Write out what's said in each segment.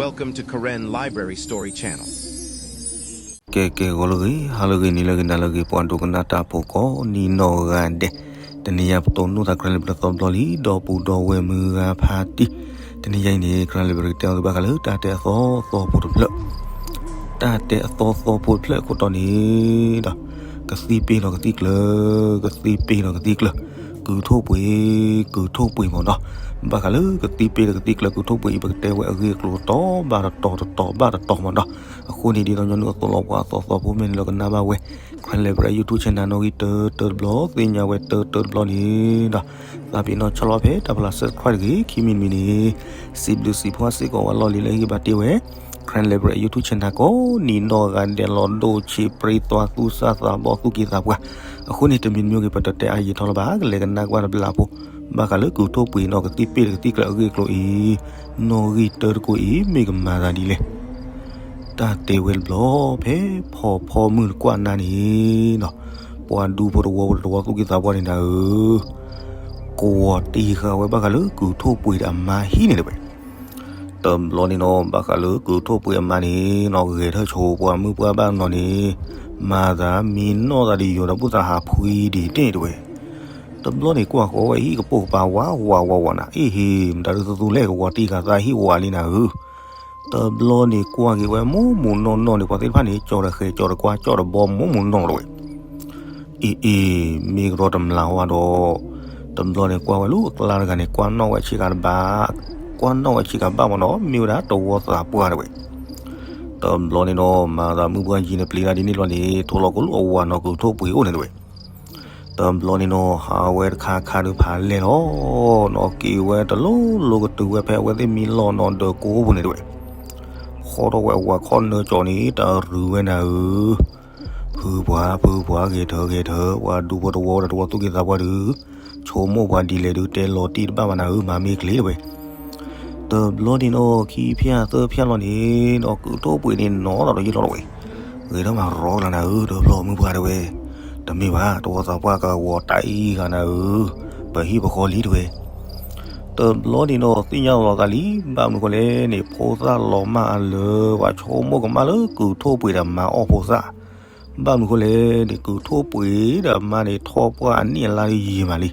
Welcome to Karen Library Story Channel. ကဲကဲ ဂီၤလၢအဂ့ၤ ဟါလၢအဂ့ၤ နံၤလၢအဂ့ၤ နၤလၢအဂ့ၤ ပှၤဒိကနၣ်တၢ်ဖိကိးနံၤနီၢ်ဂၤဒဲး, တနံၤအံၤပတိၢ်နီၣ်သး Karen Library သီတဘျီလံ ဒီပုၢ်ဒီဝဲၢ်မုၢ်ဂၤဖါတံၢ်, တနံၤအံၤန့ၣ် Karen Library ကတဲအီၤသုဘၣ်ဃးလၢတၢ်တဲအသီသီဖိတဖျၢၣ်, တၢ်တဲအသီသီဖိတဖျၢၣ်အခိၣ်တီန့ၣ်ဒီး ကသံပ့ၤဒီးကသံကျၢၤ, ကသံပ့ၤဒီးကသံကျၢၤ, ကုၢ်ထိၣ်ပှ့ၤ, ကုၢ်ထိၣ်ပှ့ၤမ့ၢ်နီၤ, ဘၣ်ဃးလၢကသံပ့ၤဒီးကသံကျၢၤ ကုၢ်ထိၣ်ပှ့ၤအံၤ ပကတဲဝဲအဂ့ၢ်အကျိၤတီၤဘၣ်တတီၤ တတီၤဘၣ်တတီၤမ့ၢ်နီၤ, အဃိန့ၣ် ဒ်သိးညီနုၢ်အသိးလီၤ ပှၤအသီသီဖိမ့ၢ်န့ၣ်လီၤ ကနၣ်ဘၣ်ဝဲ Karen Library YouTube channel နီၣ်ဂံၢ်တၢတၢတဘျီ သ့ၣ်ညါဝဲတၢတၢတဘျီန့ၣ်ဒီး သးပ့ၤနီၣ်ဆီၣ်လီၤဖဲတၢ်ဖီလာ် subscribe တဂ့ၤ ခံမံၤတမံၤန့ၣ် စံးဘျုးစံးဖှိၣ်စ့ၢ်ကီးဝဲလီၢ်လံၤလၢဟ့ၣ်ဂံၢ်ဘါတ့ၢ်ဝဲ Karen Library YouTube channel ကိးနံၤနီၢ်ဂၤဒဲး လီၤဒိၣ်ဆံးပြံသွါသူၣ်စၢ်သးဘီၣ်သူၣ်က့သးပှၢ်, အဃိန့ၣ် တမံၤတမံၤဂ့ၤ ပတတဲအါယံာ်ထီၣ်လၢၤဘၣ် ကလဲၤကနၣ်ကွၢ်တဘျီဖိ ဘၣ်ဃးလၢကုၢ်ထိၣ်ပှ့ၤနီၤ ကသံပ့ၤဒီးကသံကျၢၤအဂ့ၢ်အကျိၤအံၤ နီၣ်ဂံၢ်တၢတကိးအံၤ မ့ၢ်ကမၤသးဒ်လဲၣ်. တၢ်တဲဝဲတဘျီ ဖဲဖီဖီမုၢ်တကွၢ်နၤန့ၣ်ဒီး ပှၤဒူဖိတဝီဖိတဝီသူၣ်က့သးပှၢ်န့ၣ်နၤဧၢ, ကွီၤတံၢ်ဃာ်ဝဲဘၣ်ဃးလၢကုၢ်ထိၣ်ပှ့ၤဒီးအမါဟံၣ်န့ၣ်တဝဲ တဘျီန့ၣ်နီၤ ဘၣ်ဃးလၢကုၢ်ထိၣ်ပှ့ၤအမါန့ၣ်နီၤ ဂဲၤထၢၣ်ဆိပှၤမုၢ်ပှၢ်ဘၣ်နီၤန့ၣ် မၤသးမံနီၢ်သးဒ်ယိာ်ဒီး ဘူၣ်သးဟးဖှံဒံးန့ၣ်တဝဲ တဘျီန့ၣ်ကွၢ်ဃီဝဲဟံၣ်ကပိာ်ကပၤဝးဝးဝးဝးနၤ အ့ၣ်ဟ့ၣ် မတၤဒုးသူသူလဲၣ် ကဝီၤတံၢ်ဃာ်သးဟံၣ်ဝးလံနၤဧၢ, တဘျီန့ၣ်ကွၢ်က့ၤဝဲမူးမူးနီၢ်နီၢ်န့ၣ် ပှၤသ့ၣ်တဖၣ်န့ၣ် ကၠီၤတဃဲၤကၠီၤတကွၢ်ကၠီၤတဘီမူးမူးနီၢ်နီၢ်တဝဲ အ့ၣ်အ့ၣ် မ့ၢ်ကရီတမျၢ်ဝဲဒီး တဘျီန့ၣ်ကွၢ်ဝဲလၢအကျါတဂၤန့ၣ် ကွၢ်နီၣ်ဝဲဆ့ကၤတဘၣ်, ကွၢ်နီၣ်ဝဲဆ့ကၤဘၣ်မ့ၢ်နီၤ မ့ၢ်ဝဲဒၣ်တဝီသးပှၢ်တဝဲ, တဘျီန့ၣ်နီၤ မၤသးမုၢ်ပှၢ်ယံၤန့ၣ်ပျံၤတၢ်ဒ်န့ၣ်လီၤန့ၣ် ထိၣ်လီၤကလူးအဝၤနီၤကုၢ်ထိၣ်ပှ့ၤအိၣ်န့ၣ်တဝဲ, တဘျီန့ၣ်နီၤ ဟးဝဲတခါခါဒုးဖးလဲၢ်လီၤ, နီၣ်က့ၤဝဲတလိၤလိၤကတုၤဝဲဖဲအဝဲသ့ၣ်မံလီၢ်နီၤ ဒၢးကိးပူၤန့ၣ်တဝဲ ဃီထီၣ်ဝဲအဝၤခီၣ်နၢကၠီၤန့ၣ် တရုၤဝဲနၤဧၢ, ဖုပှၤ ဖုပှၤ ဂဲၤထၢၣ် ဂဲၤထၢၣ် ပှၤဒူဖိတဝီဒီးတဝီသူၣ်က့သးပှၢ်ဒုး ဆိကမိၣ်ပှၤဒ်လဲၣ်ဒုး တဲလီၤတံၢ်တဘၣ်ဘၣ်နၤဧၢ မၤမ့ၢ်ချ့တဝဲ, တဘျီန့ၣ်နီၤ ခံဖျၢၣ်သၢဖျၢၣ်လီၤန့ၣ် ဒီးကုၢ်ထိၣ်ပှ့ၤန့ၣ်နီၤ ဒီးယံာ်လီၤတဝဲ, ဂဲၤထီၣ်မၤရီကလၤနၤဧၢ ဒီးဖျီမုၢ်ပှၢ်တဝဲ, တမ့ၢ်ဘၣ် တဝီသးပှၢ်ကဝီၤတၢ်အံၤဂၤနၤဧၢ, ပဟံၣ်ပဃီလံတဝဲ တဘျီန့ၣ်နီၤ သ့ၣ်ညါလီၤသးလံ ဘၣ်မနုၤဃိလဲၣ်န့ၣ် ဖိသၣ်လီၤမၢ်အလၢ ပှၤဆိကမိၣ်ကမၣ်လၢကုၢ်ထိၣ်ပှ့ၤဒီးမါအီၣ်ဖိသၣ်, ဘၣ်မနုၤဃိလဲၣ်န့ၣ် ကုၢ်ထိၣ်ပှ့ၤဒီးမါန့ၣ် ထီၣ်ပှၢ်အနံၣ်အလါဒ်ယံာ်မးလံ,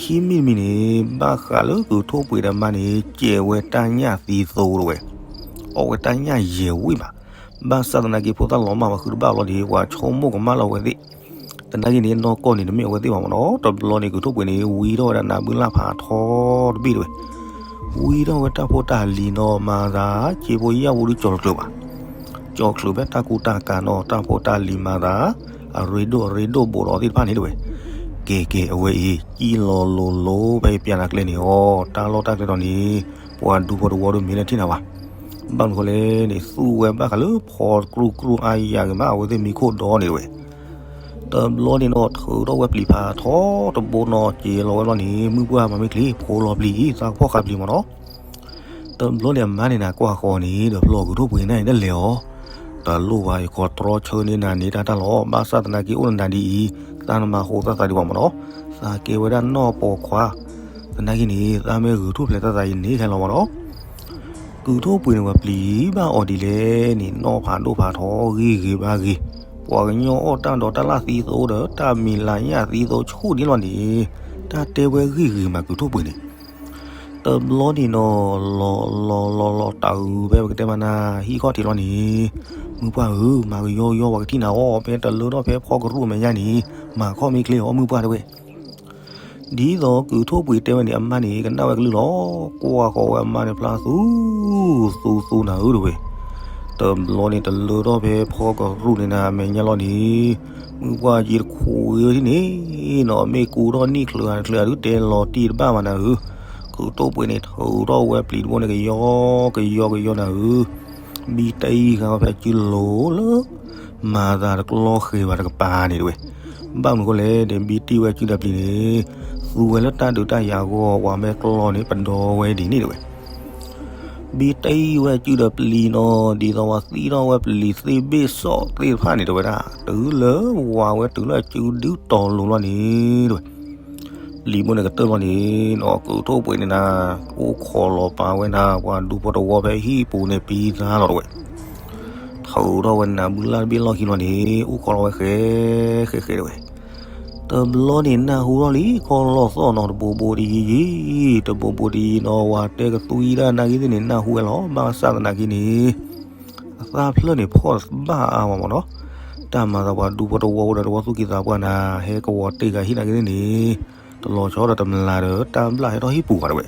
ခံမံၤတမံၤန့ၣ် ဘၣ်ဃးလၢကုၢ်ထိၣ်ပှ့ၤဒီးမါန့ၣ် ကဲးဝဲတၢ်ညၣ်သံသိတဝဲ, အီၣ်ဝဲတၢ်ညၣ်ယဲၢ်ဝံၣ်မး, ဘၣ်ဆၣ်သနာ်က့ ဖိသၣ်လီၤမၢ်ပှၤဃုတဘၣ်ဘျီန့ၣ် ပှၤဆိကမိၣ်ကမၣ်လီၤဝဲသ့ၣ် သနာ်က့န့ၣ် နီၢ်ကီၢ်န့ၣ် တမ့ၢ်အဝဲသ့ၣ်ဘၣ်မ့ၢ်နီၤ, တဘျီန့ၣ် ကုၢ်ထိၣ်ပှ့ၤန့ၣ် ဝံထီၣ်ဝဲဒၣ်နးဘုလၢ်ဖးထီတဘ့ၣ်တဝဲ, ဝံထီၣ်ဝဲတၢ်ဖိတၢ်လံၤနီၤ မၤသး စ့ဖိယၣ်ဖိဒုးကၠီၤတချုးဘၣ်, ကၠီၤချုးဖဲတၢ်ကူတၢ်ကၤနီၤ တၢ်ဖိတၢ်လံၤမၤသး အရ့ဒိၣ်အရ့ဒိၣ်ဘိးဒီးသ့ၣ်တဖၣ်န့ၣ်တဝဲ, ကဲကဲ အဝဲအံၤ ကံၣ်လီၤလိၤလိၤဖဲအံၤပျဲနၤကျဲန့ၣ်အီၤ တၢ်လီၢ်တၢ်ကျဲဒီးန့ၣ် ပှၤဒူဖိတဝီဒုးမ့ၢ်လၢထံၣ်နၤဘၣ် ဘၣ်မနုၤဃိလဲၣ်န့ၣ် သူဝဲဘၣ်ဃးလၢဖီတကြူၢ်ကြူၢ်အါယၤဂ့ၤမး အဝဲသ့ၣ်မံခိၣ်ဒီန့ၣ်တဝဲ, တဘျီန့ၣ်နီၤ ထုးထီၣ်ဝဲပျံၤဖးထီတဘိနီၤ က့ၤလီၤဝဲဘျီန့ၣ် မုၢ်ပှၢ်မၤမ့ၢ်ချ့ ဖိလီၤပျံၤအံၤ သးကဖီၣ်ဃာ်ပျံၤမ့ၢ်နီၤ, တဘျီန့ၣ် အမါန့ၣ်နၤကွၢ်ဃီန့ၣ် ဒီးဖျီကုၢ်ထိၣ်ပှ့ၤန့ၣ် နလဲၤအီၤ, တလိၣ်ဘၣ် ယခီတြီဆၢန့ၢ်နၤန့ၣ် တၢ်တၢ်လီၤ ဘၣ်ဆၣ်သနာ်က့အိၣ်နနၤဒ်အံၤ သးနမၤဃိသးသးဒံးဘၣ်မ့ၢ်နီၤ, သးကဲဝဲဒၣ်နီၢ်ပိာ်ခွါ, သနာ်က့န့ၣ် သးမ့ၢ်ဂုာ်ထူၣ်ဖျဲးသးသးအံၤန့ၣ် ခဲလီၤမ့ၢ်နီၤ ကုၢ်ထိၣ်ပှ့ၤန့ၣ် ပှၤပျံၤဘၣ်အီၤဒ်လဲၣ်န့ၣ် နီၢ်ဖးဒိၣ်ဖးထီ ဂံၢ်ဂ့ၤဘါဂ့ၤ, ပှၤကညီအီၣ်တၢ်ဒီးတၢ်လၢ်သံသိဒီး တၢ်မံၤလၤညၣ်သံသိဆူၣ်န့ၣ်လီၤန့ၣ်, တၢ်တဲဝဲဂံၢ်ဂ့ၤမးကုၢ်ထိၣ်ပှ့ၤန့ၣ်, တဘျီန့ၣ်နီၤ လီၤလီၤလီၤလီၤ တၢ်အုးဖဲပကတဲမးနၤ ဟံၣ်ခီၣ်ထံးလီၤန့ၣ်, မုၢ်ပှၢ်ဧၢ မၤကယီကယီ ပှၤကထံၣ်နၤအီၤ ဖဲတလၢထီၣ်ဖဲဖီကရူၢ်မဲာ်ညါန့ၣ် မၤခီၣ်မ့ၢ်ချ့အီၤ မုၢ်ပှၢ်တဝဲ ဒ်သိးကုၢ်ထိၣ်ပှ့ၤတဲဝဲန့ၣ် အမါန့ၣ် ကနၣ်ဝဲကလုၢ်လီၤ. ကွၢ်ဃီၤဝဲအမါန့ၣ်ဖျါသူ, သူသူနၤဧၢတဝဲ. တဘျီန့ၣ် တလၢထီၣ်ဖဲဖီကရူၢ်န့ၣ်နၤ အမဲာ်ညါလီၤန့ၣ်, မုၢ်ပှၢ်က့ၤတခူးဝဲထံၣ်န့ၣ်နီၤ မ့ၢ်ကူထီၣ်နံၣ်ချၢဂၤတချၢဂၤဒုး တဲလီၤတံၢ်တဘၣ်ဘၣ်နၤဧၢ. ကုၢ်ထိၣ်ပှ့ၤန့ၣ် ထုးထီၣ်ဝဲပျံၤတဘိန့ၣ် ကယီကယီကယီနၤဧၢ. ဘံတံၢ်ဃာ်ဝဲဖဲအစုလိၤလၢ မၤသးတကျီဃဲၤဘၣ်တကပၤန့ၣ်တဝဲ. ဘၣ်မနုၤဃိလဲၣ်န့ၣ် ဘံတံၢ်ဝဲအစုဒီးပျံၤန့ၣ် သူဝဲလၢတၢ်ဒုးတၢ်ယၤအဂီၢ် ပှၤမ့ၢ်ကျီန့ၣ် ပဒီဝဲဒ်န့ၣ်တဝဲ. ဘံတံၢ်ဝဲအစုဒီးပျံၤနီၤ ဒ်သိးပှၤသံထီၣ်ဝဲပျံၤသ့ဘ့ၣ်စီၣ်သ့ၣ်တဖၣ်န့ၣ်တဝဲဒၣ် တုၤလၢဝၤဝဲတုၤလၢအစုဒုးတီၤလိၤလီၤန့ၣ်တဝဲ. လံာ်မိၢ်န့ၣ်ကတၢၢ်လီၤန့ၣ်နီၤ ကုၢ်ထိၣ်ပှ့ၤန့ၣ်နၤ အိၣ်ခိးလီၤပာ်ဝဲနၤ ပှၤဒူဖိတဝီဖဲဟံၣ်ပူၤန့ၣ်ပံသါလီၤတဝဲ. ထုးထီၣ်ဝဲနၤဘုလၢ်တဘ့ၣ်လီၢ်ခံလီၤန့ၣ် အိၣ်ခိးလီၤဝဲဃဲ ဃဲဃဲတဝဲ. တဘျီန့ၣ်နၢ်ဟူထီၣ်လံ ခီလီၤသီၣ်နီၤ တဘိဘိတယံၤယံၤ တဘိဘိတယံၤနီၤ ဝၤတဲကသူအံၤဒၣ်နာ်က့သ့ၣ်န့ၣ် နၢ်ဟူဝဲလီၤ ဘၣ်ဆၣ်သနာ်က့န့ၣ် အသၣ်ဖျၢၣ်န့ၣ်ဖီၣ်ဘၣ်အါဝဲမးနီၤ. တၢ်မၤသးပှၤဒူဖိတဝီအိၣ်ဒီးတဝီသူၣ်ကံၢ်သးပှၢ်နၤ ဟဲကဝီၤတ့ၢ်ဂၤဟံၣ်နာ်က့သ့ၣ်န့ၣ် တလီၤဆီဒီးတမျးဒီး တၢ်ဘျၣ်ဟဲထီၣ်ဟံၣ်ပူၤဘၣ်တဝဲ.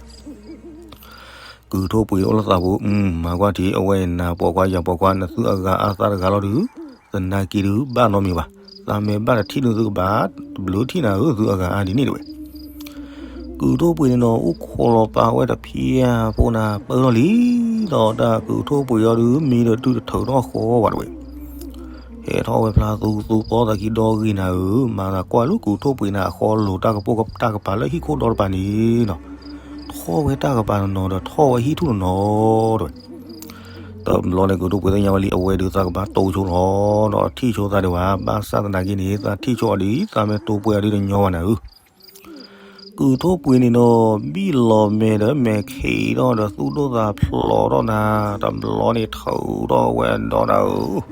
ကုၢ်ထိၣ်ပှ့ၤအိၣ်လၢသးပူၤ အု မၤကွၢ်ထံး အဝဲနၤပိာ်ခွါယၤပိာ်ခွါ နသုအဂၤအါသးတဂၤလီၤဒုး သနာ်က့ဒုး ဘၣ်နီတမံၤဘၣ်. သးမ့ၢ်ဘၣ်တထံၣ်န့ၣ်သုကဘၣ် တဘျုးထံၣ်နၤဧၢ သုအဂၤအါဒ်န့ၣ်တဝဲ. ကုၢ်ထိၣ်ပှ့ၤန့ၣ်နီၤ အိၣ်ခိးလီၤပာ်ဝဲတဖျၢၣ်ဖိနၤ ပၢၢ်ထီၣ်လံဒီး တၢ်ကုၢ်ထိၣ်ပှ့ၤအီၤဒုး မံဒီးတုၤတထုးထီၣ်ဃီဘၣ်တဝဲ. ဟဲထီၣ်ဝဲဖျါသူသူသီသးခံဒီဂ့ၤနၤဧၢ, မၤသးကွၢ်လၢကုၢ်ထိၣ်ပှ့ၤန့ၣ် အဃီလိာ်တၢ်ကပိာ်တၢ်ကပၤလၢဟံၣ်ခိၣ်ဒီတပၤန့ၣ်နီၤ, ထီၣ်ဝဲတၢ်ကပၤတနီၤဒီးထီၣ်ဝဲဟံၣ်ထူၣ်တနီၤတဝဲ. တဘျီန့ၣ်ကုၢ်ထိၣ်ပှ့ၤသ့ၣ်ညါဝဲလံ အဝဲဒုးသးကဘၣ်တိဆိလီၤဒီးထံၣ်ဆိသးဒံးဘၣ်, ဘၣ်ဆၣ်သနာ်က့န့ၣ် သးထံၣ်ဆိအီၤဒ်အံၤ သးမ့ၢ်တိပှ့ၤအီၤဒ်တညီဘၣ်နၤဧၢ. ကုၢ်ထိၣ်ပှ့ၤန့ၣ်နီၤ ဘံၣ်လီၤမဲာ်ဒီးမဲာ်ခံးထီၣ်ဒီး သူၣ်ဒိၣ်သးဖျိးထီၣ်နၤ, တဘျီန့ၣ်ထုးထီၣ်ဝဲဒီးနၤဧၢ,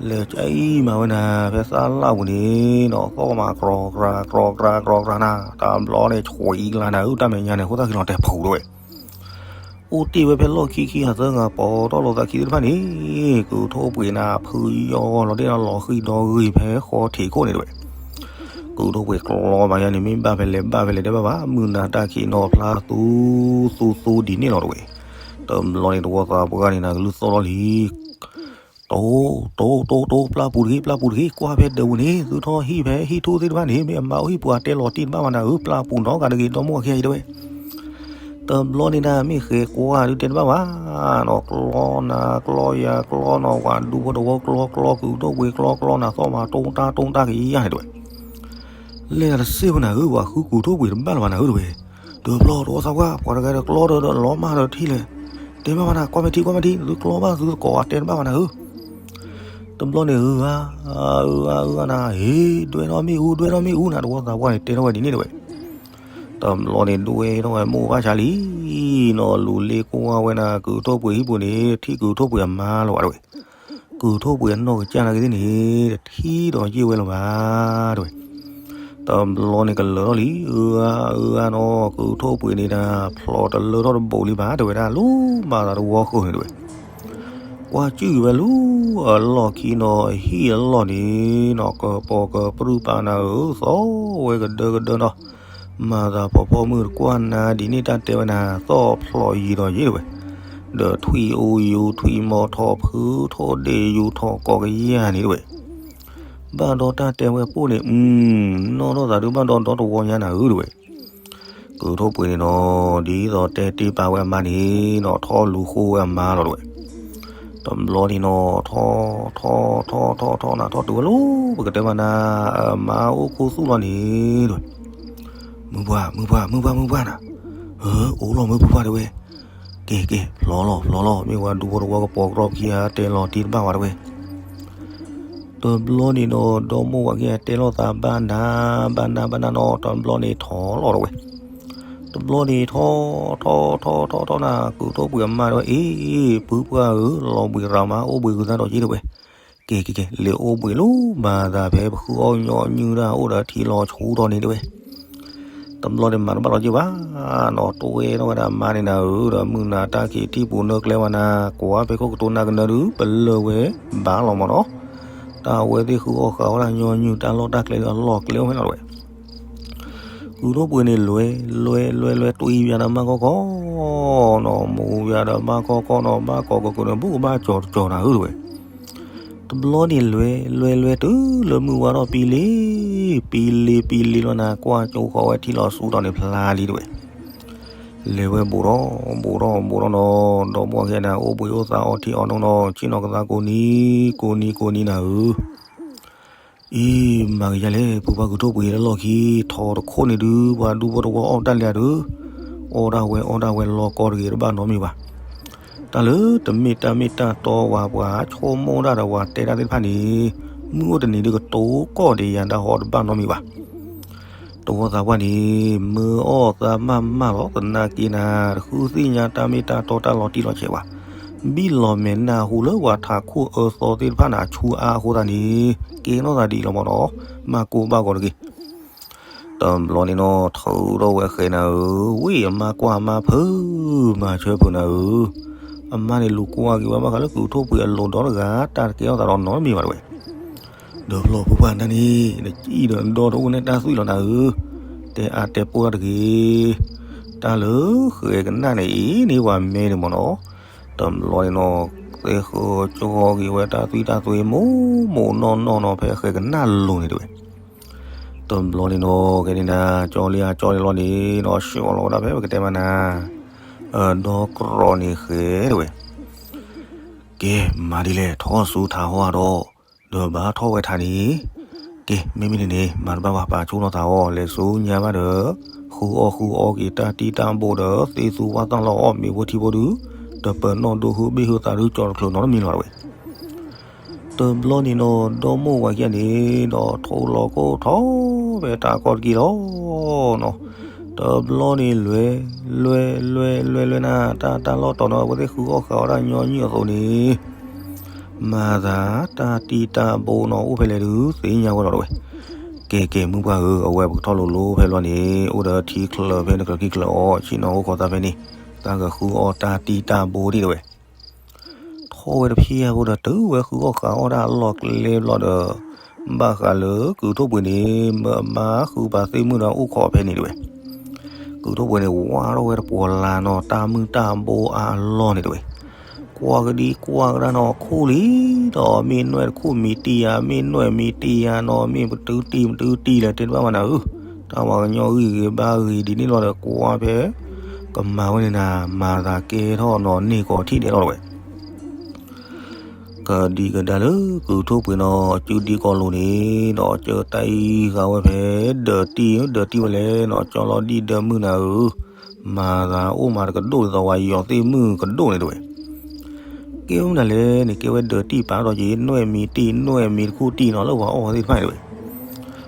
လဲၤကအံၤမၤဝဲနၤ ဖဲသၣ်လၣ်ပူၤန့ၣ်နီၤ, သီၣ်မးကြီကြီကြီကြီနၤ, တဘျီန့ၣ်ဆွံကျါနၤဧၢ, တၢ်မဲာ်ညါန့ၣ် အဃိသတးက့ၤလီၤတဲာ်ဖှိးတဝဲ. အိၣ်တ့ၢ်ဝဲဖဲလီၢ်ခံခံဂၤသၢဂၤ ပိာ်ထီၣ်လိာ်သးခံသ့ၣ်တဖၣ်န့ၣ်, ကုၢ်ထိၣ်ပှ့ၤန့ၣ် ဖုယီၤလီၤတ့ၢ်ဒီးလီၤဃံၤဒီဂ့ၤဖဲဃီထံးခိၣ်န့ၣ်တဝဲ. ကုၢ်ထိၣ်ပှ့ၤကျီဘၣ်ယါန့ၣ် မ့ၢ်ဘၣ်ဖဲလဲၣ်ဘၣ်ဖဲလဲၣ်တဲဘၣ်ဘၣ်, မုၢ်နၤတၢ်ခံးနီၤဖျါသူသူသူဒ်န့ၣ်လီၤတဝဲ. တဘျီန့ၣ်တဝီသးပှၢ်န့ၣ်နၤ ကလုၢ်သီၣ်ထီၣ်လံ တိ တိ တိ တိ ပျၢ်ပူၤတဂ့ၤ ပျၢ်ပူၤတဂ့ၤ, ကွၢ်ဖဲဒၢးပူၤန့ၣ် သုထီၣ်ဟံၣ်ဖဲဟံၣ်ထူၣ်သ့ၣ်တဖၣ်န့ၣ် မ့ၢ်အမါအိၣ်ဟံၣ်ပှၤတဲလီၤတံၢ်တဘၣ်ဘၣ်နၤဧၢ, ပျၢ်ပူၤနီတဂၤတဂ့ၤ ဒီမိၢ်ဝၤခံဂၤအံၤတဲဝဲ. တဘျီန့ၣ်နၤ မ့ၢ်ဃဲၤကွၢ်ဒုးတဲတဘၣ်ဘၣ်နီၤ, ကျီနၤကျီယၤကျီနီၤ, ပှၤဒူဖိတဝီကျီကျီ ကုၢ်ထိၣ်ပှ့ၤကျီကျီနၤ သီၣ်မးတိတၢ်တိတၢ်ကယၤန့ၣ်တဲဝဲ. လဲၤတစ့ၢ်ဖိနၤဧၢ, ပှၤဃုကုၢ်ထိၣ်ပှ့ၤတဘၣ်လၢၤဘၣ်နၤဧၢတဲဝဲ. တဘျီတဝီသးပှၢ် ပှၤတဂၤဒီးကျီဒီးလီၤမၢ်ဒီးထံၣ်လဲၣ်, တဲဘၣ်ဘၣ်နၤ ကွၢ်မဲာ်ထံ ကွၢ်မဲာ်ထံ သုကျီဘၣ်သုသကိးအတဲတဘၣ်ဘၣ်နၤဧၢ. တဘျီန့ၣ် အၢ အၢ အၢ အၢနၤ, ဟ့ ဒွဲၣ်ထီၣ်မ့ၣ်အူ ဒွဲၣ်ထီၣ်မ့ၣ်အူနၤ, တဝီသးပှၢ်န့ၣ် တဲထီၣ်ဝဲဒ်န့ၣ်တဲဝဲ. တဘျီန့ၣ် ဒွဲၣ်ထီၣ်ဝဲမိၢ်ဘၣ်ဆါလံနီၤ, လူၤလ့ကွၢ်ဝဲနၤ ကုၢ်ထိၣ်ပှ့ၤဟံၣ်ပူၤန့ၣ် ထံၣ်ကုၢ်ထိၣ်ပှ့ၤအမါလီၤဘၣ်တဲဝဲ. ကုၢ်ထိၣ်ပှ့ၤအနီၢ်ကစၢ်နာ်က့သ့ၣ်န့ၣ် တထံၣ်ဒီးယ့ၢ်ဝဲလၢၤဘၣ်တဲဝဲ. တဘျီန့ၣ်ကလၢာ်ထီၣ်လံ အၢ အၢ အၢနီၤ, ကုၢ်ထိၣ်ပှ့ၤန့ၣ်နၤ ဖျိးတလၢထီၣ်တဘိးလံဘၣ်တဲဝဲဒၣ်, လူၤမၤသးတဝီဃၢၤန့ၣ်တဲဝဲ. ကွၢ်စုၣ်ဝဲလူၤအလီၢ်ခံနီၤ, ဟံၣ်အလီၢ်န့ၣ်နီၤ ကပိာ်ကပြုၢ်ပာ်နၤဧၢ, သီၣ်ဝဲကဒၢကဒၢနီၤ, မၤသးဖီဖီမုၢ်တကွၢ်နၤဒ်န့ၣ် တၢ်တဲဝဲနၤ သီၣ်ဖျိးယံာ်ဒီးယံာ်တဲဝဲ, ဒီးထွံၣ်အိၣ်ယူၤ ထွံၣ်မီၤထီၣ်ဖု ထိၣ်ဒ့ၣ်ယူၤထီၣ်ကိးကယၤန့ၣ်တဲဝဲ. ဘၣ်ဒီးတၢ်တဲဝဲပိၢ်န့ၣ် အု နီၢ်ထီၣ်သးဒုးဘၣ်ဒီးဒီတဝီညါနၤဧၢတဲဝဲ. ကုၢ်ထိၣ်ပှ့ၤန့ၣ်နီၤ ဒ်သိးတဲတ့ၢ်ပာ်ဝဲအမါန့ၣ်နီၤ ထီၣ်လူၤဃိဝဲအမါလီၤတဲဝဲ. တဘျီန့ၣ်နီၤ ထီၣ် ထီၣ် ထီၣ် ထီၣ် ထီၣ်နၤ ထီၣ်တုၤဝဲလီၤ ပကတဲဘၣ်နၤ အမါအိၣ်ခူသူၣ်လီၤန့ၣ်တဲဝဲ. မုၢ်ပှၢ် မုၢ်ပှၢ် မုၢ်ပှၢ် မုၢ်ပှၢ်နၤ, အၢ အိၣ်လီၤမုၢ်ပှၢ်ပှၢ်တဲဝဲ. ကဲ ကဲ ဖျိးလီၤ ဖျိးလီၤ မ့ၢ်ဝဲဒူဖိတဝီကပိာ်ကြီခံဂၤတဲလီၤတံၢ်တဘၣ်ဝဲတဲဝဲ. တဘျီန့ၣ်နီၤ ဒီမိၢ်ဝၤခံဂၤတဲလီၤသးဘၣ်နၤ ဘၣ်နၤ ဘၣ်နၤနီၤ တဘျီန့ၣ်ထီၣ်လီၤတဲဝဲ. တဘျီန့ၣ်ထီၣ် ထီၣ် ထီၣ် ထီၣ် ထီၣ်နၤ ကုၢ်ထိၣ်ပှ့ၤအမါတဲဝဲ အ့ ပုၢ်ပှၢ်ဧၢ လီၤဘှံးရၤမါ အိၣ်ဘှံးဂုၤသၣ်ဒီးက့တဲဝဲ. ကဲ ကဲ ကဲ လဲၤအိၣ်ဘှံးလီၤ မၤသးဖဲပဃုအီၣ်ညီနုၢ်တၢ်အိၣ်ဒီးထံလီၤဆူထီၣ်န့ၣ်တဲဝဲ. တဘျီန့ၣ်မၤတဘၣ်လီၤက့ဘၣ်နီၤ တွဲထီၣ်ဝဲဒၣ်မါန့ၣ်နၤဧၢ ဒီးမုၢ်နၤတၢ်ခံးထံၣ်ပူၤနၢကျဲဝဲနၤ ကွၢ်ဖဲခိၣ်ကတိၤနၤကနၢဒုး ပလၢၢ်ဝဲဘၣ်လီၤမးနီၤ. တၢ်အဝဲသ့ၣ်ဃုအီၣ်ဃုအီတၢ်ညီနုၢ် တၢ်လီၢ်တၢ်ကျဲဒီးအလီၢ်ကျဲဝဲလီၤတဲဝဲ. ကုၢ်ထိၣ်ပှ့ၤန့ၣ်လဲၤ လဲၤ လဲၤ လဲၤ တွံၢ်ယၤဒီးမါခီခီနီၤ မူယၤဒီးမါခီခီနီၤ ဘၣ်ကိးကကိးန့ၣ် ဘူးကဘၣ်ကၠီၤတကၠီၤနၤဧၢတဲဝဲ. တဘျီန့ၣ်လဲၤ လဲၤ လဲၤ တုၤလၢမုၢ်ဝါထီၣ်ပံလ့ၤ ပံလ့ၤ ပံလ့ၤလီၤနၤ ကွၢ်ကၠိဃီၤဝဲထံလီၤဆူထီၣ်န့ၣ်ဖျါလံတဲဝဲ. လဲၤဝဲဘူးထီၣ် ဘူးထီၣ် ဘူးထီၣ်နီၤ ဒီမိၢ်ဝၤခံဂၤန့ၣ် အိၣ်ဘှံးအိၣ်သါအီထံအီနိနီၤ ဆ့ၣ်နီၤကသါကိးနံၤ ကိးနံၤ ကိးနံၤနၤဧၢ. အံၤ မၤကယၤလဲၣ် ပုၢ်ပှၢ်ကုၢ်ထိၣ်ပှ့ၤလၢလီၢ်ခံ ထီၣ်တခိၣ်န့ၣ်ဒုး ပှၤဒူဖိတဝီအီၣ်တၢ်လၢာ်ဒုး အီၣ်ဒၣ်ဝဲ အီၣ်ဒၣ်ဝဲ လီၤကီတဂ့ၤတဘၣ်နီတမံၤဘၣ်. တၢ်လၢတမ့ၢ်တၢ်မ့ၢ်တၢ်တီဝဲ ပှၤဆိကမိၣ်တၢ်ဒီးပှၤတဲတၢ်သ့ၣ်တဖၣ်န့ၣ် မုၢ်အိၣ်တနံၤဒုးကတိၤကီၢ်ဒံးယၤတၢ်ဟီတဘၣ်နီတမံၤဘၣ်. တဝီသးပှၢ်န့ၣ် မၢအီၣ်သးမၢ်မၢ်လီၤ. သနာ်က့နၤ တဃုသ့ၣ်ညါတၢ်မ့ၢ်တၢ်တီတၢ်လီၤတံၢ်လီၤဆဲးဘၣ်. ဘံၣ်လီၤမဲာ်နၢ်ဟူလၢပှၤထးခိၣ်အၢသီသ့ၣ်တဖၣ်န့ၣ် အဆူအါအဃိသတးန့ၣ် ကဲနီၢ်သးဒ်အံၤလီၤမၢ်နီၤ. မၤကိးဘၣ်ဂီၤတဂ့ၤ. တဘျီန့ၣ်နီၤ ထုးထီၣ်ဝဲဃဲနၤဧၢ, ဝံၣ်အမါကွၢ်မါဖုး မၤဆၢဖုးနၤဧၢ. အမါန့ၣ်လူၤကွၢ်က့ၤဝဲဘၣ်ဃးလၢကုၢ်ထိၣ်ပှ့ၤအလိၤဒီတဂၤ တၢ်တကဲထီၣ်သးဒီးနီတမံၤဘၣ်တဝဲ. ဒီးဖျီၣ်ဖိပှၢ်နၢ်န့ၣ် နကအံၣ်ဒီးဒီတအိၣ်န့ၣ်တၢ်သွံၣ်လီၤနၤဧၢ, တဲအါတဲပိၢ်တၢ်တဂ့ၤ. တၢ်လၢဃဲကနၣ်န့ၣ်အံၤန့ၢ်ပှၤမဲန့ၣ်မၢ်နီၤ. တဘျီန့ၣ်နီၤ သဲဃၢကၠီက့ၤဝဲတၢ်သွံၣ်တၢ်သွံၣ်မိၢ်မိၢ်နီၢ်နီၢ်နီၤ ဖဲဃဲကနၣ်လိၤန့ၣ်တဝဲ. တဘျီန့ၣ်နီၤ ကဲန့ၣ်နၤ ကၠီလံအကၠီန့ၣ်လီၤန့ၣ်နီၤ ဆှၢအီၤလီၤဝဲဒၣ်ဖဲပကတဲမးနၤ ဒီကြီန့ၣ်ဃဲတဝဲ. ကဲ မၤဒ်လဲၣ် ထီၣ်ဆူထးဟီဒီး ဒီးဘၣ်ထီၣ်ဝဲထးန့ၣ်. ကဲ မ့မ့ၢ်န့ၣ်န့ၣ် မၤတဘၣ်ဘၣ် ပာ်ဆိနီၢ်သးအီၤ လဲၤဆူညါဘၣ်ဒီး ဃုအီၣ်ဃုအီက့ၤတၢ်တံၢ်တၢ်ဘိဒီး သ့သူဝၣ်သၣ်လီၤအီၣ်မ့ၤဖိထံဖိဒု တပၢၤနီၣ်ဒိဟၢဘ့ၣ်ဟၢသးဒု ကၠီတချုးနီတမံၤလီၤတဝဲ. တဘျီန့ၣ်နီၤ ဒီမိၢ်ဝၤခံဂၤန့ၣ်ဒီး ထိၣ်လီၤခိၣ်ထီၣ်ဖဲတၢ်ကီတက့ၢ်လီၤနီၤ. တဘျီန့ၣ် လွဲ လွဲ လွဲ လွဲ လွဲနၤ တၢ်တၢ်လီၢ်တီၤနီၤ အဝဲသ့ၣ်ဃုအီၣ်ဃုအီတၢ်ညီနုၢ်အသိးန့ၣ် မၤသးတၢ်တံၢ်တၢ်ဘိနီၤ အိၣ်ဖဲလဲၣ်ဒုး သ့ၣ်ညါဝဲလီၤတဝဲ. ကဲကဲ မုၢ်ပှၢ်ဧၢ အဝဲပကထီၣ်လိၤလိၤဖဲလီၤန့ၣ် အိၣ်ဒီးထံချၢဖဲန့ၣ် ချၢခံချၢအီၤ ဆ့ၣ်နီၤအိၣ်ခိးသးဖဲန့ၣ် သးကဃုအီၣ်တၢ်တံၢ်တၢ်ဘိဒၣ်တဝဲ. ထီၣ်ဝဲတဖျၢၣ်ဖိဒီး တုၤဝဲဃုအီၣ်ဃုအီတၢ်အလီၢ်ကျဲဘျီဒီး ဘၣ်ဃးလၢကုၢ်ထိၣ်ပှ့ၤန့ၣ် မၢအမါဃုပာ်သ့ၣ်မုၣ်ဒီးအိၣ်ခိးဖဲန့ၣ်တဝဲ. ကုၢ်ထိၣ်ပှ့ၤန့ၣ် ဝါထီၣ်ဝဲတပှီၤလၢ်နီၤ တၢ်မုၢ်တၢ်ဘိအါအလီၢ်န့ၣ်တဝဲ. ကွၢ်ကဒံကွၢ်ကဒါနီၤ ခိၣ်လံဒီး မ့ၢ်နွဲၣ်တခိၣ်မံၤတံၢ်ဧါ မ့ၢ်နွဲၣ်မံၤတံၢ်ဧါနီၤ မ့ၢ်ပတုၤတံၢ်မတုၤတံၢ်လဲၣ် တဲတဘၣ်ဘၣ်နၤဧၢ. တၢ်ပှၤကညီဂံၢ်ဂ့ၤဘါဂ့ၤဒ်န့ၣ်လီၤဒီး ကွၢ်ဖဲကမၤဝဲန့ၣ်နၤ မၤသးကဲထီၣ်နီၤန့ၢ်ကီးထံၣ်ဒဲးလီၤတဝဲ. ကဒံကဒါလၢကုၢ်ထိၣ်ပှ့ၤနီၤ စုဒံကီၢ်လိၤန့ၣ်ဒီး ကၢတၢ်အံၤဃာ်ဝဲဖဲ ဒၢးတံၢ် ဒၢးတံၢ်ဝဲလဲၣ်နီၤ ကၠီလီၤဒံၣ်ဒၢးမုၢ်နၤဧၢ. မၤသးအိၣ်မးတကဒိၣ်ဒ်သိးဝဲယီၤသ့ၣ်မုၢ်ကဒိၣ်န့ၣ်တဝဲ. ကဲဝဲမနုၤလဲၣ်န့ၣ် ကဲဝဲဒၢးတံၢ်ပာ်ထီၣ်က့ၤ နွဲၣ်မံၤတံၢ် နွဲၣ်မံၤတခိၣ်တံၢ်နီၤ လၢပှၤအီၣ်သ့ၣ်တဖၣ်န့ၣ်တဝဲ.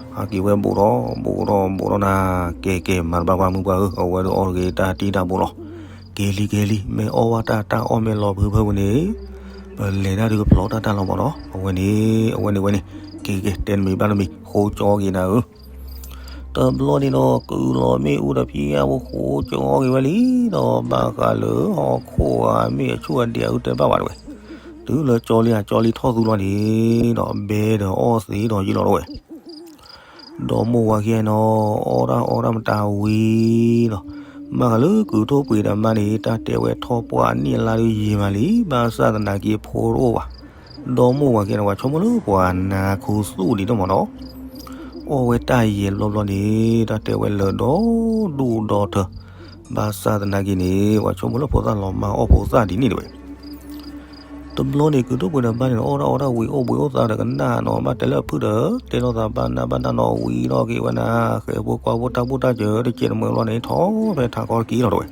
ဟးက့ၤဝဲဘူးထီၣ်ဘူးထီၣ်ဘူးထီၣ်နၤ ကဲကဲ မၤတဘၣ်ပှၢ်မုၢ်ပှၢ်ဧၢ အဝဲဒုးအီၣ်တဂ့ၤတၢ်တံၢ်တၢ်ဘိလီၤ. ကဲလံကဲလံ မ့ၢ်အီၣ်ဝဲတၢ်တၢ်အီၣ်မ့ၢ်လီၤဖုးဖၢပူၤန့ၣ် ပလဲၤတၢ်ဒုးကဖျီတၢ်တၢ်လီၤမၢ်နီၤ အဝဲန့ၣ် အဝဲန့ၣ်ဝဲန့ၣ် ကဲကဲ တဲနမံၤဘၣ်နမံၤ ဃိကၠီက့ၤနၤဧၢ. တဘျီန့ၣ်ဒီး ကုၢ်လီၤမ့ၣ်အူတဖျၢၣ်ဖိဃိကၠီက့ၤဝဲလံဒီး ဘၣ်ဃးလၢဟီၣ်ခိၣ်ဧါ မ့ၢ်အဆူၣ်အဒံးအုၣ်တဲဘၣ်ဝဲတဝဲ. တုၤလၢကၠီလံဧါ ကၠီလံထီၣ်သူလီၤန့ၣ်ဒီး ဘဲဒီးအီၣ်သ့ဒီးယံာ်လီၤတဝဲ. ဒီမိၢ်ဝၤခံဂၤနီၤ အီၣ်တၢ်အီတၢ်မတၤဝံၤနီၤ ဘၣ်ဃးလၢကုၢ်ထိၣ်ပှ့ၤဒီးမါန့ၣ် တၢ်တဲဝဲထီၣ်ပှၢ်အနံၣ်အလါဒုးယံာ်မးလံ ဘၣ်ဆၣ်သနာ်က့ဖိတအိၣ်ဘၣ်. ဒီမိၢ်ဝၤခံဂၤန့ၣ် ပှၤဆိကမိၣ်လၢပှၤနါခူသူၣ်ဒံးဒိၣ်မၢ်နီၤ အီၣ်ဝဲတၢ်ယဲၢ်ဘျီဘျီန့ၣ် တၢ်တဲဝဲလၢာ်ဒီဒူၣ်ဒီထၢ ဘၣ်ဆၣ်သနာ်က့န့ၣ် ပှၤဆိကမိၣ်လၢဖိသၣ်လီၤမၢ်အီၣ်ဖိသၣ်ဒ်န့ၣ်တဝဲ. တဘျီန့ၣ် ကုၢ်ထိၣ်ပှ့ၤဒီးမါန့ၣ် အီၣ်တၢ်အီတၢ်ဝံၤအိၣ်ဘှံးအိၣ်သါဒီးကနၣ်နီၤ ဘၣ်တဲလၢအဖုၣ်ဒီး တဲလိာ်သးဘၣ်နၢ်ဘၣ်နၢ်နီၤ ဝံၤထီၣ်က့ၤဝဲနၤ ဃဲၤဖိကွၢ်ဖိတၢ်ဘူၣ်တၢ်စၢၤ တကဲးတမှဲၤဘျီန့ၣ် ထီၣ်ဖဲထးကီတက့ၢ်လီၤတဝဲ.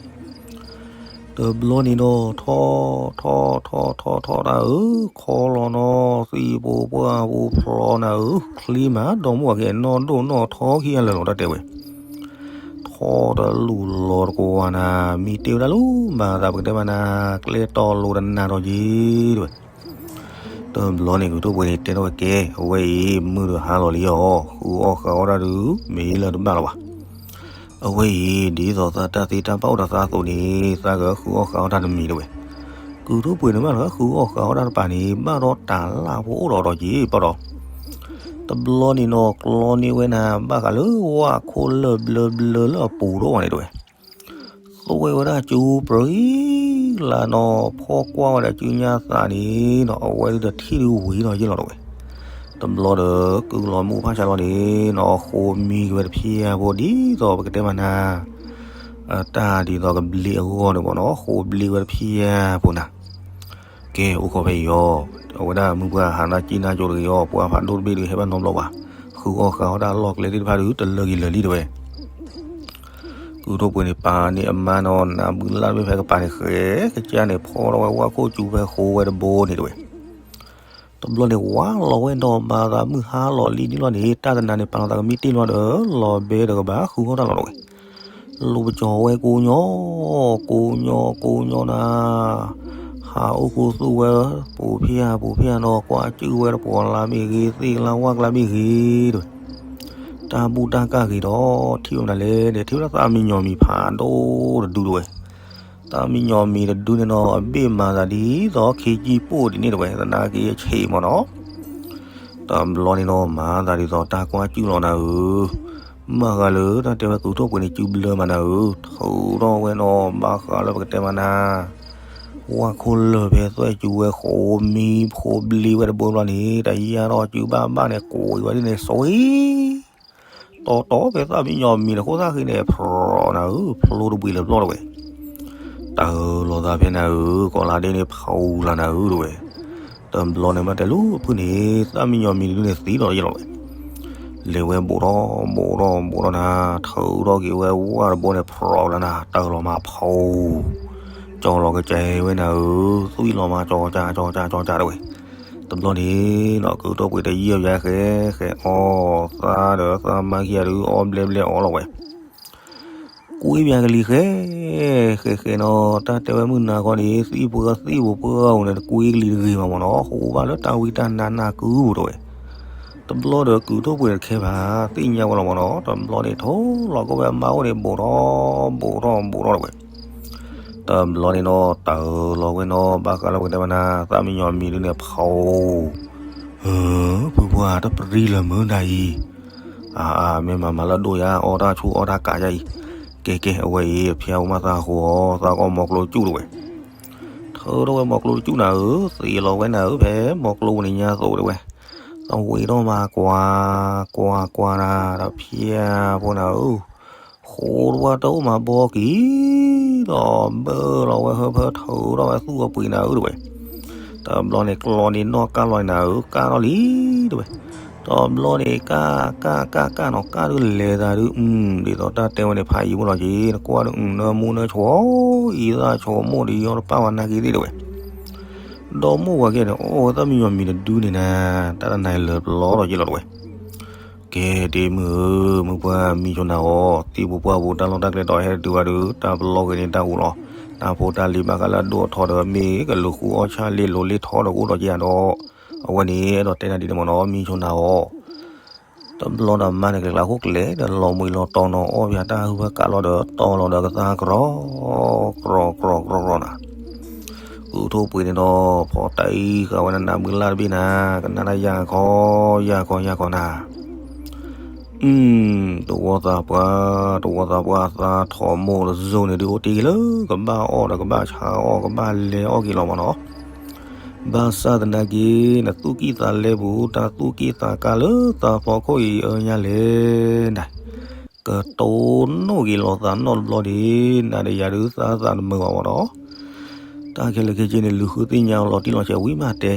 တဘျီန့ၣ်ဒီး ထီၣ် ထီၣ် ထီၣ် ထီၣ် ထီၣ်တၢ်ဧၢ ခီလီၤနီၤ သံၣ်ပူၤပှၢ်ပူၤဖျီနၤဧၢ ချံမး ဒီမိၢ်ဝၤခံဂၤနီၢ်ဒိၣ်နီၢ်ထီခံဂၤလၢာ်လီၤ တၢ်တဲဝဲ ထီၣ်တလူၢ်လီၤတကဝၤနၤ မံတ့ၢ်ဝဲဒၣ်လၢ မၤသးပကတဲမးနၤ ကျဲတီလိၤတနၤဒီးက့ၤတဝဲ. တဘျီန့ၣ် ကုၢ်ထိၣ်ပှ့ၤန့ၣ် တဲထီၣ်ဝဲကဲ အဝဲအံၤ မုၢ်ဒီးဟါလီၤလံအီၤ ဃုအီၣ်ဃုအီတၢ်ဒုး မ့ၢ်လၢတဘၣ်လီၤဘၣ်. အဝဲအံၤ ဒ်သိးသးတၢ်သ့တၢ်ဘၣ်အိၣ်ဒီးသးအသိးန့ၣ် သးကဃုအီၣ်ဃုအီတၢ်တမံၤတဝဲ. ကုၢ်ထိၣ်ပှ့ၤန့ၣ်မး ဃုအီၣ်ဃုအီတၢ်တပၤန့ၣ် ဘၣ်ဒီးတၢ်လၢ်ဖိအိၣ်ဒီးဒီးက့ၤပီၤဒီး တဘျီန့ၣ်နီၤ ကျီန့ၢ်ဝဲနၤ ဘၣ်ဃးလၢဝၣ်ခိၣ်လၢၢ်ဘျၢဘျၢလၢအပူၤဒီးန့ၣ်တဝဲ. သူဝဲဝဲဒၣ်ကၠူပြံလၢနီၤ ဖီၣ်ကွၢ်ဝဲဒီးကၠူညါသးန့ၣ်နီၤ အဝဲဒၣ်တထံၣ်ဒုးဝံၤနီၤယ့ၢ်လီၤတဝဲ. တဘျီဒီး ကုၢ်လီၤမုၢ်ဖၣ်ဆါလီၤန့ၣ်နီၤ ဃိမံက့ၤဝဲတဖျၢၣ်ဖိဒ်သိးပကတဲမးနၤ တၢ်ဒ်သိးကဘျ့အဂီၢ်န့ၣ်မၢ်နီၤ ဃိဘျ့ဝဲတဖျၢၣ်ဖိနၤ ကဲ အိၣ်ခိးဖဲအံၤအီၤ အဝဲဒၣ်မုၢ်ပှၢ်ဟးနၢ်ကံၣ်နၢ်ကၠိတဂ့ၤအီၤ ပှၤဖးဒိၣ်တဘ့ၣ်ဒုးဟဲဘၣ်နီတဘျီဘၣ်. ဃုအီၣ်ဃုအီတၢ်လီၢ်ကျဲသ့ၣ်တဖၣ်ဒုး တလၢက့ၤလၢာ်လံတဝဲ. ကုၢ်ထိၣ်ပှ့ၤန့ၣ် ပာ်န့ၢ်အမါနီၤ နၢ်ဘုလၢ်တဘ့ၣ်ဖဲကပၤန့ၣ်ဃဲ ကစၢ်န့ၣ် ဖီထီၣ်ဝဲဝၣ်ခိၣ်ကၠူဖဲဃိဝဲတဘိန့ၣ်တဝဲ. တ တဘျီန့ၣ် ဝါလီၤဝဲဒီးမၤသးမုၢ်ဟါလီၤလံန့ၣ်လီၤန့ၣ် တၢ်တနၤန့ၣ် ပာ်လီၤသးကမံတ့ၢ်လီၤဒီး လီၤဘဲဒီးကဘၣ်ဃုထီၣ်တၢ်လီၤတဝဲ လိၤပကၠီၤဝဲကိးညီ, ကိးညီ ကိးညီနၤ, ဟးအိၣ်ဃူသူၣ်ဝဲ, ပူၤဖျဲၣ်ပူၤဖျဲၣ်နီၤ ကွၢ်ကၠုၣ်ဝဲတပှီၤလါမ့ၢ်ဂ့ၤ သ့ၣ်လါဝၣ်ကျါမ့ၢ်ဂ့ၤတဝဲ, တၢ်ဘူၣ်တၢ်ကၢ်ဂ့ၤဒီး ထံၣ်ဝဲမနုၤလဲၣ်န့ၣ် ထံၣ်ဝဲဒၣ်သၣ်မံယီၤမံၤဖးဒိၣ်တဒုတဝဲ, သၣ်မံယီၤမံၤတဒုန့ၣ်နီၤ အဘ့ၣ်မၤသးဒ်သိးခ့ကံၢ်ပိၢ်ဒ်န့ၣ်တဝဲ သနာ်က့အဆံးမးနီၤ တဘျီန့ၣ်နီၤ မၤသးဒ်သိးတၢ်ကွၢ်ကၠုၣ်လီၤနၤဧၢ, မၤဃါလၢတၢ်တဲဝဲကုၢ်ထိၣ်ပှ့ၤန့ၣ် ကၠုၣ်ဘျၢမးနၤဧၢ, ထုးထီၣ်ဝဲနီၤ ဘၣ်ဃးလၢပကတဲမးနၤ, ဝၣ်ခိၣ်လၢာ်ဖဲသွဲၣ်ကၠူဝဲဃိးမံဃိးဘျံးဝဲတဘိဘျီန့ၣ် တယါထီၣ်ကၠုၣ်ဘၣ်ဘၣ်န့ၣ် ကိးအံၤဝဲဒ်န့ၣ် စံ တီတီဖဲသၣ်မံယီၤမံၤတခိၣ်သၣ်ဃ့န့ၣ် ဖြီနၤဧၢ, ဖျိတဘှံးလၢၤဘျီတဝဲ, တၢ်လီၤသးဖဲနၤဧၢ, ကီးလါဒ့န့ၣ် ဖးအူလၢနၤဧၢတဝဲ, တဘျီန့ၣ်မးတဲလၢဖုန့ၣ် သၣ်မံယီၤမံၤတဒုန့ၣ်သံလီၤယဲလီၤဝဲ, လဲၤဝဲဘိးထီၣ်ဘိးထီၣ်ဘိးထီၣ်နၤ, ထုးထီၣ်က့ၤဝဲဝၣ်တဘိန့ၣ် ဖြီလၢနၤ တၢ်လီၤမးဖီ ကၠီလီၤကစဲဝဲနၤဧၢ, သွံၣ်လီၤမးကၠီကၠၢ်ကၠီကၠၢ်ကၠီကၠၢ်တဝဲ, တဘျီန့ၣ်နီၤ ကုၢ်ထိၣ်ပှ့ၤတယံာ်ဘၣ်ဃဲဃဲအီၣ်, သးဒီးသးမါခံဂၤဒုးအီၣ်ဘျဲဘျဲအီၣ်လီၤဝဲ, ကွ့ဘၣ်ကလံၤဃဲ, ဃဲဃဲနီၤ တၢ်တဲဝဲမုၢ်နၤခီန့ၣ် သံၣ်ပှၢ်သံၣ်ပူၤပှၢ်ပူၤန့ၣ် တကွ့ကလံၤတဂ့ၤမးမးနီၤ ဃိးဘၣ်လၢတၢ်ဝံတၢ်နါနၢ်ကုပူၤတဝဲ, တဘျီဒီးကုၢ်ထိၣ်ပှ့ၤတခဲဘၣ် သ့ၣ်ညါဝဲလီၤမးနီၤ တဘျီန့ၣ် ထိလီၤကီၢ်ဝဲမါအိၣ်န့ၣ် ဘိးထီၣ်ဘိးထီၣ်ဘိးထီၣ်တဝဲ တဘျီန့ၣ်နီၤ တၢ်လီၤဝဲနီၤ ဘၣ်ဃးလၢပကတဲမနၤ သၣ်မံယီၤမံၤဒုန့ၣ် ဖီ, ဖုပှၢ်တပရံလၢမုၢ်နၤအံၤ, အါအါ မ့ၢ်မၤမၤလၢဒိၣ်ယါ အီၣ်တၢ်ဆူၣ်အီၣ်တၢ်ကးယါအံၤ, ကဲကဲ အဝဲအံၤ ဖျါဝဲမးသးဃိအီၤ သးကအီၣ်မီၤကျိတကၠူၣ်တဝဲ, ထုးထီၣ်ဝဲမီၤကျိတကၠူၣ်နၤဧၢ, သ့လီၤဝဲနၤဧၢ ဖဲမီၤကျိပူၤန့ၣ်ညါသိးတဝဲ, သဝ့ၤထီၣ်မၤကွၢ်, ကွၢ်ကွၢ်နၤ ဒီးဖျါဖိနၤဧၢ, ဃိတဝါတအိၣ်မၤဘီက့ၤ, ဒီးဘၢလီၤဝဲဟၢဖၢထုးထီၣ်ဝဲသူၣ်အပှ့ၤနၤဧၢတဝဲ, တဘျီန့ၣ်ကျီန့ၣ်နီၢ်ကၢ်လီၤနၤဧၢ ကၢ်ထီၣ်လံတဝဲ, တဘျီန့ၣ်ကၢ်ကၢ်ကၢ်ကၢ်နီၤ ကၢ်ဒုးလဲၤသးဒုး ဒ်သိးတၢ်တဲဝဲန့ၣ် ဖးယံၤမုၢ်လီၤက့ၤ နကွၢ်ဒုး နၢမူနၢဆိအံၤ သၣ်ဆိမိၢ်ဒုးယီတပၣ်ဝဲနာ်က့ၤသ့ၣ်တဝဲ, ဒီမိၢ်ဝၤကဲန့ၣ် အီၣ်ဝဲသၣ်မံယီၤမံၤတဒုန့ၣ်နၤ, တၢ်တနၤလၢပလီၢ်လီၤက့ၤလီၤတဝဲ ကဲဒ့မုၢ်ဧၢ, မုၢ်ပှၢ်မံဆိနၤအီၤ, သံပူၤပှၢ်ပူၤတၢ်လီၢ်တၢ်ကျဲဒီးဟဲတတုၤဘၣ်ဒုး တၢ်ပလီၢ်ဂ့ၤန့ၣ်တၢ်ဟူးလီၤ, တၢ်ဖိတၢ်လံၤဘၣ်ဃးလၢအဒိၣ်အထီဒီး မ့ၢ်ကလူၤဃုအီၣ်ဆၣ်လ့လိၤလ့ထီဒီးအိၣ်ဒီးက့ၤဒီး, အဝဲန့ၣ်အဲၣ်ဒိးတဲနၤဒ်န့ၣ်မ့ၢ်နီၤ မံဆိနၤအီၤ တဘျီဒီးမါန့ၣ်ကလဲၤကျါခိၣ်ကျဲဒီးလီၤမှံလီၤတီၤနီၤ အီၣ်ပၠးတၢ်ဟူးဖၢကးလီၤဒီးတီၤလီၤဒီးကသါကြီ, ကြီကြီကြီကြီနၤ, ကုၢ်ထိၣ်ပှ့ၤန့ၣ်ဒီး ဖီတၢ်အံၤဃာ်ဝဲနနးမုၢ်လၢ်တဘ့ၣ်နၤ, ကနၣ်တၢ်ယၤခီ, ယၤခီယၤခီနၤ အု တဝီသးပှၢ်, တဝီသးပှၢ်သးထီၣ်မိၢ်တစိၤန့ၣ်ဒုးအိၣ်တ့ၢ်လၢ ကဘၣ်အီၣ်ဒီးကဘၣ်ဆါအီၣ်ကဘၣ်လဲၤအီၣ်က့ၤလီၤမးနီၤ, ဘၣ်ဆၣ်သနာ်က့ နသူၣ်ကံၢ်သးလဲပူၤ တၢ်သူၣ်ကံၢ်သးကါလၢသးဖီခိၣ်အံၤအၢညါလဲၣ်နၤ, ကတိၤနီၣ်က့ၤလီၤသးနီတဘျီဒံး နၤဒီးယၤဒုးသးသးတမုာ်ဘၣ်မးနီၤ တၢ်ခဲလၢာ်ခဲဆ့န့ၣ် လူၤဃုသ့ၣ်ညါအီၤလီၤတံၢ်လီၤဆဲးဝံၤမးတဲ,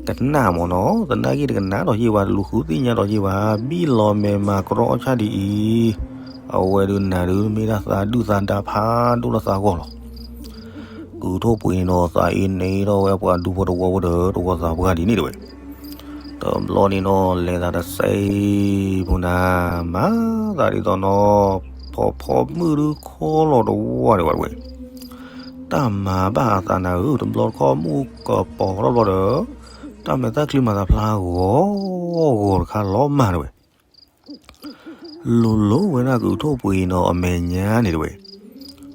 ကနၣ်မ့ၢ်နီၤ သနာ်က့တကနၣ်ဒီးယ့ၢ်ဝဲ တလူၤဃုသ့ၣ်ညါဒီးယ့ၢ်ဝဲ ဘံၣ်လီၤမဲာ်မၤကြီအီၣ်ဆၣ်ဒ်အံၤ, အဝဲဒုးနၤဒုးမ့ၢ်ဒၣ်သးဒုၣ်သးဒါဖးဒိၣ်လၢသးဂီၢ်လီၤ. ကုၢ်ထိၣ်ပှ့ၤန့ၣ်နီၤ သးအ့န့ၢ်ထီၣ်ဝဲပှၤဒူဖိတဝီဖိဒီး တဝီသးပှၢ်ဒ်န့ၣ်တဝဲ တဘျီန့ၣ်နီၤ လဲၤသးတစဲးဖိနၤ မၤသးဒ်သိးနီၤ ဖီဖီမုၢ်ဒုးခီလီၤတဝီဒံးဝဲတဝဲ တၢ်မၤဘၣ်အသးနၤဧၢ တဘျီတခီၣ်မုၢ်ကပီၤထီၣ်ဘျီဒီး တၢ်မဲာ်သၣ်ချံမၤသးဖျါဂီၤဂီၤတခါလီၤမၢ်တဝဲ လိၤလိၤဝဲဒၣ်ကုၢ်ထိၣ်ပှ့ၤနီၤအမဲာ်ညါန့ၣ်တဝဲ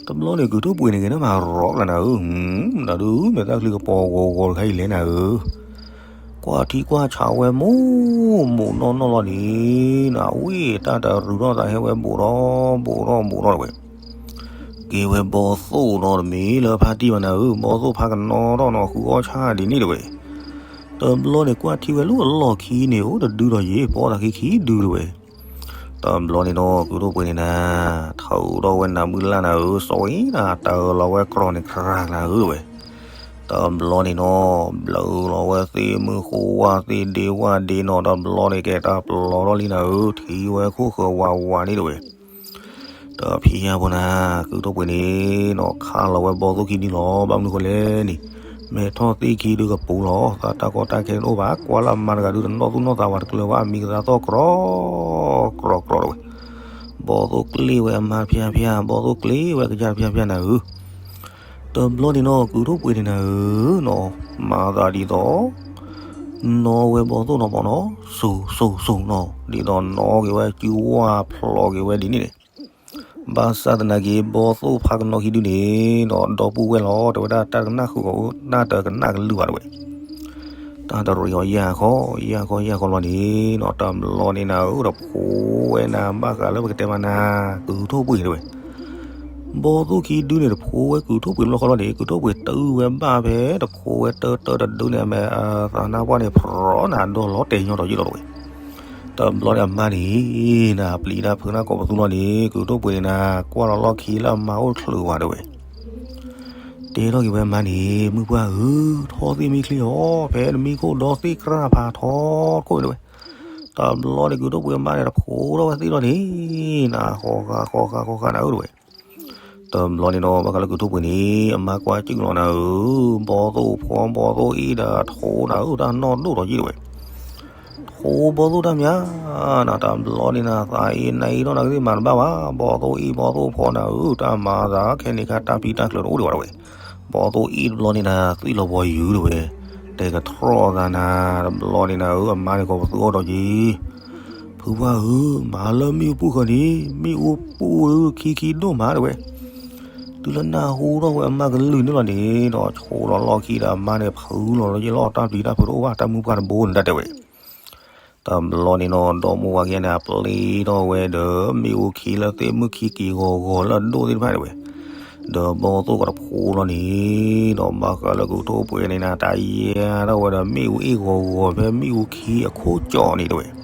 တဘျီန့ၣ်ကုၢ်ထိၣ်ပှ့ၤန့ၣ် ကဲနမၤရီကျါနၤဧၢ, နဒုးမဲာ်သၣ်ချံကပီၤဂီၤဂီၤတခါအံၤလဲၣ်နၤဧၢ, ကွၢ်ထံကွၢ်ဆးဝဲမိၢ်မိၢ်နီၢ်နီၢ်လီၤန့ၣ် နဝံၣ်တၢ်တရုၤထီၣ်သးဟဲဝဲဘူးထီၣ်ဘူးထီၣ်ဘူးထီၣ်တဝဲ ကဲဝဲဘီသိၣ်နီၤတမံၤလၢဖါတံၢ်ဘၣ်နၤဧၢ, ဘီသိၣ်ဖးကနီထီၣ်နီၤ ဃုအီၣ်ဆၣ်ဒ်န့ၣ်တဝဲ, တဘျီန့ၣ်ကွၢ်ထံဝဲလၢအလီၢ်ခံန့ၣ် အိၣ်တဒုဒီးယ့ၢ် ပီသးခံခံဒုတဝဲ, တဘျီန့ၣ်နီၤ ကုၢ်ထိၣ်ပှ့ၤန့ၣ်နၤ, ထုးထီၣ်ဝဲနၤမုၢ်လၢ်နၤဧၢ, စီၤအံၤနၤ တၢ်လီၤဝဲကြီန့ၣ် ခြးနၤဧၢတဝဲ, တဘျီန့ၣ်နီၤ ဘျၢလီၤဝဲသ့ၣ်မုၢ်ဃိဝၣ်သ့ၣ်ဒ့ဝၣ်ဒ့နီၤ တဘျီန့ၣ်ကဲတၢ်ပျီထီၣ်လံနၤဧၢ, ထံဝဲခိၣ်ဃၢၤဝးဝးန့ၣ်တဝဲ တဖံးညါဖိနၤ, ကုၢ်ထိၣ်ပှ့ၤန့ၣ်နီၤ ခးလီၤဝဲဘီသိၣ်ခံနံၤလီၤ, ဘၣ်မနုၤဃိလဲၣ်န့ၣ်, မဲာ်ထီၣ်သ့ၣ်ခံဒုကပူၤလီၤ. သးတၢ်ကီတၢ်ခဲတအိၣ်ဘၣ်, ကွၢ်လၢအမါတဂၤဒုတနီၣ်သူၣ်နီၣ်သးဝဲတကျၢၤဘၣ်, မံကသါသီၣ်ကြီကြီတဝဲ. ဘီသိၣ်ကျ့ၣ်ဝဲအမါဖၠၣ်ဖၠၣ်, ဘီသိၣ်ကျ့ၣ်ဝဲကစၢ်ဖၠၣ်ဖၠၣ်နၤဧၢ. တဘျီန့ၣ်နီၤ ကုၢ်ထိၣ်ပှ့ၤန့ၣ်နၤဧၢနီၤ, မၤသးဒ်သိး နီၣ်ဝဲဘီသိၣ်နီၤမၢ်နီၤ, စိၤစိၤစိၤနီၤ, ဒ်သိးနီၣ်က့ၤဝဲစုဝၢ်ဖျိးက့ၤဝဲဒ်န့ၣ်န့ၣ်. ဘၣ်ဆၣ်သနာ်က့ ဘီသိၣ်ဖးကနီၣ်ခံဒုန့ၣ်နီၤ ဒီပုၢ်ဝဲၢ်လီၤ, တဲဝဲဒၣ်တၢ်ကနၣ်ဃုာ်အီၤ, တၢ်တကနၣ်ကလုၢ်ဘၣ်တဝဲ. တၢ်တရံးအီၤယၢ်ခီ ယၢ်ခီ ယၢ်ခီလီၤန့ၣ်နီၤ, တဘျီန့ၣ်နၤဧၢ တဖိဝဲနၤ ဘၣ်ဃးလၢပကတဲမးနၤ ကုၢ်ထိၣ်ပှ့ၤတဝဲ. ဘီသိၣ်ခံဒုန့ၣ် တဖိဝဲကုၢ်ထိၣ်ပှ့ၤဘျီဃီလီၤန့ၣ်, ကုၢ်ထိၣ်ပှ့ၤတုၤဝဲဘၣ်ဖဲတဖိဝဲတၢတၢတဒုန့ၣ် အမဲာ်သးနါပှၢ်န့ၣ် ဖျိနၤဒီလီၤတဲာ်ညီထီၣ်ယံာ်လီၤတဝဲ. တဘျီန့ၣ်အမါန့ၣ် နၤပျံၤတၢ်ဖုးနၢ်ကိးပသူလီၤန့ၣ်, ကုၢ်ထိၣ်ပှ့ၤန့ၣ်နၤ ကွၢ်လီၤလီၢ်ခံလၢအမါအိၣ်တချုးဘၣ်တဝဲ. တဲထီၣ်က့ၤဝဲအမါန့ၣ်, မုၢ်ပှၢ်ဧၢ, ထီၣ်သ့ၣ်မံချံအီၤ, ဖဲနမံခိၣ်ဒီသ့ၣ်ကြၢ်ဖးထီခိၣ်တဝဲ. တဘျီန့ၣ်ကုၢ်ထိၣ်ပှ့ၤအမါန့ၣ် တဖိထီၣ်ဝဲသ့ၣ်လီၤန့ၣ်, နဃီဃာ်ဃီဃာ်ဃီဃာ်နၤဧၢတဝဲ. တဘျီန့ၣ်နီၤ ဘၣ်ဃးလၢကုၢ်ထိၣ်ပှ့ၤန့ၣ် အမါကွၢ်စူၣ်လီၤနၤဧၢ, ဘီသိၣ်ဖီဘီသိၣ်အ့ၣ်ဒီးထိနၤဧၢ, တၢ်နီၢ်ဒိၣ်ထီၣ်ယံာ်တဝဲ. ထိဘီသိၣ်တၢ်မၤနၤ, တဘျီန့ၣ်နၤ သးအ့ၣ်နါအ့ၣ်ထီၣ်နၤကသ့ၣ်မၤတဘၣ်ဘၣ်, ဘီသိၣ်အ့ၣ်ဘီသိၣ်ဖီနၤဧၢ, တၢ်မၤသးခဲန့ၣ်ခါတၢ်ပျံၤတၢ်ချုးတအိၣ်ဒံးဘၣ်တဝဲ. ဘီသိၣ်အ့ၣ်တဘျီန့ၣ်နၤ သွံၣ်လီၤဘီယူၤတဝဲ, တဲကထီၣ်သးနၤ, တဘျီန့ၣ်နၤဧၢ အမါန့ၣ်ကိးပသူအီၤဒီးက့ၤ ဖုပှၢ်ဧၢ, မၤလၢမ့ၣ်အူပူၤဃီန့ၣ်, မ့ၣ်အူပူၤခံခံဒိၣ်မးတဝဲ. တုၤလၢနၢ်ဟူထီၣ်ဝဲအမါကလုၢ်န့ၣ်လီၤန့ၣ်ဒီး ဆိလီၤလီၢ်ခံဒီးအမါန့ၣ် ဖုလီၤလီၤယ့ၢ်လီၤ တၢ်ပျံၤတၢ်ဖုးတအိၣ်ဘၣ်, တၢ်မုၢ်ပှၢ်တဘိန့ၣ်တၢ်တဲဝဲ. တဘျီန့ၣ်နီၤ ဒီမိၢ်ဝၤခံဂၤန့ၣ် အပျဲထီၣ်ဝဲဒီး မ့ၣ်အူခံလၢသ့ၣ်မုၢ်ခံက့ၤဂီၤဂီၤလၢအဒိၣ်သ့ၣ်တဖၣ်န့ၣ်ဝဲ, ဒီးဘီသိၣ်ကတဖိလီၤန့ၣ်, ဒီးဘၣ်ဃးလၢကုၢ်ထိၣ်ပှ့ၤန့ၣ်နၤ တၢ်ယဲထီၣ်ဝဲဒီးမ့ၣ်အူအ့ၣ်ဂီၤဂီၤဖဲမ့ၣ်အူခံအခိၣ်ကၠီန့ၣ်တဝဲ.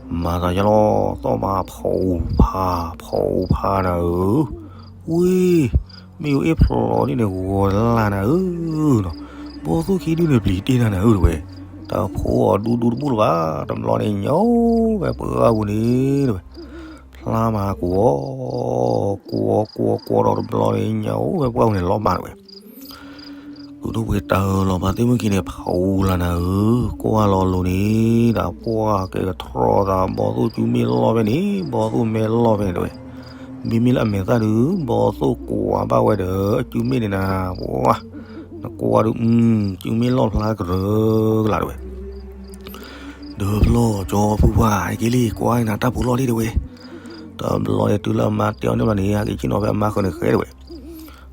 မၤသးယလီၤ သီၣ်မးဖီအူဖး ဖီအူဖးနၤဧၢ, ဝ့ၢ် မ့ၣ်အူအ့ၣ်ဖျိးဒ်န့ၣ်ဂီၤလၢနၤဧၢနီၤ, ဘီသိၣ်ခံဒုန့ၣ်ပျံၤတ့ၢ်နၤနၤဧၢတဝဲ. တၢ်ဖိအီၤဒူဒူတဘူၣ်လၢၤဘၣ်, တဘျီန့ၣ်ညၣ်အိၣ်ဝဲပှၢ်ပူၤန့ၣ်တဝဲ, ဖျါမးကွီၤ, ကွီၤကွီၤကွီၤဒီးတဘျီန့ၣ် ညၣ်အိၣ်ဝဲပှၢ်ပူၤန့ၣ်လီၤမးတဝဲ. ကုၢ်ထိၣ်ပှ့ၤတၢ်လီၤမၤသ့ၣ်မုၢ်ခံန့ၣ် ဖးအူလၢနၤဧၢ, ကွၢ်လီၤလိၤန့ၣ် တၢ်ပှၢ်ကဲကထီၣ်သး ဘီသိၣ်စုမ့ၣ်လီၢ်ဖဲန့ၣ် ဘီသိၣ်မဲလီၢ်ဖဲန့ၣ်တဝဲ. မ့မ့ၢ်လၢအမဲာ်သၣ်ဒုး ဘီသိၣ်ကွၢ်ဘၣ်ဝဲဒီး အစုမ့ၣ်န့ၣ်နၤ, ပှၢ်, နကွၢ်ဒုး စုမ့ၣ်လီၢ်ဖျါကရၢကလာ်တဝဲ. ဒီးဖျီၣ်ကၠီဖုပှၢ် ဟဲက့ၤလံ ကွၢ်နၤတၢ်ပူၤလီၢ်လံတဝဲ. တဘျီန့ၣ်တုၤလၢအမါတဲအီၤန့ၣ်ဘၣ်န့ၣ် ဟဲက့ၤဆ့ၣ်နီၤဖဲအမါဃၢၤန့ၣ်ဃဲတဝဲ.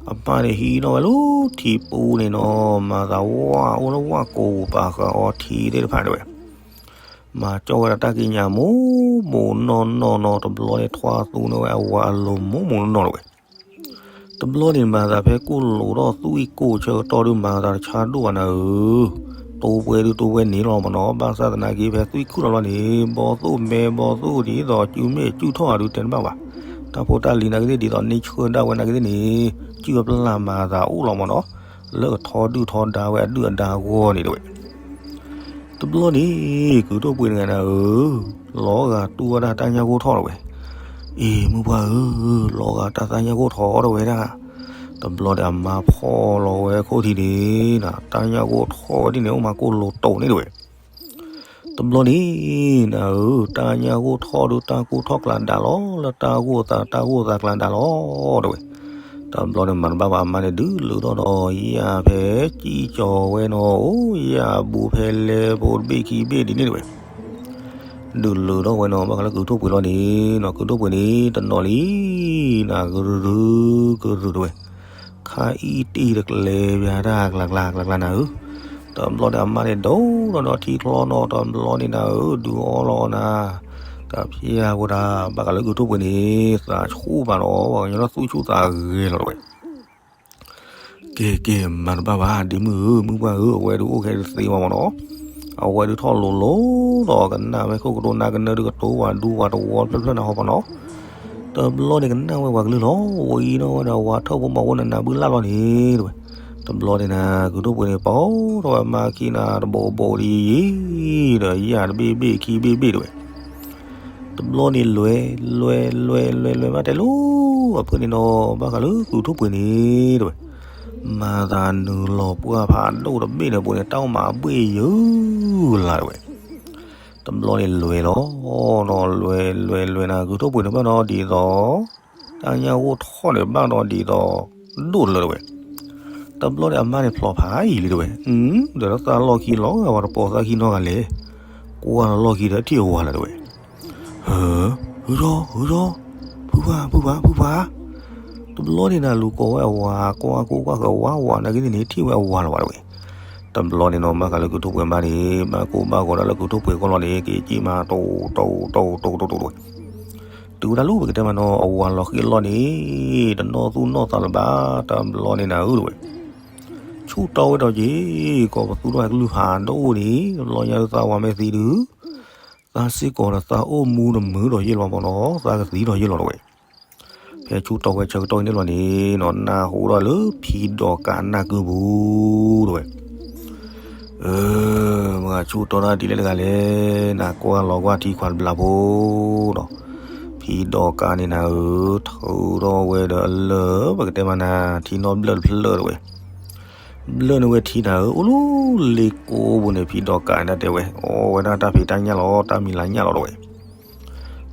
အပၢ်န့ၣ်ဟံးထီၣ်ဝဲလၢထံပူၤန့ၣ်နီၤ မၤသးဝၣ်အိၣ်လၢဝၣ်ကိာ်ပာ်ဃာ်အီထံသ့ၣ်တဖၣ်တဝဲ. မၤကၠီၣ်ဝဲဒၣ်တၢ်ကံးညာ်မိၢ်မိၢ်နီၢ်နီၢ်နီၤ တဘျီန့ၣ်ထွါသူန့ၢ်ဝဲအဝၤအလိၤမိၢ်မိၢ်နီၢ်နီၢ်တဝဲ. တဘျီန့ၣ်မၤသးဖဲကိၣ်လိာ်ထီၣ်သွံၣ်ကိၣ်ဆၢကတီၢ်ဒုးမၤသးတဆါဒိၣ်ဘၣ်နၤဧၢ, တိဝဲဒုးတိဝဲန့ၣ်လီၤမၢ်နီၤ, ဘၣ်ဆၣ်သနာ်က့ဖဲသွံၣ်ခုၣ်လီၤလီၤန့ၣ် ဘီသိၣ်မဲဘီသိၣ်ဒ်သိးစုမ့ၣ်စုၣ်ထီၣ်အဒုးတဲတဘၣ်ဘၣ်. တၢ်ဖိတၢ်လံၤနာ်က့သ့ၣ်ဒ်သိးန့ၢ်ဆၢဒၣ်ဝဲနာ်က့သ့ၣ်န့ၣ် စုအပျၢ်မၤသးအိၣ်လီၤမၢ်နီၤ, လၢကထီဒုၣ်ထီဒါဝဲအဒုၣ်အဒါအဂီၢ်န့ၣ်တဝဲ. တဘျီန့ၣ် ကုၢ်ထိၣ်ပှ့ၤတဂၤနၤဧၢ, လီၤဂာ်တူၢ်ဝဲဒၣ်တၢ်ညၣ်ဂိၢ်ထီၣ်တဝဲ. အ့ မုၢ်ပှၢ်ဧၢ, လီၤဂာ်တၢ်သးညၣ်ဂိၢ်ထီၣ်တဝဲဒၣ်. တဘျီန့ၣ်အမါဖီၣ်လီၤဝဲခိၣ်ထံးန့ၣ် တၢ်ညၣ်ဂိၢ်ထီၣ်ဝဲဒ်န့ၣ် အိၣ်မးကိၣ်လိာ်တိာ်န့ၣ်တဝဲ. တဘျီန့ၣ် နၤဧၢ, တၢ်ညၣ်ဂိၢ်ထီၣ်ဒုးတၢ်ကိၢ်ထီၣ်ကျးဒၣ်လီၤ, လၢတၢ်ဂိၢ်သးတၢ်ဂိၢ်သးကျးဒၣ်လီၤ တဝဲ. တဘျီန့ၣ်မၤတဘၣ်ဘၣ် အမါန့ၣ်ဒုးလုာ်ထီၣ်ဒီး ယၣ်ဖဲစံၣ်ကၠီၤဝဲနီၤ, အိၣ်ယၣ်အဘူးဖဲလဲဖိတဘ့ၣ်ခံဘ့ၣ်ဒ်န့ၣ်တဝဲ. ဒုးလုာ်ထီၣ်ဝဲနီၤ ဘၣ်ဃးလၢကုၢ်ထိၣ်ပှ့ၤလီၤန့ၣ်နီၤ, ကုၢ်ထိၣ်ပှ့ၤန့ၣ် တနီၤလံ နၤကရုၢ်ကရုၢ်တဝဲ. ခါအံၤတ့ၢ်တကျဲၤပၠးတၢ်ကျးကျးကျးကျးနၤဧၢ. တဘျီန့ၣ်အမါန့ၣ်ဒိၣ်ထီၣ်ဒီးထံချီနီၤ, တဘျီန့ၣ်နၤဧၢ ဒုးအီလီၤနၤ, တဖျၢၣ်ဖိတၢ် ဘၣ်ဃးလၢကုၢ်ထိၣ်ပှ့ၤန့ၣ် သးဆူၣ်ဘၣ်နီၤ, ပှၤကညီလၢသူၣ်ဆူၣ်သးဂဲၤလီၤတဝဲ. ကဲကဲ မၤတဘၣ်ဘၣ် ဒ့မုၣ်ဧၢ မုၢ်ပှၢ်ဧၢ, အဝဲဒုးအိၣ်ခဲတသ့ဘၣ်မၢ်နီၤ. အဝဲဒုးထီၣ်လိၤလိၤဒီး ကနၣ်ဝဲခိၣ်ကတိၤနၤကနၢဒုးကတိၤဝဲဒူဝဲတဝီဖျၢၣ်ဖျၢၣ်နၤဟီၣ်ပနီၤ. တဘျီန့ၣ်ကနၣ်ဝဲပှၤကလုၢ်လီၤ, ဝံၤနီၤဝဲဒီးဝၤထၢၣ်ဖိမီၤဖိနးနးဘုလၢ်လီၤန့ၣ်တဝဲ. တဘျီန့ၣ်နၤ ကုၢ်ထိၣ်ပှ့ၤန့ၣ် ပိာ်ထီၣ်ဝဲမါခံနၤတဘိးဘိးဒ်ယံၤ, ဒီးယၣ်တဘ့ၣ်ဘ့ၣ်ခံဘ့ၣ်ဘ့ၣ်တဝဲ. တဘျီန့ၣ်လွဲၤ လွဲၤ လွဲၤ လွဲၤ လွဲၤမးတဲလိၤ အဖုန့ၣ်နီၤ ဘၣ်ဃးလၢကုၢ်ထိၣ်ပှ့ၤန့ၣ်တဝဲ. မၤသးနုာ်လီၤပှၢ်ဖးဒိၣ်တဘ့ၣ်န့ၣ်ပူၤန့ၣ် တၢ်အိၣ်မးဘှ့ၣ်ယုၢ်လၢ်တဝဲ. တဘျီန့ၣ်လွဲၤလီၤနီၤ, လွဲၤလွဲၤလွဲၤနၤ ကုၢ်ထီၣ်ပှ့ၤန့ၣ်ဘၣ်ဒီးဒ်သိး တၢ်ညၣ်ဂိၢ်ထီၣ်န့ၣ်ဘၣ်ဒီးဒ်သိး ဒိၣ်တလၢတဝဲ. တဘျီန့ၣ်အမါန့ၣ်ဖျိးဖးယံာ်လံတဝဲ, ဒီးတၢ်လီၢ်ခံလီၤဂာ်ဝဲတပိာ်သၣ်ခံနီတဂၤလဲၣ်, ကွၢ်လီၢ်ခံဒီးထံၣ်အဝၤလၢတဝဲ. ဟၢ, ဟုဒီး ဟုဒီး, ဖုဖး ဖုဖး ဖုဖး. တဘျီန့ၣ်နၤလူၤကိးဝဲအဝၤ ကွၢ်ကိၢ်ကွၢ်ဃၢၤဝးဝး နာ်က့န့ၣ် ထံၣ်ဝဲအဝၤလၢၤဘၣ်တဝဲ. တဘျီန့ၣ်နီၤ ဘၣ်ဃးလၢကုၢ်ထီၣ်ပှ့ၤမါန့ၣ် ဘၣ်ကိၢ်ဘၣ်ဂီၤဒၣ်လၢကုၢ်ထီၣ်ပှ့ၤကီၢ်လီၤန့ၣ် က့ၤက့ၤမး တိၢ်တိၢ်တိၢ်တိၢ်တိၢ်တိၢ်တဝဲ. တုၤဝဲဒၣ်လၢပကတဲမးနီၤ အဝၤလီၤဃံအလီၢ်န့ၣ် တနီၢ်သူၣ်နီၢ်သးလၢၤဘၣ် တဘျီန့ၣ်နၤဧၢတဝဲ. ဆူၣ်တီဝဲဒီးက့ၤ ကိးပသူထီၣ်ဝဲကလုၢ်ဖးဒိၣ်န့ၣ် တဘျီညါလၢသးဝၤမ့ၢ်သံဒုး သးစ့ၢ်ကီးဒီးသးအိၣ်မူတမုာ်ဒီးယ့ၢ်လီၤမးနီၤ သးကသံဒီးယ့ၢ်လီၤတဝဲ. ဖဲဆူၣ်တီဝဲဆၢကတီၢ်န့ၣ်လီၤန့ၣ်နီၤ နၢ်ဟူထီၣ်လၢဖံဒီးကးနၢ်ကုပူၤတဝဲ. အၢ မ့ၢ်ဆူၣ်တီတၢ်ဒ်လဲၣ်တဂၤလဲၣ်, နကွၢ်လီၤကွၢ်ထံခွးတဘျီဖိဒီး ဖံဒီးကးန့ၣ်နၤဧၢ ထုးထီၣ်ဝဲဒီးအလၢ ပကတဲမးနၤ ထံနီၣ်ဘျၢၣ်တဖျၢၣ်တဝဲ. ဘျၢၣ်န့ၢ်ဝဲထံနၤဧၢ အိၣ်လၢလ့ကိပူၤန့ၣ် ဖံဒီးကးန့ၣ်တဲဝဲ အီဝဲဒၣ်တၢ်ဖံးတၢ်ညၣ်လီၤ တၢ်မံၤလၤညၣ်လီၤတဝဲ.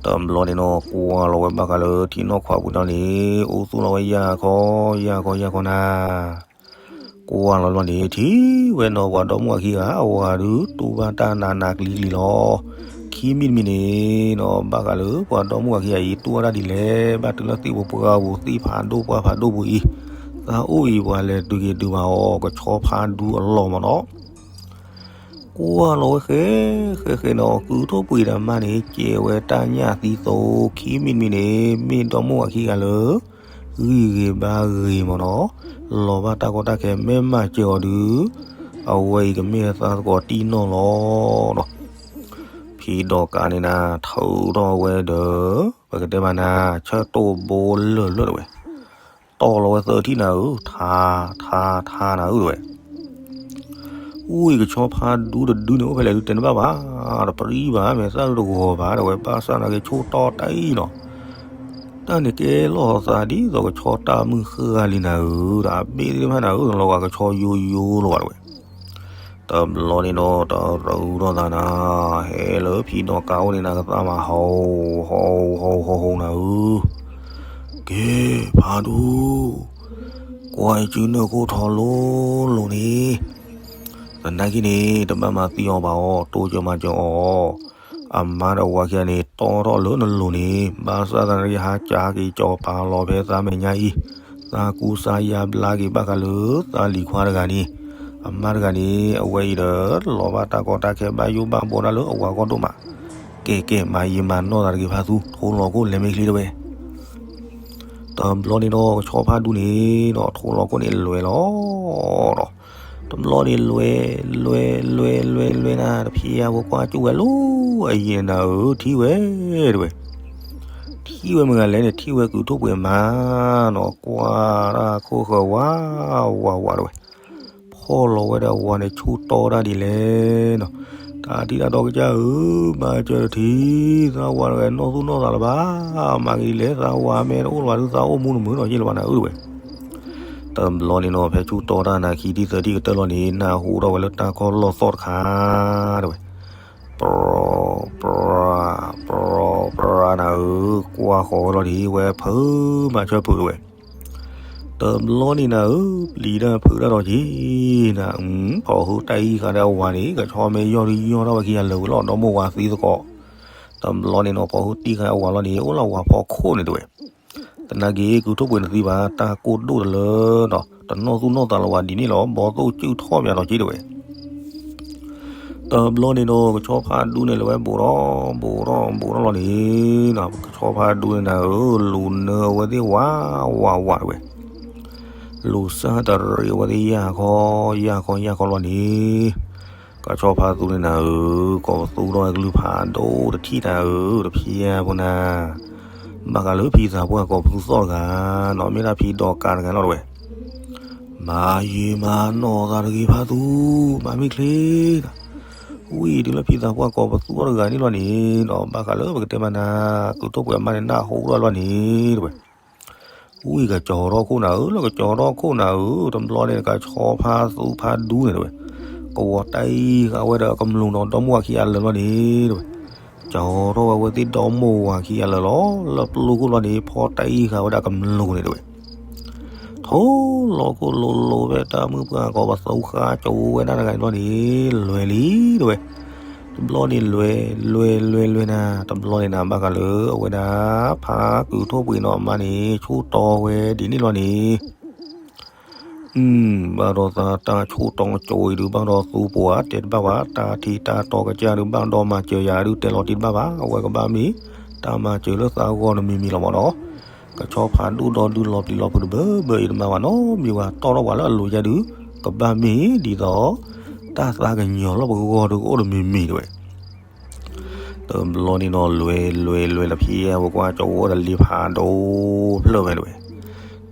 တဘျီန့ၣ်နီၤ ကွၢ်လီၤဝဲဘၣ်ဃးလၢထံနီၣ်ခွးပူၤန့ၣ် အိၣ်သူၣ်လီၤဝဲယၢ်ခီ ယၢ်ခီ ယၢ်ခီနၤ. ကွၢ်လီၤလီၤန့ၣ် ထံၣ်ဝဲနီၤ ပှၤဒီမါဝၤခံဂၤ အဝၤဒုး တူၢ်ဘၣ်တၢ်နးနးကျံၤကျံၤလီၤ. ခံမံၤတမံၤန့ၣ်နီၤ ဘၣ်ဃးလၢပှၤဒီမါဝၤခံဂၤအံၤ တူၢ်ဝဲဒၣ်ဒ်လဲၣ်, ဘၣ်တုၤလၢသ့ၣ်ပူၤပှၢ်ပူၤ သ့ၣ်ဖးဒိၣ်ပှၢ်ဖးဒိၣ်ပူၤအံၤ သးအိၣ်အံၤ ပှၤလဲၤတုၤက့ၤတုၤဘၣ်အီၤ ကဆီဖးဒူအလီၢ်မးနီၤ. ကွၢ်လီၤဝဲဃဲ ဃဲဃဲနီၤ ကုၢ်ထီၣ်ပှ့ၤဒီးမါန့ၣ် ကဲဝဲတၢ်ညၣ်သံသိ ခံမံၤတမံၤန့ၣ် မ့ၢ်ဒီမါဝၤခံဂၤလၢ ဂံၢ်ဂ့ၤဘါဂ့ၤမးနီၤ, လီၤဘၣ်တၢ်ကီတၢ်ခဲ မ့ၢ်မၤစၢၤအီၤဒုး အဝဲအံၤကမ့ၢ်သးသကိးတံၢ်နီၢ်လီၤနီၤ. ဖံဒီးကးန့ၣ်နၤ ထုးထီၣ်ဝဲဒီး ပကတဲမးနၤ ဆၢတိၢ်ဘိလၢာ်လၢာ်တဝဲ တီၢ်လီၤဝဲသၢထံၣ်နၤဧၢ, ထါ ထါ ထါနၤဧၢတဝဲ. အူအံၤ ကဆီဖးဒူတဒုန့ၣ် အိၣ်ဖဲလဲၣ်ဒုးတဲန့ၣ်ဘၣ်ဘၣ်, တပြံဘၣ် မဲာ်သၣ်ဒုးတဂီၤဘၣ်တဝဲ, ဘၣ်ဆၣ်နာ်က့ ဆူၣ်တီတၢ်အံၤနီၤ, တၢ်န့ၣ်ကဲလီၤသးဒ်သိးကဆီတၢ်မုၢ်ဃၢ်လံနၤဧၢ, ဒီးအဘ့ၣ်သ့ၣ်တဖၣ်နၤဧၢ လီၤဂာ်ကဆီယိယိလီၤဘၣ်တဝဲ. တဘျီန့ၣ်နီၤ တရူးထီၣ်သးနၤ, ဟဲလၢဖံဒီးကးအိၣ်န့ၣ်နၤ ကသးမၤဟီ ဟီ ဟီ ဟီ ဟီနၤဧၢ, က့ၤ ဖးဒူ ကွၢ်အံၤစုနၢၣ်ခိၣ်ထီလိၤလိၤန့ၣ်, သနာ်က့န့ၣ် တဘၣ်မၤသံအီၤဘၣ်အီၤ, တိစၢၤမၤစၢၤအီၤ, အမါဒီးဝၤခံဂၤန့ၣ် တီထီၣ်လၢနလိၤန့ၣ်, ဘၣ်ဆၣ်သနာ်က့ ဟါကၠးက့ၤကၠီၤပၤလီၤဖဲသးမဲာ်ညါအံၤ, သးကူစါယါဘျါက့ၤဘၣ်ဃးလၢသးလံၤခွါတဂၤန့ၣ်, အမါတဂၤန့ၣ် အဝဲအံၤဒီး လီၤဘၣ်တၢ်ကီတၢ်ခဲ ဘၣ်ယိၣ်ဘၣ်ဘှီဒၣ်လၢအဝၤကီၢ်ဒိၣ်မး, ကဲကဲ မၤယံာ်မၤနီၢ်သးတဂ့ၤဖါသူ, ထိလီၤခိၣ်လဲၤမ့ၢ်ချံတဝဲ တဘျီန့ၣ်ဒီး ကဆီဖးဒူန့ၣ်ဒီး ထိလီၤခိၣ်န့ၣ်လွဲၤလီၤဒီး, တဘျီန့ၣ်လွဲၤ လွဲၤ လွဲၤ လွဲၤ လွဲၤနၤ တဖျဲဖိကွၢ်ကၠူၣ်ဝဲလီၤ, အယံာ်နၤဧၢ ထံၣ်ဝဲတဝဲ, ထံၣ်ဝဲမုၢ်ဂၤလဲၣ်န့ၣ် ထံၣ်ဝဲကုၢ်ထီၣ်ပှ့ၤမါနီၤ, ကွၢ်တၢ်ခိၣ်ဃၢၤဝး ဝး ဝးတဝဲ, ဖီၣ်လီၤဝဲဒီးအဝၤန့ၣ် ဆူၣ်တီတၢ်ဒ်လဲၣ်နီၤ, တၢ်ထံၣ်တၢ်ဒီကစၢ်ဧၢ, မၤစၢၤတထံၣ်, သးဝၤတဂၤနီၢ်သူၣ်နီၢ်သးလၢၤဘၣ်, မၤကဒ်လဲၣ်, သးဝၤမ့ၢ်တအိၣ်လၢၤဘၣ်ဒုး သးအိၣ်မူတမုာ်နီၤ ယ့ၢ်လီၤဘၣ်နၤဧၢတဝဲ. တဘျီန့ၣ်နီၤ ဖဲဆူၣ်တီတၢ်နၤ ခံထံၣ်သၢထံၣ်ကတၢၢ်လီၤန့ၣ် နၢ်ဟူထီၣ်ဝဲလၢတၢ်ခီၣ်လီၢ်သီၣ်တခါတဝဲ, ပြီ ပြီ ပြီနၤဧၢ, ကွၢ်ဃီၤဝဲလီၤဒ်ဝဲဖုးမၤဆၢဖုးတဝဲ. တဘျီန့ၣ်နၤဧၢ, ပျံၤတၢ်ဖုးတၢ်ဒီးက့ၤနၤ, ဖီၣ်ဟုတၢ်အံၤဃာ်ဒီးအဝၤန့ၣ် ကဆီမ့ၢ်ယီၢ်ဒုးယီၢ်ထီၣ်ဝဲခံဂၤလၢာ်ဝဲလီၤ ဒီမိၢ်ဝၤသံသကိး. တဘျီန့ၣ်နီၤ ဖီၣ်ဟုတံၢ်ဃာ်အဝၤလီၤန့ၣ် အိၣ်လၢအဝၤဖီခိၣ်န့ၣ်တဝဲ. သနာ်က့ ကုၢ်ထီၣ်ပှ့ၤနသံဘၣ် တၢ်ကိၢ်ဒိၣ်တလၢဒီး တနီၢ်သူၣ်နီၢ်သးလၢၤဝဲဒ်န့ၣ်လီၤ, ဘီသိၣ်စုၣ်ထီၣ်ပၠးဒီးက့ၤတဝဲ. တဘျီန့ၣ်ဒီး ကဆီဖးဒူန့ၣ် လဲၤဝဲဘူးထီၣ် ဘူးထီၣ် ဘူးထီၣ်လီၤန့ၣ်, ကဆီဖးဒူန့ၣ်နၤဧၢ, လူၤနၢအဝဲသ့ၣ်ဝး ဝး ဝးတဝဲ, လူၤစၢ်တရံးအဝဲသ့ၣ်ယၢ်ခီ ယၢ်ခီ ယၢ်ခီလီၤန့ၣ်, ကဆီဖးဒူန့ၣ်နၤဧၢ, ကိးပသူထီၣ်ဝဲကလုၢ်ဖးဒိၣ်တထံၣ်နၤဧၢ, တဖျဲဖိနၤ, ဘၣ်ဃးလၢဖံသးပှၢ်ကိးပသူသီၣ်တဂၤနီၤ, မ့ၢ်ဒၣ်ဖံဒီးကးတဂၤလီၤတဝဲ. မၤယံာ်မၤနီၢ်သးတဂ့ၤဖါသူ, မၤမ့ၢ်ချ့, ဝံၤတုၤလၢဖံသးပှၢ်ကိးပသူအီၤတဂၤန့ၣ်လီၤန့ၣ်ဒီး ဘၣ်ဃးလၢပကတဲမးနၤ ကုၢ်ထီၣ်ပှ့ၤအမါန့ၣ် နၢ်ဟူထီၣ်လီၤန့ၣ်တဝဲ. ဝံၣ်ကစီၤထီၣ်ခိၣ်နၤဧၢ, လၢကစီၤထီၣ်ခိၣ်နၤဧၢ, တဘျီန့ၣ် ကဆီဖါသူဖါဒူန့ၣ်တဲဝဲ, ကဝီၤတၢ်အံၤဃာ်ဝဲဒီးကမျူးနီၤ ဒီမါဝၤခံဂၤလၢာ်လီၤန့ၣ်တဲဝဲ, ကၠီထီၣ်ဝဲဝဲသ့ၣ်ဒီမါဝၤခံဂၤလၢာ်လီၤ, လၢပျိခိၣ်လီၤန့ၣ် ဖီတၢ်အံၤဃာ်ဝဲဒၣ်ကမျူးန့ၣ်တဲဝဲ. ထိၣ်လီၤခိၣ်လိၤလိၤဖဲတၢ်မုၢ်ပှၢ်ကီး ပသူဃါကၠိဝဲဒၣ်တဂၤန့ၣ်ဘျီန့ၣ် လဲၤလံတဲဝဲ. တဘျီန့ၣ်လဲၤ လဲၤ လဲၤ လဲၤနၤ, တဘျီန့ၣ်နၤ ဘၣ်ဃးလၢအဝဲဒၣ် ဖါကုာ်ထိၣ်ပှ့ၤနီၤအမါန့ၣ် ဆိၣ်တီဝဲဒ်န့ၣ်လီၤန့ၣ် ဘၣ်ဒီးသးတၢ်ဆိၣ်တီကၠိအံၤဒုး ဘၣ်ဒီးသူပှၤတဲတဘၣ်ဘၣ်, တၢ်ထံးတၢ်တီကစၢ်ဒုး ဘၣ်ဒီးမၤစၢၤယၤဒုး တဲလီၤတံၢ်တဘၣ်ဘၣ်, အဝဲကဘၣ်မ့ၢ် တၢ်မၤစၢၤလၢသးဂီၢ်တမံၤမံၤလီၤမၢ်နီၤ. ကဆီဖါဒိၣ်ဒီဒုလီၤပျံၤလီၤဖုးတဘၢဘၢအံၤတမၤဘၣ်နီတမံၤဘၣ်, တီၣ်ထီၣ်ပှၤလၢအလိၤယါဒုး ကဘၣ်မ့ၢ်ဒ်သိး တၢ်သးကညီၤလီၤပဂီၢ်ဒုးကအိၣ်တမံၤမံၤတဲဝဲ. တဘျီန့ၣ်နီၤ လဲၤ လဲၤ လဲၤလီၤ ဖံဝဲကွၢ်ကၠီအိၣ်ဒီးလ့ဖးဒိၣ် ဖျၢၣ်ဝဲတဲဝဲ.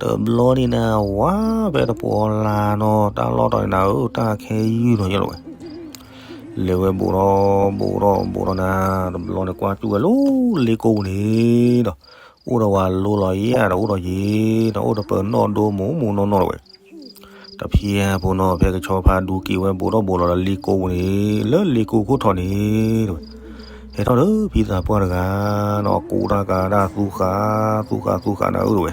တဘျီန့ၣ်နၤ ဝါဖဲတပှီၤလၢ်နီၤ တၢ်လီၢ်တီၤန့ၣ်နၤဧၢ တၢ်ခဲယုၢ်နီၤယဲလီၤဝဲ. လဲၤဝဲဘူးထီၣ် ဘူးထီၣ် ဘူးထီၣ်နၤ, တဘျီန့ၣ်ကွၢ်စူၣ်ဝဲလၢလ့ကိပူၤန့ၣ်ဒီး အိၣ်ဒီးဝဲလိလီၤယဲဒီး အိၣ်ဒီးယဲဒီး အိၣ်ဒီးပနီၣ်ဒိမူးမူးနီၢ်နီၢ်တဲဝဲ. တဖံအံၤဖိနီၤ ဖဲကဆီဖါဒူက့ၤဝဲဘူးထီၣ်ဘူးလီၤလၢလ့ကိပူၤန့ၣ် လၢလ့ကိခိၣ်ထီၣ်န့ၣ်တဲဝဲ, ဟဲထီၣ်ဒီးဖံသးပှၢ်တဂၤနီၤ ကူးတၢ်ကၤတၢ်သူဃာ် သူဃာ် သူဃာ်နၤဧၢတဲဝဲ.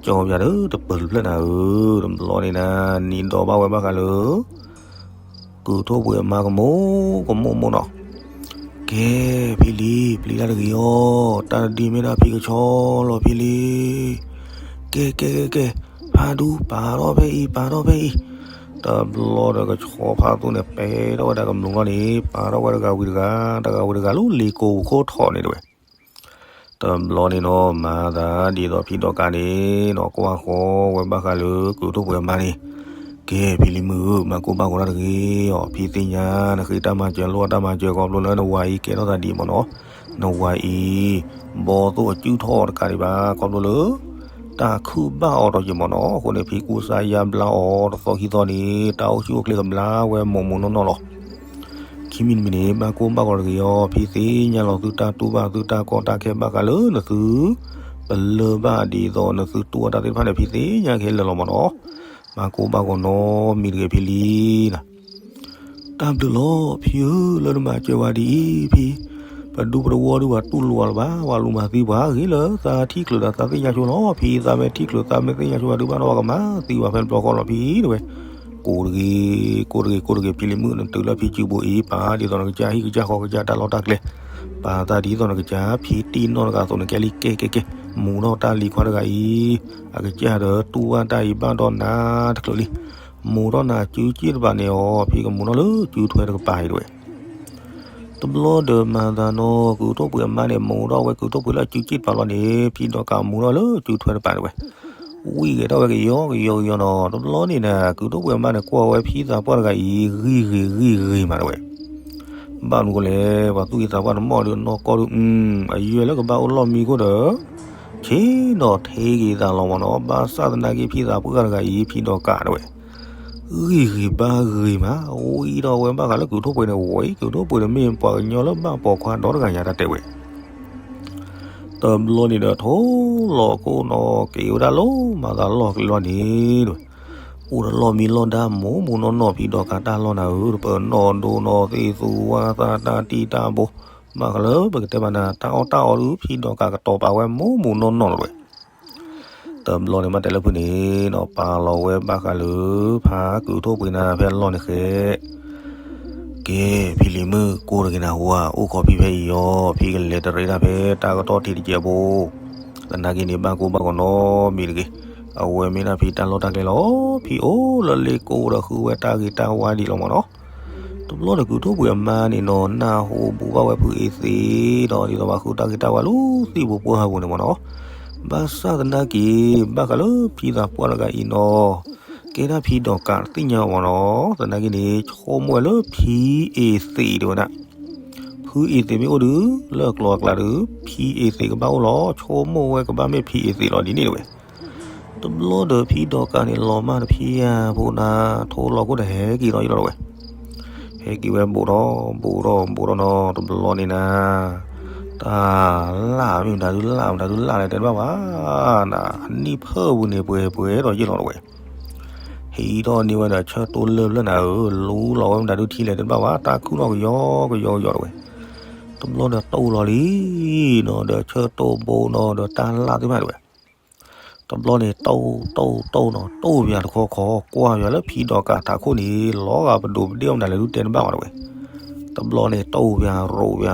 ကၠီပယါဒီးတပၢၤတဖျၢၣ်နၤဧၢ, တဘျီန့ၣ်နၤ နံၤဒီးဘၣ်ဝဲဘၣ်ဃးလၢ ကုာ်ထိၣ်ပှ့ၤအမါကမိၢ် ကမိၢ်မိၢ်နီၤ. ကဲ ဖံလံၤ ပျံၤတၢ်တဂ့ၤအီၤ, တၢ်တဒ်မ့ၢ်ဒၣ်ဖံကဆီလီၤဖံလံၤ. ကဲ ကဲ ကဲ ကဲ ဖါဒူ ပာ်ထီၣ်ဖဲအံၤ ပာ်ထီၣ်ဖဲအံၤ. တဘျီဒီးကဆီဖါသူန့ၣ် ပဲထီၣ်ဝဲဒၣ်ကမျူးလီၤန့ၣ် ပာ်ထီၣ်ဝဲတဂၤဝံၤတဂၤ တဂၤဝံၤတဂၤလၢလ့ကိခိၣ်ထီၣ်န့ၣ်တဲဝဲ. တဘျီန့ၣ်နီၤ မၤသးဒ်သိးဖံဒီးကးန့ၣ်နီၤ ကွၢ်ဃီဝဲဘၣ်ဃးလၢကုာ်ထိၣ်ပှ့ၤအမါန့ၣ်, ကဲ ဖံလံၤမုၣ်ဧၢ မၤကိၢ်ဘၣ်ကိၢ်တၢ်တဂ့ၤအီၤ, ဖံသ့ၣ်ညါ နဃ့တၢ်မၤစၢၤ လိၣ်တၢ်မၤစၢၤခီဖျိလၢ နဝၤအံၤကဲထီၣ်သးဒ်အံၤမၢ်နီၤ, နဝၤအံၤ ဘီသိၣ်အစုၣ်ထီၣ်တကးဒံးဘၣ် ခီဖျိလၢ တၢ်ခုၣ်ဘၣ်အီၤဒီးယံၤမၢ်နီၤ, အဃိန့ၣ် ဖံကူစါယါဘျါအီၤတသီခံသီန့ၣ် တၢ်အိၣ်ဆူၣ်အိၣ်ချ့ကဘျါဝဲမူးမူးနီၢ်နီၢ်လီၤ. ခံမံၤတမံၤန့ၣ် ဘၣ်ကိၢ်ဘၣ်ကိၢ်တဂ့ၤအီၤ, ဖံသ့ၣ်ညါလီၤသုတၢ်တူၢ်ဘၣ်သုတၢ်ကီတၢ်ခဲဘၣ်ဃးလၢနသု ပလၢၢ်ဘၣ်ဒ်သိးနသုတူၢ်ဘၣ်တၢ်သ့ၣ်တဖၣ်န့ၣ် ဖံသ့ၣ်ညါခဲလၢာ်လီၤမၢ်နီၤ, ဘၣ်ကိၢ်ဘၣ်ကိၢ်နီတမံၤတဂ့ၤဖံလံၤနၤ. တၢ်ဘျုးလီၤဖံဧၢ လၢနမၤစၢၤဝဲဒ်အံၤဖံ, ပဒူပတဝီဒုးပှၤတူၢ်လိာ်အီၤလၢၤဘၣ်, ပှၤလူၤမၤသံပှၤဂ့ၤလၢသးထံၣ်ချုးဒီးသးသ့ၣ်ညါဆိလီၤ, ဖံသးမ့ၢ်ထံၣ်ချုးသးမ့ၢ်သ့ၣ်ညါဆိဘၣ်ဒုး ဘၣ်နီၣ်ပှၤကမၤသံပှၤဖဲတဘျီဃီလီၤဖံတဲဝဲ. ကိၢ်တဂ့ၤ ကိၢ်တဂ့ၤ ကိၢ်တဂ့ၤ ဖံလံၤမုၣ် နတုၤလၢဖံစုပူၤအံၤ ပာ်ဒ်သိးနကစၢ်ဟံၣ်ကစၢ်ဃီကစၢ်တၢ်လီၢ်တၢ်ကျဲ, ပာ်သးဒ်သိးနကစၢ်ဖံတံၢ်နီၢ်တဂၤအသိးန့ၣ် ကဲလံ ကဲ ကဲ ကဲ, မူထီၣ်တၢ်လံၤခွါတဂၤအံၤ အကစၢ်ဒီးတူၢ်ဘၣ်တၢ်အံၤဘၣ်ဒီးနၤတချုးလံ, မူထီၣ်နၤစုစ့ၣ်တပၤန့ၣ်အီၤ ဖံကမူထီၣ်လၢစုထွဲတကပၤအံၤတဲဝဲ. တဘျီဒီးမၤသးနီၤ ကုာ်ထိၣ်ပှ့ၤအမါန့ၣ် မူထီၣ်ဝဲကုာ်ထိၣ်ပှ့ၤလၢစုစ့ၣ်တပၤလီၤန့ၣ် ဖံဒီးကးမူထီၣ်လၢစုထွဲတပၤတဲဝဲ. ဝံၣ်ဂဲၤထီၣ်ဝဲကယီကယီကယီနီၤ, တဘျီန့ၣ်နၤ ကုာ်ထိၣ်ပှ့ၤအမါန့ၣ် ကွၢ်ဝဲဖံသးပှၢ်တဂၤအံၤ ဂံၢ်ဂ့ၤဂံၢ်ဂ့ၤမးတဲဝဲ. ဘၣ်မနုၤဃိလဲၣ် ပှၤသူၣ်က့သးပှၢ်တမီၢ်ဒီးနီၢ်ကီၢ်ဒုး အယွဲၢ်လၢကဘၣ်အိၣ်လီၢ်မံခိၣ်ဒီး ဆ့ဒီးထဲက့ၤသးလီၤမၢ်နီၤ, ဘၣ်ဆၣ်သနာ်က့ ဖံသးပှၢ်တဂၤအံၤ ဖံဒီးကးတဲဝဲ ဂံၢ်ဂ့ၤဘါဂ့ၤမး, ဝံၣ်ဒီးဝဲဘၣ်ဃးလၢကုာ်ထိၣ်ပှ့ၤန့ၣ် ဝံၣ် ကုာ်ထိၣ်ပှ့ၤန့ၣ်မ့ၢ်ပှၤကညီလၢဘၣ်ပိာ်ခွါဒီတဂၤညါတၢ်တဲဝဲ. တဘျီန့ၣ်ဒီး ထိၣ်လီၤခိၣ်နီၤ က့ၤဝဲဒၣ်လီၤမၤသးလီၢ်ကျဲလီၤန့ၣ်တဲဝဲ. အိၣ်ဒီးလီၢ်မံလီၢ်ဒါမူးမူးနီၢ်နီၢ် ဖံဒီးကးတၢ်လီၢ်နၤဧၢ, ပနီၣ်ဒိနီၤ သ့ၣ်သူဝါသးတၢ်တံၢ်တၢ်ဘိ, ဘၣ်ဃးလၢပကတဲဘၣ်နၤ တၢ်အီၣ်တၢ်အီဒုး ဖံဒီးကးကတီၤပာ်ဝဲမူးမူးနီၢ်နီၢ်လီၤတဲဝဲ. တဘျီန့ၣ်မ့ၢ်တဲလၢဖုန့ၣ်နီၤ ပာ်လီၤဝဲဘၣ်ဃးလၢ ဖါကုာ်ထိၣ်ပှ့ၤနၤဖဲလီၢ်န့ၣ်ဃဲ ကဲ ဖံလံၤမုၣ် ကိၢ်တဂ့ၤနၤဝါ အိၣ်ခိးဖံဖဲအံၤအီၤ, ဖံကလဲၤတရံးတၢ်ဖဲတၢ်ကတီၢ်ထံးတစဲးဖိ, သနာ်က့န့ၣ် ဘၣ်ကိၢ်ဘၣ်ဂီၤနီတမံၤတဂ့ၤ, အဝဲမ့ၢ်ဒၣ်ဖံတၢ်လီၢ်တၢ်ကျဲလီၤ. ဖံအိၣ်လၢလ့ကိဒီးဃုဝဲတၢ်ဂ့ၤတၢ်ဝါဒံးလီၤမ့ၢ်နီၤ. တဘျီန့ၣ် ကုာ်ထိၣ်ပှ့ၤအမါန့ၣ်နီၤ နၢ်ဟူဘူးဘၣ်ဝဲဖုအ့သ့းဒီး ဒ်သိးပှၤဃုတၢ်ဂ့ၤတၢ်ဝါလၢသံၣ်ပူၤပှၢ်ဟးပူၤန့ၣ်မ့ၢ်နီၤ. ဘၣ်ဆၣ်သနာ်က့ ဘၣ်ဃးလၢဖံသးပှၢ်တဂၤအံၤနီၤ ကဲဒၣ်ဖံဒီးကးတသ့ၣ်ညါအီၤမ့ၢ်နီၤ, သနာ်က့န့ၣ် ဆိကမိၣ်ဝဲလၢဖံအ့သ့းတဲဝဲဒၣ်, ဖုအ့သ့းမ့ၢ်အိၣ်ဒုး လၢအကျိၤအကျဲဒုး ဖံအ့သ့းကဘၣ်အိၣ်လီၤ, ဆိကမိၣ်ဝဲကဘၣ်မ့ၢ်ဖံအ့သ့းလီၤဒ်န့ၣ်တဲဝဲ. တဘျီဒီးဖံဒီးကးန့ၣ် လီၤမၢ်တဖံဧါ ဖိနၤ ထိၣ်လီၤခိၣ်ဒီးဟဲက့ၤဒီးယလီၤတဲဝဲ. ဟဲက့ၤဝဲဘူးထီၣ် ဘူးထီၣ် ဘူးထီၣ်နီၤ တဘျီန့ၣ်နၤ တၢ်လၢ်မ့ၢ်မတၤဒုလၢ် မတၤဒုလၢ်လဲၣ်တဲတဘၣ်ဘၣ်, နၤ အနံၣ်ဖၢပူၤန့ၣ် ပှဲၤပှဲၤဒီးယ့ၢ်လီၤတဝဲ, ဟံးထီၣ်န့ၢ်ဝဲဒီးဆၢတိၢ်လၢဖျၢၣ်နၤဧၢ, လူလီၤဝဲမတၤဒုထံလဲၣ်တဲတဘၣ်ဘၣ်, တၢ်ခုၣ်ထီၣ်ကယီကယီကယီတဝဲ, တဘျီန့ၣ်တိၢ်လီၤလံနီၤ, ဒီးဆၢတိၢ်ဘိနီၤ ဒီးတၢ်လၢ်သ့ၣ်မးတဝဲ တဘျီန့ၣ် တိၢ်တိၢ်တိၢ်နီၤ, တိၢ်ပၠးတခီခီ, ကွၢ်ပၠးလၢဖံဒီးကးထးခိၣ်န့ၣ် လီၤဂာ်ပဒိၣ်ပဒ့ၣ်အီၣ်မနုၤလဲၣ်ဒုတဲတဘၣ်ဘၣ်တဝဲ, တဘျီန့ၣ် တိၢ်ပၠး ရိးပၠး ရိးပၠး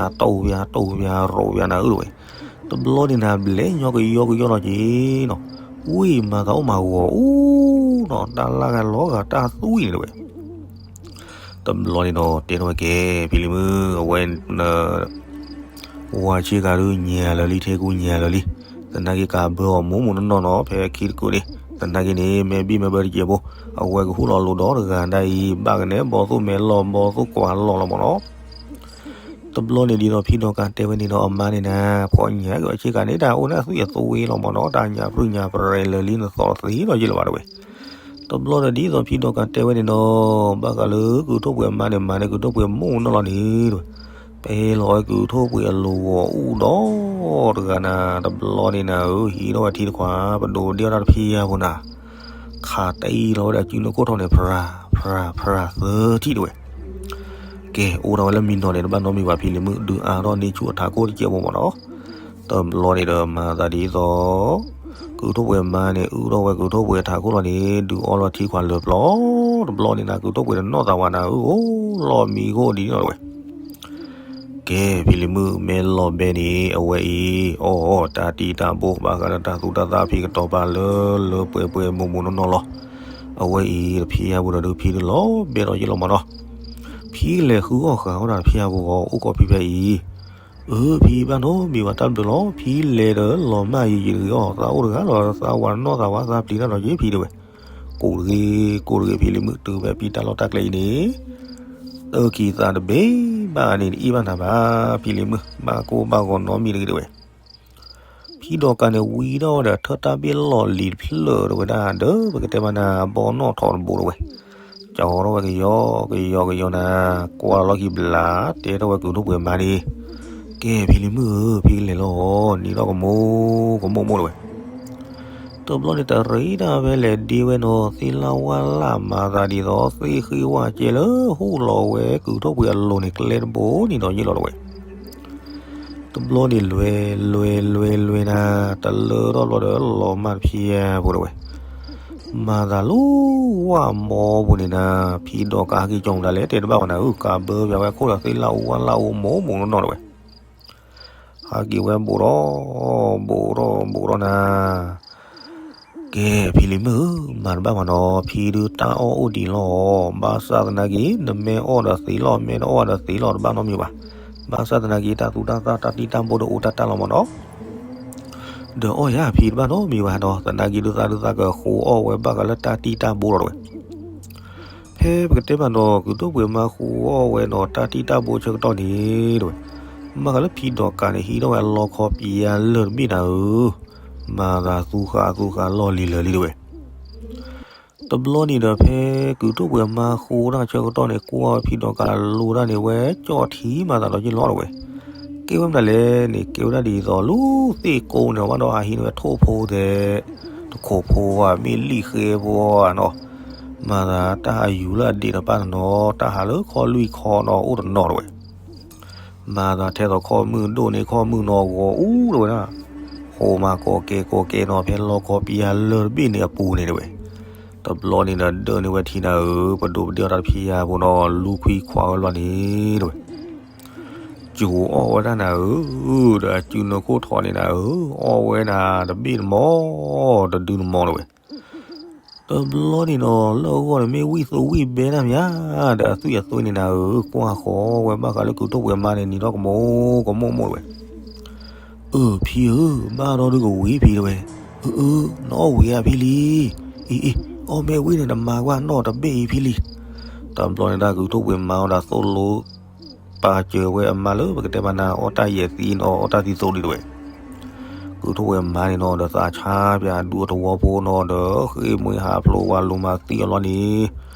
တိၢ်ပၠး တိၢ်ပၠး ရိးပၠးနၤဧၢတဝဲ, တဘျီန့ၣ်နၤ ဘျဲၣ်ညီကယီကယီနီၤက့ၤနီၤ, ဝံၣ်မၤသးအိၣ်မၤဂီၤအူနီၤ, တၢ်လၢ်ဂၤလီၤဂာ်တၢ်သွံၣ်န့ၣ်တဝဲ တဘျီန့ၣ်နီၤ တဲထီၣ်ဝဲကဲ ဖံလံၤမုၣ် အဝဲ ဝၤဆ့ကၤဒုညါလၢာ်လံ ထဲကူညါလၢာ်လံ, သနာ်က့ကးဘၢအီၤမိၢ်မိၢ်နီၢ်နီၢ်နီၤ, ဖဲခံတကုာ်န့ၣ် မဲာ်ဘံၣ်မဲာ်ဘၢတစဲးဖိ, အဝဲကဟူၣ်လီၤလိၤဒီးတဂၤဒၣ်အံၤ ဘၣ်ကနဲဘီသိၣ်မဲာ်လီၤ ဘီသိၣ်ကွၢ်လီၤလီၤမၢ်နီၤ တဘျီန့ၣ်ဒ်သိးဖံဒီးကးတဲဝဲန့ၣ်ဒီး အမါန့ၣ်နၤ ဖီၣ်ညါက့ၤဝဲဆ့ကၤန့ၣ် တၢ်အိၣ်န့ၣ်အသွံၣ်အသွ့လီၤမၢ်နီၤ, တၢ်ညၣ်ပြုၢ်ညၣ်ပြဲၤလၢာ်လံ နသီၣ်သ့ဒီးယ့ၢ်လီၤဘၣ်တဝဲ တဘျီဒီးဒ်သိးဖံဒီးကးတဲဝဲန့ၣ်ဒီး ဘၣ်ဃးလၢကုၢ်ထိၣ်ပှ့ၤအမါန့ၣ် မၤန့ၢ်ကုၢ်ထိၣ်ပှ့ၤမိၢ်နီၢ်လီၤန့ၣ်တဝဲ, ပဟဲလီၤဝဲကုၢ်ထိၣ်ပှ့ၤအလိၤဂီၤအူၣ်ဒီးတဂၤနၤ တဘျီန့ၣ်နၤဧၢ ဟံးထီၣ်ဝဲထံတခွး ပဒိၣ်ဒ့ၣ်အီၣ်တၢ်တဖံယါပူၤနၤ, ခးတံၢ်လီၤဝဲဒၣ်စုနၢခိၣ်ထီၣ်န့ၣ် ဖြး ဖြး ဖြး သၢထံၣ်တဝဲ ကဲ အိၣ်ထီၣ်ဝဲလၢမံနီၤန့ၣ် တဘၣ်နီတမံၤဘၣ်ဖံလံၤမုၣ် ဒုးအါထီၣ်န့ၢ်ဆူၣ်အထးခိၣ်တစဲးဖိမၢ်နီၤ, တဘျီန့ၣ်ဒီးမၤသးဒ်သိး ကုၢ်ထိၣ်ပှ့ၤမါန့ၣ် အုၣ်ထီၣ်ဝဲကုၢ်ထိၣ်ပှ့ၤထးခိၣ်လီၤန့ၣ် ဒုးအီလီၤထံခွးလၢပျီ, တဘျီန့ၣ်နၤ ကုၢ်ထိၣ်ပှ့ၤတနီၣ်သးဝဲနၤဧၢ အိၣ်လီၤမံခိၣ်ဒ်န့ၣ်လီၤတဝဲ ကဲ ဖံလံၤမုၣ် မ့ၢ်လီၤဘဲန့ၣ် အဝဲအံၤ အီၣ်အီၣ်တၢ်တံၢ်တၢ်ဘိ ဘၣ်ဃးဒီးတၢ်သူတၢ်သၣ်ဖံကတီၤပာ်လၢလၢပှဲၤပှဲၤမိၢ်မိၢ်နီၢ်နီၢ်လီၤ. အဝဲအံၤတဖံယါပူၤဒီးဒုးဖံဒုးလီၤဘဲဒီးယ့ၢ်လီၤမၢ်နီၤ. ဖံကလဲၤဃုအီၣ်ဃာ်အီၣ်တၢ်တဖံယါပူၤဂီၢ် အိၣ်ကီၢ်ဖံဖဲအံၤ, အၢ ဖံဘၣ်နီတမံၤဘၣ်တၢ်ဘျုးလီၤ. ဖံလဲၤဒီးလီၤမၢ်ယံာ်ယံာ်တဂ့ၤအီၤ သးအိၣ်တဂၤလီၤ သးဝးနီၢ်သးဝးသးပျံၤတၢ်နီၤက့ဖံတဝဲ. ကိးတဂ့ၤ ကိးတဂ့ၤဖံလံၤမုၣ် တုၤဖဲပံတၢ်လီၢ်တၢ်ကျဲအံၤန့ၣ် တၢ်ခံသးတဘ့ၣ်ဘၣ်န့ၣ် တအ့ၣ်ဘၣ်နၤဘၣ် ဖံလံၤမုၣ် ဘၣ်ကိၢ်ဘၣ်ဂီၤနီတမံၤတဂ့ၤတဝဲ. ဖံဒီးကးန့ၣ်ဝံထီၣ်ဝဲဒီး ထၢၣ်တၢ်ဘ့ၣ်လီၢ်လံၤတဖျၢၣ်တဝဲဒၣ်ဒီး ပကတဲမးနၤ အဘီနီၣ်ထီၣ်တဘိတဝဲ. ကၠီထီၣ်ဝဲကယီကယီကယီနၤ ကွၢ်လီၢ်ခံဘျး တဲထီၣ်ဝဲကုၢ်ထိၣ်ပှဲၤမါန့ၣ်, ကဲဖံလံၤမုၣ်ဧၢ ဖံကလဲၤလီၤ နံၤထီၣ်ကမိၢ်ကမိၢ်မိၢ်တဝဲ. တဘျီန့ၣ်တရံးတၢ်ဖဲလဲၣ်ဒ့ဝဲနီၤ သ့ၣ်လၢဝါလၢ်မၤသးဒ်သိး သ့ၣ်ဃံဝါကဲလၢဟူၣ်လီၤဝဲကုၢ်ထိၣ်ပှဲၤအလိၤန့ၣ် ကျဲတဘိန့ၣ်ဒီးယ့ၢ်လီၤတဝဲ. တဘျီန့ၣ်လွဲလွဲလွဲလွဲနၤ တလၢထီၣ်ဘျီဒီးလီၤမၢ်တဖံယါဖိတဝဲ. မၤသးလၢဝၣ်မီပူၤန့ၣ်နၤ ဖံဒီးကးဟဲက့ၤကၠီမတၤလဲၣ်တဲတဘၣ်ဝဲနၤဧၢ ကးဘၢပၠးဝဲအခိၣ်ဒီးသ့ၣ်လၢအူဝါလၢအူမိၢ်မိၢ်နီၢ်နီၢ်တဝဲ. ဟးက့ၤဝဲဘူးထီၣ် ဘူးထီၣ်ဘူးထီၣ်နၤ ကဲဖံလံၤမုၣ်ဧၢ မၤတဘၣ်မးနီၤ ဖံဒုးတၢ်အီၣ်အိၣ်ဒံးလီၤ. ဘၣ်ဆၣ်သနာ်က့ နမ့ၢ်အီၣ်ဒီးသ့လီၤ မ့ၢ်တအီၣ်ဒီးသ့လီၤ တဘၣ်နီတမံၤဘၣ်. ဘၣ်ဆၣ်သနာ်က့ တၢ်သူတၢ်သၣ်တၢ်တံၢ်တၢ်ဘိဒီးအိၣ်တၢ်တၢ်လီၤမးနီၤ. ဒီးအီၣ်ယၤဖံတဘၣ်နီတမံၤဘၣ်ဒီး သနာ်က့ဒုးသးဒုးသးကဃိအီၣ်ဝဲဘၣ်ဃးလၢတၢ်တံၢ်တၢ်ဘိလီၤတဝဲ. ဖဲပကတဲမးနီၤ ကုၢ်ထိၣ်ပှဲၤမါဃိအီၣ်ဝဲနီၤ တၢ်တံၢ်တၢ်ဘိဆၢကတီၢ်န့ၣ်တဝဲ. မ့ၢ်ဃးလၢဖံဒီးကးန့ၣ် ဟံးထီၣ်ဝဲအလီခီပံယါလၢာ်တဘ့ၣ်နၤဧၢ. မၤသးသူဃာ်သူဃာ်လီၢ်လံၤလၢာ်လံတဝဲ. တဘျီန့ၣ်ဒီး ဖဲကုၢ်ထိၣ်ပှဲၤမါဃိတၢ်ဆၢကတီၢ်န့ၣ် ကွၢ်ဖံဒီးကးလိတၢ်န့ၣ် ဝဲကၠီၣ်ထံမၤသးဒီးယ့ၢ်လီၤတဝဲ. ကဲဝဲမတၤလဲၣ်န့ၣ် ကဲဝဲဒၣ်ဒ်သိးလၢသ့ၣ်ကိးန့ၣ် ဘၣ်ဒီးဟးဟံးန့ၢ်ဝဲထိၣ်ဖိသဲး တခိးဖိဧါ မ့ၢ်လံၣ်ဃဲဖိဧါနီၤ. မၤသးတၢ်ဟးယူၤလၢအဒ့တပၣ်တနီၤ တၢ်ဟးလၢခီလွံၢ်ခီနီၤ အိၣ်တနီၤတဝဲ. မၤသးထဲသိးခီၣ်မုၢ်ဒိၣ်န့ၢ်ခီၣ်မုၢ်နီၤဂီၤအူတဝဲဒၣ်. ဃိမးကိးကဲကိးကဲနီၤ ဖဲလီခီပံယါလၢာ်တဘ့ၣ်န့ၣ်အပူၤန့ၣ်တဝဲ. တဘျီန့ၣ်ဒီးဒၢန့ၢ်ဝဲထံနၤဧၢ ပဒိၣ်ပဒ့ၣ်အီၣ်တၢ်တဖံယါဖိနီၤ လူခွံခွါဝဲဘျီန့ၣ်တဝဲ. ကၠိအီၣ်ဝဲဒၣ်နၤဧၢ ဒီးအစုနၢခိၣ်ထီၣ်န့ၣ်နၤဧၢ အီၣ်ဝဲနၤတဘ့ၣ်တမီၤ တဒုတမီၤတဝဲ. တဘျီန့ၣ်နီၤ လၢအဂီၢ်န့ၣ်မ့ၢ်ဝံၣ်သိဝံၣ်ဘဲနၤမ့ၢ်ဧါ ဒီးအသွံၣ်အသွ့န့ၣ်နၤဧၢ ကွၢ်ဃီဝဲဘၣ်ဃးလၢကုၢ်ထိၣ်ပှဲၤမါန့ၣ် နံၤထီၣ်ကမိၢ်ကမိၢ်မိၢ်တဝဲ. အၢ ဖံဧၢ ဘၣ်ဒီးဒုကဝံၤဖံတဝဲ. အၢ အၢ နအီၣ်ဝံၤဧါဖံလံၤ. အံၤ အံၤ အီၣ်မ့ၢ်ဝံၤန့ၣ် နမၤကွၢ်နီၢ်တဘ့ၣ်အံၤဖံလံၤ. တဘျီန့ၣ်ဒၣ်ကုၢ်ထိၣ်ပှဲၤမါအီၤဒီးသိၣ်လိ ပာ်စၢၤဝဲအမါလၢပကတဲမးနၤ အီၣ်တၢ်ယဲၢ်သံနီၤ အီၣ်တၢ်သံသိးဒံးတဝဲ. ကုၢ်ထိၣ်ပှဲၤမါန့ၣ်နီၤ ဒီးသးဆါပၠးဒူအသဝီဖိနီၤ ဒီးဃ့ၢ်မှံဟးဖျိးဝဲလိၤမးသံအီၤလီၤန့ၣ်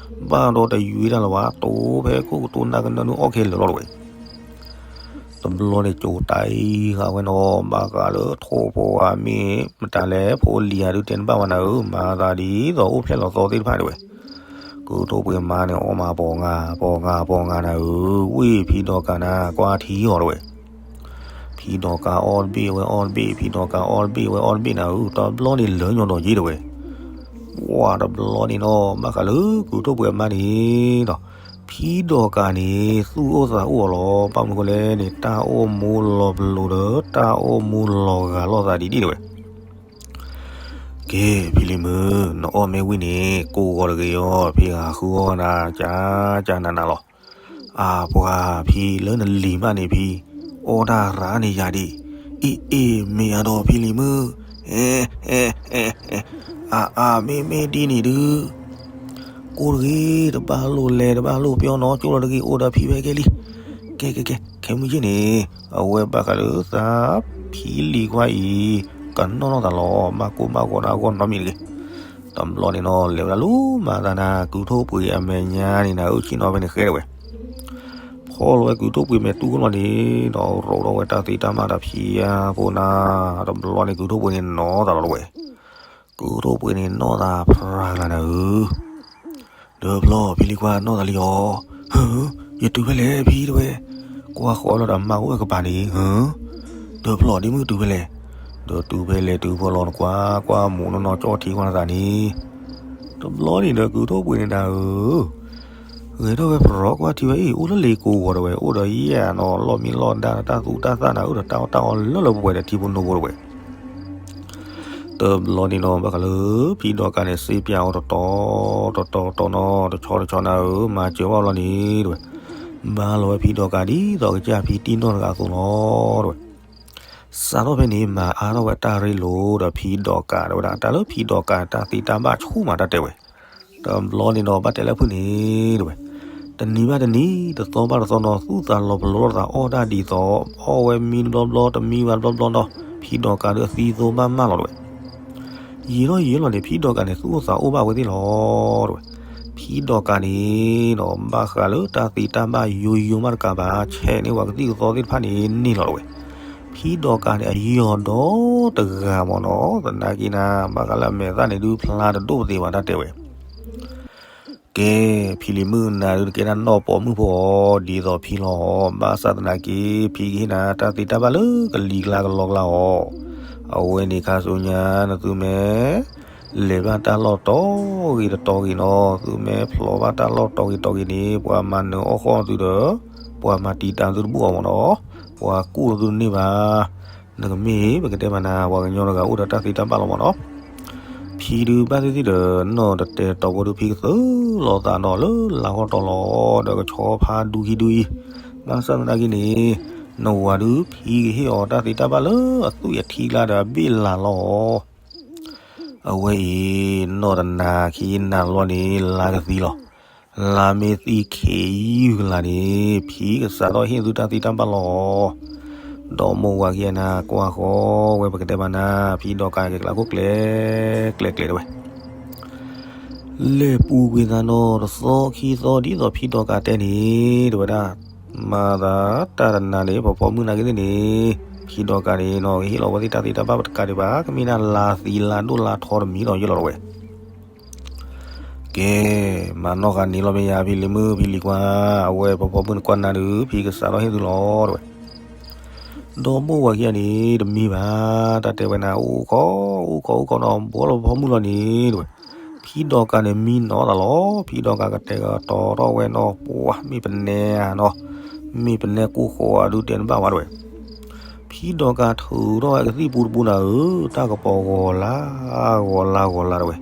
ဘၣ်ဒီးတယွံတၢ်လၢၤဘၣ် တိဖဲခိၣ်ကတိၤနၢ်ကနၢနုအီၣ်ခဲလၢာ်လီၤတဝဲ. တ တဘျီန့ၣ် ကၠိၤတၢ်အံၤဃာ်ဝဲနီၤ ဘၣ်ဃးလၢထိၣ်ဖိဧါ မ့ၢ်မတၤလဲၣ် ဖိလံၤဧါဒုးတဲတဘၣ်ဝဲနၤဧၢ, မၤသးဒ်သိးအိၣ်ဖျဲၣ်လီၤသီသ့ၣ်တဖၣ်ဒၣ်ဝဲ. ကုၢ်ထိၣ်ပှ့ၤမါန့ၣ် အီၣ်မးပီၤငါ ပီၤငါ ပီၤငါနၤဧၢ, ဝ့ၢ်ဖံဒီးကးနၤ ကွၢ်ထံအီၤတဝဲ. ဖံဒီးကးအီၣ်တဘ့ၣ်ဝဲအီၣ်တဘ့ၣ် ဖံဒီးကးအီၣ်တဘ့ၣ်ဝဲအီၣ်တဘ့ၣ်နၤဧၢ, တဘျီန့ၣ်လၢာ်ညီဒီးယ့ၢ်တဝဲ. ပှၢ်တဘျီန့ၣ်နီၤ ဘၣ်ဃးလၢကုၢ်ထိၣ်ပှ့ၤအမါန့ၣ်ဒီး ဖံဒီးကးန့ၣ် သူၣ်အိၣ်သးအိၣ်အီၤလီၤ. ဘၣ်မနုၤဃိလဲၣ်န့ၣ် တၢ်အိၣ်မူလီၤပလိာ်ဒီး တၢ်အိၣ်မူလီၤဂာ်လိာ်သးဒ်ဒ်တဝဲ. ကဲ ဖံလံၤမုၣ် နအီၣ်မ့ၢ်ဝံၣ်န့ၣ် ကိးဂီၤတဂ့ၤအီၤ ဖံဂၤဃုအီၣ်နၤ ကၢ်ကၢ်နးနးလီၤ. အပှၤဖံလၢနလံၤမးန့ၣ်ဖံ အီၣ်တၢ်ရၤန့ၣ်ယၤဒံး, အ့ၣ်အ့ၣ် မ့ၢ်အဒိးဖံလံၤမုၣ်, အါအါ မ့ၢ်မ့ၢ်ဒ်န့ၣ်ဒုး ကိၢ်တဂ့ၤ တဘၣ်လိၣ်လဲၤ တဘၣ်လိၣ်ပျီနီၤ ကၠိလီၤတဂ့ၤ အိၣ်ဒီးဖံဝဲကဲလံ. ကဲကဲကဲ ခဲမုၢ်ယ့ၢ်န့ၣ် အဝဲဘၣ်ဃးလၢသး ဖံလံၤခွါအံၤ ကနီၣ်နီၢ်သးလီၤ ဘၣ်ကိၢ်ဘၣ်ဂီၤနၤဂီၢ်နီတမံၤတဂ့ၤ. တဘျီန့ၣ်နီၤ လဲၤဝဲဒၣ်လၢမၤသးနၤ ကုၢ်ထိၣ်ပှ့ၤအမဲာ်ညါန့ၣ်နၤ အုၣ်ဆံနီၤဖဲန့ၣ်ဃဲတဝဲ. ဖီၣ်လီၤဝဲကုၢ်ထိၣ်ပှ့ၤမဲာ်တူၢ်ခိၣ်လီၤန့ၣ် ဒီးရိးထီၣ်ဝဲတၢ်သ့တၢ်ဘၣ်ဒီးဖံအဖိနၤ, တဘျီန့ၣ် ကုၢ်ထိၣ်ပှ့ၤန့ၣ်နီၢ်သးလီၤတဝဲ. ကုၢ်ထိၣ်ပှ့ၤန့ၣ်နီၢ်သးဖြးကလၤနၤဧၢ, ဒီးဖျီ ဖံလံၤခွါနီၢ်သးလံအီၤ, ဟၢ ယတုၤဖဲလဲၣ်ဖံတဝဲ, ကွၢ်ဃီလီၤဒီးမါအိၣ်ဝဲကပၤန့ၣ်, ဟၢ ဒီးဖျီဒ်မုၢ်တုၤဖဲလဲၣ်, ဒီးတုၤဖဲလဲၣ်တုၤဖဲလီၤနကွၢ် ကွၢ်မူးနီၢ်နီၢ်ကၠီၣ်ထံကွၢ်နသးန့ၣ်, တဘျီန့ၣ်ဒီးကုၢ်ထိၣ်ပှ့ၤန့ၣ်နၤဧၢ ဂဲၤထီၣ်ဝဲပြီၤကွၢ်ထံဝဲအံၤ အိၣ်လၢလ့ကိးဂီၤတဝဲ အိၣ်ဒီးယဲၢ်နီၤ လီၢ်မံလီၢ်ဒါတၢ်သူတၢ်သၣ်နၤဧၢ ဒီးတၢ်အီၣ်တၢ်အီလၢလၢပှဲၤပှဲၤဒီးထံဖိနိဖိတဝဲ. တဘျီန့ၣ်နီၤ ဘၣ်ဃးလၢ ဖံဒီးကးန့ၣ် စ့ပၠးအီၤတတီၤတတီၤတတီၤနီၤ တဆီတဆီနၤဧၢ မၤစၢၤဘၣ်လီၤန့ၣ်တဝဲ. ဘၣ်လီၤဝဲဖံဒီးကးဒ်သိးကစၢ်ဖံတံၢ်နီၢ်တဂၤအသိးလီၤတဝဲ. စးထီၣ်ဖဲန့ၣ် မၤအါထီၣ်ဝဲတၢ်ရ့လိာ်ဒီးဖံဒီးကးတဝဲဒၣ် တၢ်လၢဖံဒီးကးတၢ်သ့တၢ်ဘၣ်ဆူၣ်မးတၢ်တဲဝဲ. တဘျီန့ၣ်ဒီး ဘၣ်တဲလၢဖုၣ်န့ၣ်တဝဲ, တနံၤဘၣ်တနံၤ တသီဘၣ်တသီနီၤ သူၣ်သးလီၤပလိာ်လိာ်သးအီၣ်တၢ်ဒ်သိး အီၣ်ဝဲမံတဘျီဘျီ တမံဘၣ်တဘျီဘျီနီၤ ဖံဒီးကးဒီးအသံသိဘၣ်မၢ်လီၤတဝဲ. ယံာ်လီၤယံာ်လီၤန့ၣ် ဖံဒီးကးန့ၣ် သူၣ်အိၣ်သးအိၣ်ဘၣ်ဝဲသ့ၣ်လီၤတဝဲ. ဖံဒီးကးန့ၣ်ဒီး ဘၣ်ဃးလၢတၢ်သ့တၢ်ဘၣ်ယိယိမးတကးဘၣ် ဆဲးန့ၢ်ပှၤကသံၣ်ကသီသ့ၣ်တဖၣ်န့ၣ်န့ၢ်လီၤတဝဲ. ဖံဒီးကးန့ၣ် အယီၤဒီတဂၤမ့ၢ်နီၤ သနာ်က့နၤ ဘၣ်ဃးလၢအမဲာ်သၣ်န့ၣ်ဒုးဖျါတဒိၣ်ပသ့ဘၣ်တၢ်တဲဝဲ. ကဲ ဖံလံၤမုၣ်နၤဒုးတကဲဒၣ်နီၢ်ပိာ်မုၣ်ဖိအီၤ ဒ်သိးဖံလီၤ. ဘၣ်ဆၣ်သနာ်က့ ဖံကဟ့ၣ်နၤတၢ်သ့တၢ်ဘၣ်လၢကလံၤကျါကလီကျါအီၤ. အဝဲန့ၣ်ခါဆူညါ နသုမ့ၢ် လဲၤဘၣ်တၢ်လီၢ်တီဂ့ၤတတီဂ့ၤနီၤ သုမ့ၢ်ဖျိးဘၣ်တၢ်လီၢ်တီဂ့ၤတီဂ့ၤန့ၣ် ပှၤမၤနၢၤအီၣ်ဃီသုဒီး ပှၤမၤတံာ်တာ်သုတဘူၣ်အီၤမ့ၢ်နီၤ ပှၤကူၣ်သုတန့ၢ်ဘၣ်. နကမ့ၢ်ပကတဲမနၤ ပှၤကညီတဂၤအိၣ်ဒီးတၢ်သ့တၢ်ဘၣ်လီၤမ့ၢ်နီၤ. ဖံဒုးဘၣ်သ့ၣ်သ့ၣ်ဒီး နီၢ်တတဲတီၤဖိဒုး ဖံကသၢလီၤသးနီၤလၢလါဃီတီၤလီၤ ဒီးကဆီဖါဒူခံဒူအံၤ. ဘၣ်ဆၣ်သနာ်က့န့ၣ် နဝၤဒုး ဖံကဟ့ၣ်အီၤတၢ်သ့တၢ်ဘၣ်လၢအသွံၣ်အထံကျါဒီးအဘ့ၣ်လၤလီၤ. အဝဲအံၤ နီၢ်တနၤခံနၤလီၤန့ၣ် လါကသံလီၤ. လါမ့ၢ်သံခံယုၢ်ကလၤန့ၣ် ဖံကစးထီၣ်ဟ့ၣ်သုတၢ်သ့တၢ်ဘၣ်လီၤ. ဒီမိၢ်ဝၤခံဂၤန့ၣ် ကွၢ်ဃီဝဲပကတဲဘၣ်နၤ ဖံဒီးကးက့ၤကျါခိၣ်ကျဲ ကျဲကျဲတဝဲ. လဲၤပူၤကွံာ်သးနီၤ တသီခံသီဒ်သိးဖံဒီးကးတဲန့ၣ် တဝဲဒၣ်. မၤသးတၢ်တနၤန့ၣ် ပှၤပိာ်မုၣ်နာ်က့သ့ၣ်န့ၣ် ဖံဒီးကးန့ၣ်နီၤ ကဟ့ၣ်လီၤဝဲသ့ၣ်တၢ်သ့တၢ်ဘၣ်ပတကးဒံးဘၣ် ကမ့ၢ်ဒၣ်လါသံလါဒိၣ်လါထီတမံၤဒီးယဲၢ်လီၤတဝဲ. ကဲ မၤနီၢ်ဃာ်န့ၣ်လီၤမ့ၢ်ယၤ ဖံလံၤမုၣ် ဖံလံၤကွၢ် အဝဲပှၤပိာ်မုၣ်နကွၢ်နၤဒုး ဖံကစးထီၣ်ဟ့ၣ်သုလီၤတဝဲ. ဒီမိၢ်ဝၤခံဂၤန့ၣ် တမံဘၣ် တၢ်တဲဝဲနၤ အိၣ်ခိး အိၣ်ခိး အိၣ်ခိးနီၤ ဘှီလီၤပှၤပိာ်မုၣ်လီၤန့ၣ်တဝဲ. ဖံဒီးကးန့ၣ်မံနီၤသးလီၤ ဖံဒီးကးကတဲာ်ကတီၤထီၣ်ဝဲနီၤ ပှၤမ့ၢ်ပနဲဧါနီၤ မ့ၢ်ပနဲကိၢ်ဃီဧါဒုးတဲတဘၣ်ဝဲတဝဲ. ဖံဒီးကးထုးထီၣ်ဝဲကသံၣ်ပူတပူနၤဧၢ တၢ်ကပီၤဂီၤလၢ ဂီၤလၢဂီၤလၢတဝဲ.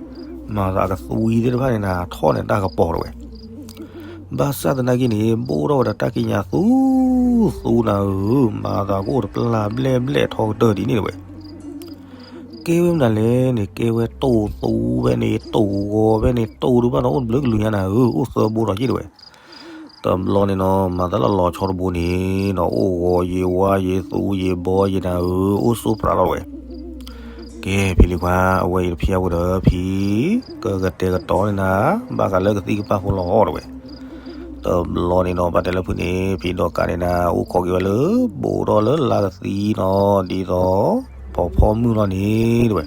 မၤသးအကသွံသ့ၣ်တဖၣ်န့ၣ်နၤ ထီၣ်န့ၣ်တၢ်ကပီၤတဝဲ. ဘၣ်ဆၣ်သနာ်က့န့ၣ် ဘိၣ်ထီၣ်ဝဲဒီးတၢ်ကံးညာ်သူ သူနၤဧၢ မၤသးကအိၣ်တပျၢ်ဘျဲၣ်ဘျဲၣ်ထီကတၢၢ်ဒ်န့ၣ်တဝဲ. ကဲဝဲမနုၤလဲၣ်န့ၣ် ကဲဝဲတိၢ်သူဖဲန့ၣ် တိၢ်ဂီၤဖဲန့ၣ် တိၢ်ဒုးဘၣ်ဒီးအိၣ်တဘျုးကလုာ်ညါနၤဧၢ အိၣ်သၢဘိဒီးယ့ၢ်တဝဲ. တဘျီန့ၣ်နီၤ မၤသးလၢလီၤဆီတဘိန့ၣ်နီၤ အိၣ်ဂီၤယံာ်ဝါယံာ်သူယံာ်ဘီယံာ်နၤဧၢ အိၣ်ဆိပြးလီၤတဝဲ. ကဲ ဖံလံၤခွါ အဝဲအံၤတဖျါဝဲဒီး ဖံကကတဲာ်ကတီၤန့ၢ်နၤ ဘၣ်ဃးလၢကသံၣ်ကပၢ်ဖိလီၤတဝဲ. တ တဘျီန့ၣ်နီၤ ဘၣ်တဲလၢဖုန့ၣ် ဖံဒီးကးန့ၣ်နၤ အိၣ်ခိးက့ၤဝဲလၢ ဘူးထီၣ်လၢလါကသံနီၤ ဒ်သိး ပီၤဖီမုၢ်လီၤန့ၣ် တဲဝဲ.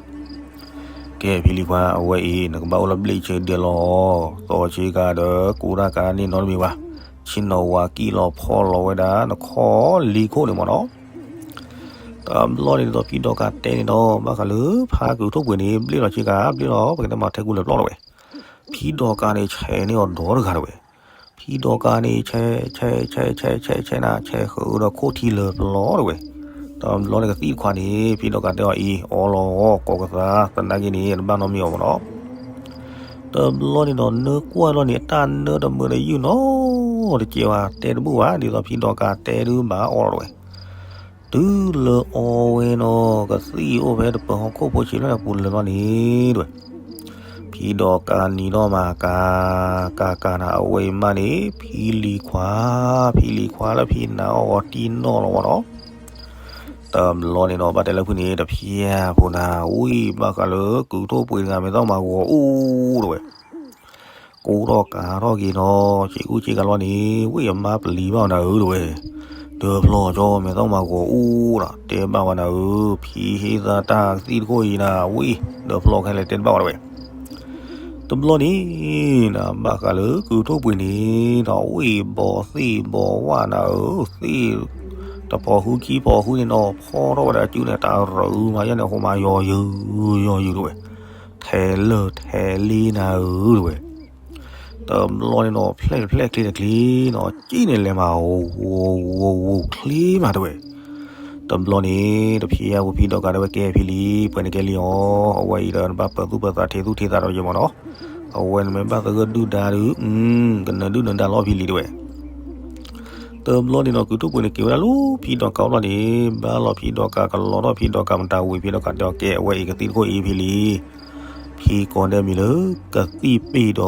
ကဲဖံလံၤခွါ အဝဲအံၤ နကဘၣ်အိၣ်လၢဘျ့ၣ်ဆၢဒဲးလီၤ. သီဆ့ကၤဒီး ကူတၢ်ကါန့ၣ်နီတမံၤဘၣ်. ဆ့ၣ်နီၤဝၤကံၣ်လီၤဖီလီၤဝဲဒၣ် နခီၣ်လံခိၣ်န့ၣ်မ့ၢ်နီၤ. တဘျီန့ၣ်ဒ်သိး ဖံဒီးကးတဲန့ၣ်ဒီး ဘၣ်ဃးလၢဖးကုၢ်ထိၣ်ပှ့ၤန့ၣ် ဘျ့ၣ်လီၤဆ့ကၤ ဘျ့ၣ်လီၤ ပကတဲမၤထဲကူလၢာ်ပျီလီၤဝဲ. ဖံဒီးကးန့ၣ် ဆဲးန့ၢ်အီၤဒီတဂၤတဝဲ. ဖံဒီးကးန့ၣ် ဆဲး ဆဲး ဆဲး ဆဲး ဆဲး ဆဲးနၤ ဆဲးဃုာ်ဒီးခိၣ်ထံလၢာ်ပျီတဝဲ. တဘျီန့ၣ်ကသံၣ်တခွးန့ၣ် ဖံဒီးကးတဲအီၤအံၤ အီလီၤကိးကသး သနာ်က့န့ၣ် တဘၣ်နီတမံၤအီၤမ့ၢ်နီၤ. တဘျီန့ၣ်ဒီး နၢကွၢ်လီၤန့ၣ် အတၢ်နၢတမုာ်တယုၢ်နီတကဲဘၣ် တဲတဘူၣ်ဘၣ် ဒ်သိးဖံဒီးကးတဲဒုးဘၣ်အီလီၤတဝဲ. တုၤလၢအီဝဲနီၤ ကသံၣ်အိၣ်ဖဲတပၢၤဟီၣ်ခိၣ်ဖိဆံးဖျၢၣ်န့ၣ်ပူၤလၢာ်လီၤန့ၣ်တဝဲ. ဖံဒီးကးနံၤနီၢ်မၤကၤ ကၤကၤနၤ အဝဲအံၤမးန့ၣ် ဖံလံၤခွါ ဖံလံၤခွါလၢဖံနၤအီၣ်ဂီၤတံၢ်နီၢ်လီၤမ့ၢ်နီၤ. တဘျီန့ၣ်ဒီး ဘၣ်တဲလၢဖုန့ၣ် တဖျဲၣ်ဖိနၤ ဝံၣ် ဘၣ်ဃးလၢကုၢ်ထိၣ်ပှ့ၤတဂၤ မဲာ်သီမၤဂီၤအူတဝဲ. ကူထီၣ်ကၤထီၣ်က့ၤနီၤ ဆံးကူဆံးကၤလီၤန့ၣ် ဝံၣ်အမါပလံၤဘၣ်နၤဧၢတဝဲ. ဒီးဖျီၣ်ကၠီ မဲာ်သီမၤဂီၤအူဒီး တဲဘၣ်ဝဲနၤဧၢ ဖံဟ့ၣ်သးတၢ်ကသံၣ်တခိၣ်အံၤနၤ ဝံၣ် ဒီးဖျီၣ်ခဲလၢာ်တဲတဘၣ်ဝဲတဝဲ. တဘျီန့ၣ် နဘၣ်ဃးလၢကုၢ်ထိၣ်ပှ့ၤန့ၣ်ဒီး ဝံၣ်ဘီၣ်သ့ၣ်ဘီၣ်ဝၣ်နၤဧၢ သ့ၣ် တဖီၣ်ဃုခံဖီၣ်ဃုန့ၣ်နီၤ ဖီထီၣ်ဝဲဒၣ်အစုန့ၣ် တၢ်ရၢမၤယါန့ၣ် ဟိမၤယီၤယုာ်ယီၤယုာ်တဝဲ. ထဲးလၢာ်ထဲးလ့နၤဧၢတဝဲ. တဘျီန့ၣ်နီၤ ဖျဲၣ်တဖျဲၣ်ချ့တချ့နီၤ က့န့ၣ်လဲၤမး ဝူၤဝူၤဝူၤချ့မးတဝဲ. တဘျီန့ၣ် တဖျဲၣ်ဖိဖံဒီးကးဒၣ်ဝဲ ကဲဖံလံၤ ပှဲၤန့ၣ်ကဲလံအီၤ အဝဲအံၤဒီးနဘၣ်ပၢၤသူၣ်ပၢၤသးထဲးသူၣ်ထဲးသးဒီးယဲမ့ၢ်နီၤ. အဝဲနမ့ၢ်ဘၣ်သဂၢၢ်ဒုၣ်ဒါဒုး ကနၢၤဒုၣ်နၢၤဒါလီၤဖံလံၤတဝဲ. တဘျီန့ၣ်နီၤ ကုၢ်ထိၣ်ပှ့ၤန့ၣ်က့ၤဝဲဒၣ်လၢဖံဒီးကးအအိၣ်လီၤန့ၣ် ဘၣ်လီၤဖံဒီးကးကလီၤထီၣ်ဖံဒီးကးမတၤဝံၤ ဖံဒီးကးတဲအီၤ ကဲအဝဲအံၤကသံၣ်တခိၣ်အံၤဖံလံၤ ဖံကိးဒဲးမံၤလၢ ကသံၣ်ပ့ၢ်ဒီးကသံၣ်ကျၢၤ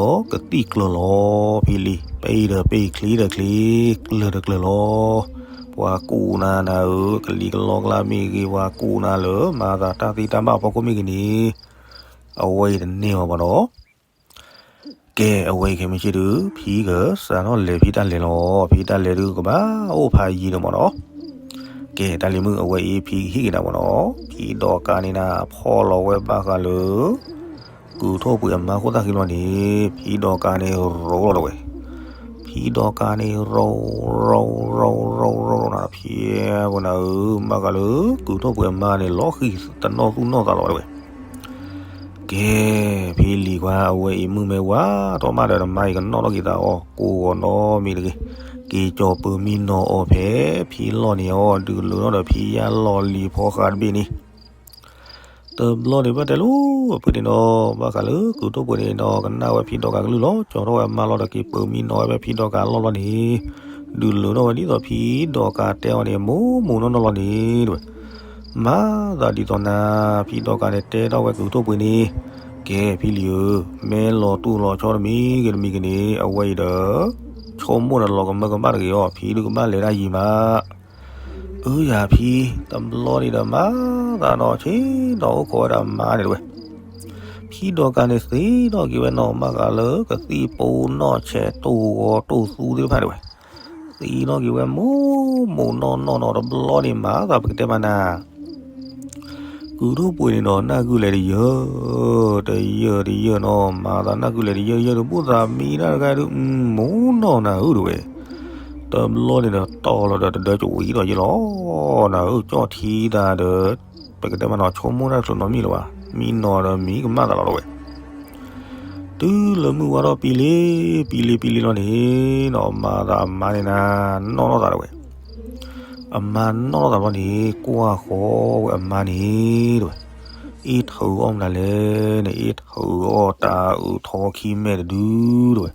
လီၤဖံလံၤ ပ့ၢ်ဒီးပ့ၢ်ချံဒီးချံ ကျၢၤဒီးကျၢၤလီၤ. ပှၤကူးနၤနၤဧၢ ကလံၤကလီကလါမ့ၢ်ဂ့ၤ ပှၤကူးနၤလၢမၤသးတၢ်သံတၢ်ဘၣ်အဖီခိၣ်မ့ၢ်ဂ့ၤန့ၣ် အဝဲအံၤတန့ၢ်ဘၣ်ဘၣ်နီၤ. ကဲ အဝဲအံၤခဲမုၢ်ဆ့ၣ်ဒုး ဖံကစးထီၣ်လဲၤဖံတၢ်လဲၤလီၤ ဖံတၢ်လဲၤဒုးကဘၣ်အိၣ်ဖးယံၤန့ၣ်မ့ၢ်နီၤ. ကဲ တၢ်လံၤမုၣ်အဝဲအံၤ ဖံကဟ့ၣ်က့ၤနၤမ့ၢ်နီၤ ဖံဒီးကးန့ၣ်နၤ ဖီၣ်လီၤဝဲဘၣ်ဃးလၢ ကုၢ်ထိၣ်ပှ့ၤအမါခိၣ်သၣ်ဃံလီၤန့ၣ် ဖံဒီးကးန့ၣ်ရိးလီၤတဝဲ. ဖံဒီးကးန့ၣ်ရိး ရိး ရိး ရိး ရိး ရိး နၤ ဖံဝဲနၤဧၢ ဘၣ်ဃးလၢ ကုၢ်ထိၣ်ပှ့ၤအမါန့ၣ် လီၤဃံၤတနီၣ်သူၣ်နီၣ်သးလီၤတဝဲ. ကဲ ဖံလံၤခွါ အဝဲအံၤမုၢ်မ့ၢ်ဝါထီၣ်မးဒီး နမါအံၤကနီၣ်ထီၣ်က့ၤသးအီၤ ကိးဂီၤနီတမံၤတဂ့ၤ. က့ၤကၠီၤပၢၤမံနီၤအီၤဖဲ ဖံလီၢ်န့ၣ်အီၤ ဒုးလၢာ်နီၣ်ဒီးဖံယါလီၤလံၤဖီဃးတဘ့ၣ်န့ၣ် တဘျီန့ၣ် ဘၣ်တဲလိၤအဖုန့ၣ်ဒီး ဘၣ်ဃးလၢကုၢ်ထိၣ်ပှ့ၤန့ၣ်ဒီး ကနၣ်ဝဲဖံဒီးကးကလုၢ်လီၤ ကၠီထီၣ်ဝဲအမါလီၤဒီး က့ၤပၢၤမံနီၤဝဲဖဲဖံဒီးကးလီၢ်လီၤန့ၣ် ဒုးလၢာ်နီၣ်ဝဲဒ်သိးဖံဒီးကးတဲအီၤန့ၣ် မိၢ်မိၢ်နီၢ်နီၢ်လီၤန့ၣ်တဝဲ. မၤသးဒ်သိးနၤ ဖံဒီးကးန့ၣ် တဲထီၣ်ဝဲကုၢ်ထိၣ်ပှ့ၤန့ၣ် ကဲဖံလံၤဧၢ မ့ၢ်လီၤတူၢ်လီၤဆီတမံၤဂ့ၤတမံၤဂ့ၤန့ၣ် အဝဲအံၤဒီး ဆိကမိၣ်ဒီးလီၤကမၢကမၣ်တဂ့ၤအီၤ ဖံဒုးကဘၣ်လဲၤဒၣ်ယံၤမး အၢ ယၤဖံ တဘျီန့ၣ်ဒီးမၤသးဒီးဆ့ၣ်နီၤအိၣ်ခိးဝဲဒၣ်မါန့ၣ်တဝဲ. ဖံဒီးကးန့ၣ်သ့ၣ်နီၣ်က့ၤဝဲနီၢ်မးဃးလၢကသံၣ်ပူနီၢ်ဆဲးတိၢ်ဂီၤတိၢ်သူသ့ၣ်တဖၣ်တဝဲ. သ့ၣ်နီၣ်က့ၤဝဲမိၢ်မိၢ်နီၢ်နီၢ်နီၢ် တဘျီန့ၣ်မၤသးပကတဲမးနၤ ကုၢ်ထိၣ်ပှ့ၤန့ၣ်ဒီး နၢ်ကုၢ်လဲၤတယၢၢ် တယၢၢ်တယၢၢ်နီၤ မၤသးနၢ်ကုၢ်လဲၤတယၢၢ်တယၢၢ်ဒီး ဘူၣ်သးမံတၢ်တခါဒုး မိၢ်နီၢ်နၤဧၢတဝဲ. တဘျီန့ၣ်ဒီး တီၢ်လီၤဒီးတဒၢကဝံၤဒီးယ့ၣ်လီၤ နၤဧၢ ကၠီၣ်ထံသးဒီး ပကတဲမးနီၤ ဆိကမိၣ်တၢ်တချုးနီတမံၤလၢၤဘၣ် မံနီၤဒီးမံကမၣ်သးလီၤတဝဲ. တုၤလၢမုၢ်ဝါထီၣ်ပံလံ ပံလံပံလံလီၤန့ၣ်နီၤ မၤသးအမါန့ၣ်နၤ နီၢ်နီၢ်သးတဝဲ. အမါနီၢ်နီၢ်သးဘျီန့ၣ် ကွၢ်ဃီဝဲအမါန့ၣ်တဝဲ. အ့ၣ်ထုးအီၣ်မနုၤလဲၣ်န့ၣ် အ့ၣ်ထုးအီၣ်တၢ်အုးထီခံမဲာ်တဒုတဝဲ.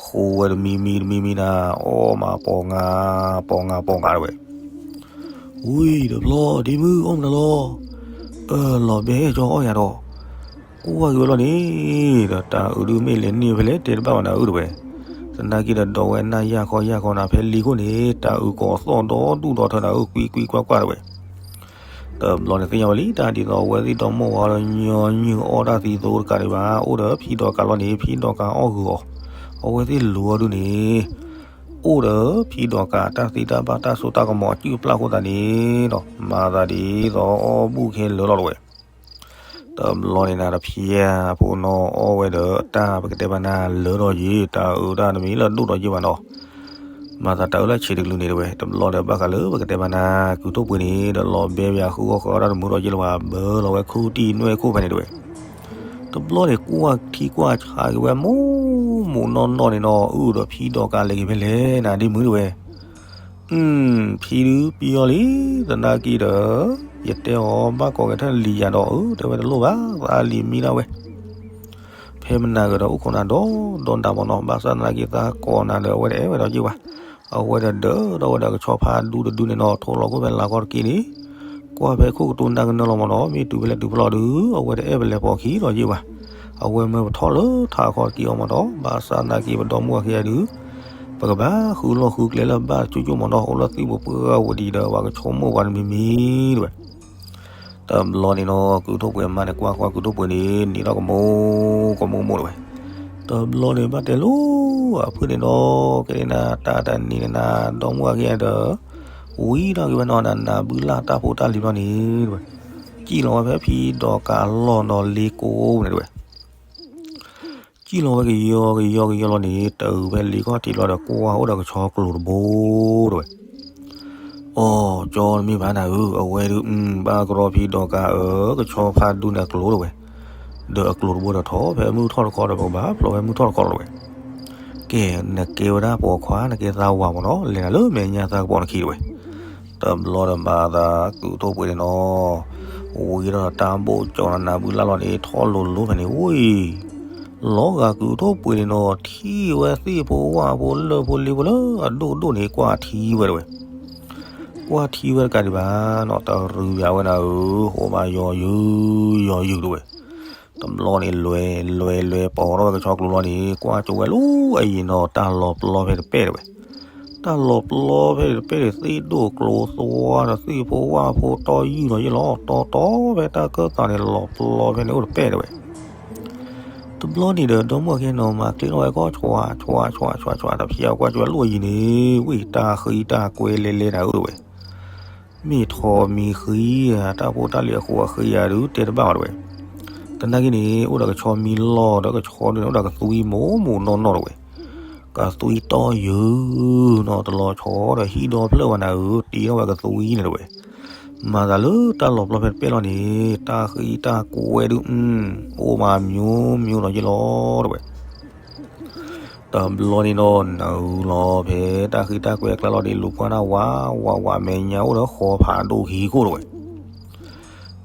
ဃိဝဲတမံမံတမံမံနၤ အီၣ်မးပီၤငါ ပီၤငါပီၤငါတဝဲ. ဝံၤတဘျီဒ့မုၣ်အီၣ်မနုၤလီၤ. အၢၣ် လီၤဘဲကၠီအီၣ်ယၤဒီး ကွၢ်က့ၤဝဲလီၤန့ၣ် ဒီးတၢ်အုးဒုးမ့ၢ်လဲၤန့ၢ်ဖဲလဲၣ်တဲတဘၣ်ဘၣ်နၤဧၢတဝဲ. သနာ်က့ဒီးဒိးဝဲနၢ်ယၢ်ခီယၢ်ခီနၤ ဖဲလံၤခိၣ်န့ၣ် တၢ်အုးကိးသီၣ်ဒီဒူၣ်ဒီထၢနၤဧၢ ကွံကွံကွၢ်ကွၢ်တဝဲ. တဘျီန့ၣ်သ့ၣ်ညါဝဲလံ တၢ်ဒ်သိးအဝဲသ့ၣ်ဒီမိၢ်ဝၤဒီးညီနုၢ်အီၣ်တၢ်သံသိတကးဒံးဘၣ် အိၣ်ဒီးဖံဒီးကးလီၤန့ၣ် ဖံဒီးကးအီၣ်ဂုာ်အီၤ. အဝဲသ့ၣ်လိၤအီၤဒုးန့ၣ် အိၣ်ဒီးဖံဒီးကးတၢ်သ့တၢ်ဘၣ်တၢ်စိတၢ်ကမီၤအစုၣ်ပျၢ်အဃိသတးန့ၣ်ဒီး မၤသးဒ်သိးအီၣ်ဘူၣ်ခဲလၢာ်လီၤတဝဲ. တဘျီန့ၣ်နၤတဖျဲၣ်ဖိနီၣ်အီၣ်ဝဲဒီးအတၢ်ပကတဲဘၣ်နၤလၢာ်ဒီးယံၤ တၢ်အၢတၢ်တမံၤလၢဒိၣ်ဒီးယံၤဘၣ်နီၤ. မၤသးတၢ်အၢလၢဆံးတကလုာ်န့ၣ်တဝဲ တဘျီဒီးဘၣ်ဃးလၢပကတဲဘၣ်နၤ ကုၢ်ထိၣ်ပှ့ၤန့ၣ် ဒီးလီၤဘဲပယၤဃုအီၣ်ဃုအီတၢ်တမုာ်ဒီးယံၤလၢၤဘၣ် ဘၢလီၤဝဲခူၣ်တံၢ်နွဲၣ်ခိၣ်ဖဲန့ၣ်တဝဲ. တဘျီန့ၣ်ကွၢ်ထံကွၢ်ဆးက့ၤဝဲမိၢ်မိၢ်နီၢ်နီၢ်န့ၣ်နီၤ အုၣ်ဒီးဖံဒီးကးလဲၤက့ၤဖဲလဲၣ်နၤဒ်မုာ်တဝဲ. အု ဖံဒုးပံအီၤလံ သနာ်က့ဒီး ယတဲအီၤဘၣ်ကိးက့ၤထၢၣ်လံၤယၤဒီး အၢ တဲဝဲတလိၣ်ဘၣ် သးလံၤမံဒၣ်ဝဲ ဖဲမနၤဂ့ၤဒီးအိၣ်ခိးနၤဒီး ဒီးနၤမ့ၢ်နီၤ ဘၣ်ဆၣ်သနာ်က့သးကိးနၤဒီး အဝဲတအဲၣ်ဝဲဒီးယ့ၢ်ဘၣ်. အဝဲဒီးဒၢးဒီးဝဲဒီးကဆီဖးဒူတဒုန့ၣ်နီၤ ထိလီၤခိၣ်ဖဲလၤကီၢ်တက့ၢ်န့ၣ် ကွၢ်ဖဲခိၣ်ကတိၤနၢ်ကနၢလီၤမ့ၢ်နီၤ မ့ၢ်တုၤဖဲလဲၣ်တုၤဖဲလဲၣ်ဒုး အဝဲတအဲၣ်ပလဲၤပိာ်ခံဒီးယ့ၢ်ဘၣ်. အဝဲမၢပထီၣ်လၢထးခီတက့ၢ်အီၤမ့ၢ်နီၤ ဘၣ်ဆၣ်သနာ်က့ပဒီမုၢ်အခံဂၤဒုး ပကဘၣ်ဃုလီၢ်ဃုကျဲလၢဘၣ်ကၠိကၠိမ့ၢ်နီၤ အိၣ်လၢသံၣ်ပူၤပှၢ်ဝဲဒံးဒီး ပှၤကဆိကမိၣ်ပှၤတမံၤမံၤတဝဲ. တဘျီန့ၣ်နီၤ ကုၢ်ထိၣ်ပှ့ၤအမါန့ၣ် ကွၢ်ကွၢ်ကုၢ်ထိၣ်ပှ့ၤန့ၣ် နံၤထီၣ်ကမိၢ်ကမိၢ်မိၢ်တဝဲ. တဘျီန့ၣ်ဘၣ်တဲလိာ်အဖုၣ်န့ၣ်နီၤ ကဲန့ၣ်နၤ တၢ်တနံၤန့ၣ်နၤ ဒီမုၢ်အခံဂၤဒီး ဝံၤထီၣ်က့ၤဝဲနီၤ နၤနၤဘုလၢ်တၢ်ဖိတၢ်လံၤဘျီန့ၣ်တဝဲ စံၣ်လီၤဝဲဖဲဖံဒီးကးအလီၢ်ဒီးလ့ကိန့ၣ်တဝဲ စံၣ်လီၤဝဲကယီကယီကယီလီၤန့ၣ် တၢ်အုၣ်ဖဲလ့ခီၣ်ထံးဘျီဒီး ကွၢ်အိၣ်ဒီးကဆီကျိၤတဘိတဝဲ. အိ ကၠီတမ့ၢ်ဘၣ်နၤဧၢ အဝဲဒုး ဘၣ်ကရီဖံဒီးကးအၢ ကဆီဖးဒူန့ၣ်အကျိၤတဝဲ. ဒီးအကျိၤတဘိဒီးထီၣ်ဖဲမုၢ်ထီၣ်တခီဒီး ပကဘၣ်ဖျိးဖဲမုၢ်ထီၣ်တခီလီၤတဝဲ. ကဲ နကဲဝဲဒၣ်ပိာ်ခွါ နကဲသးဝးမ့ၢ်နီၤ လဲၤနၤလၢမဲာ်ညါသးကပီၤနခံတဝဲ. တဘျီဒီးမၤသးကုၢ်ထိၣ်ပှ့ၤန့ၣ်နီၤ ဝံၤဒီးတၢ်ဘိၣ်ကၠီနၤနၤဘုလၢ်လီၤန့ၣ် ထီၣ်လိၤလိၤဖဲန့ၣ်ဝံၤ လီၤဂာ်ကုၢ်ထိၣ်ပှ့ၤန့ၣ်နီၤ ထံၣ်ဝဲသ့ၣ်ဖိဝၣ်ဖိလၢၢ်ဖိလ့ဖိလၢအဒိၣ်ကဒိၣ်န့ၣ် ကွၢ်ထံဝဲတဝဲ. ကွၢ်ထံဝဲတကးဒံးဘၣ်နီၤ တရုၤယၤဝဲနၤဧၢ ဟိးမးယီၤယုာ်ယီၤယုာ်တဝဲ. တဘျီန့ၣ် လဲၤလဲၤလဲၤပိာ်ထီၣ်ဝဲကဆီကျိၤလီၤန့ၣ် ကွၢ်ကၠိဝဲလၢအယံၤနီၤ တၢ်လီၤပျီဖဲတပဲၢ်တဝဲ. တၢ်လီၤပျီဖဲတပဲၢ်န့ၣ် သ့ၣ်ဒိၣ်ကျိၤသွါဒီးသ့ၣ်ဖိဝၣ်ဖိတီၢ်ယုၢ်နီၤယ့ၢ်လီၤ တီတီဖဲတၢ်ကၢၢ်သးန့ၣ် လီၤပျီဖဲန့ၣ်အိၣ်တပဲၢ်တဝဲ. တဘျီန့ၣ်ဒီး ဒီမုၢ်အခံနီၤ မၤချ့ထီၣ်ဝဲကီၢ် ဆွးဆွးဆွးဆွး တဖျဲးကွၢ်ကၠိဝဲလၢအယံၤန့ၣ် ဝံၣ်တၢ်ဃံတၢ်ကွဲလဲၤလဲၤနၤဧၢတဝဲ. မ့ၢ်ထီမံၤဃံဧါ တၢ်ဖိတၢ်လံၤအဃိအဃံဧါဒုး တဲတဘၣ်ဘၣ်တဝဲ. သနာ်က့န့ၣ် အိၣ်ဒီးကဆီမံလီၢ်ဒီးကဆီဒုးန့ၣ် အိၣ်ဒီးကသွံမိၢ်မိၢ်နီၢ်နီၢ်တဝဲ. ကသွံတီၢ်ယုၢ်နီၤ တလီၤဆီဒီးဟံၣ်ဒီဖျၢၣ်ဘၣ်နၤဧၢ တ့ထီၣ်ဝဲကသွံန့ၣ်တဝဲ. မၤသးလၢတၢ်လီၤပျီဖဲတပဲၢ်လီၤန့ၣ် တၢ်ဃံတၢ်ကွဲဒုး အိၣ်မးမျိုးမျိုးနီၤယ့ၢ်လီၤတဝဲ. တဘျီန့ၣ်နီၤ နုာ်လီၤဖဲတၢ်ဃံတၢ်ကွဲအကျါလီၤန့ၣ် လူၤကွၢ်နၢ်ဝးဝးဝး မဲာ်ညါအိၣ်ဒီးဃီဖးဒိၣ်ခံခိၣ်တဝဲ.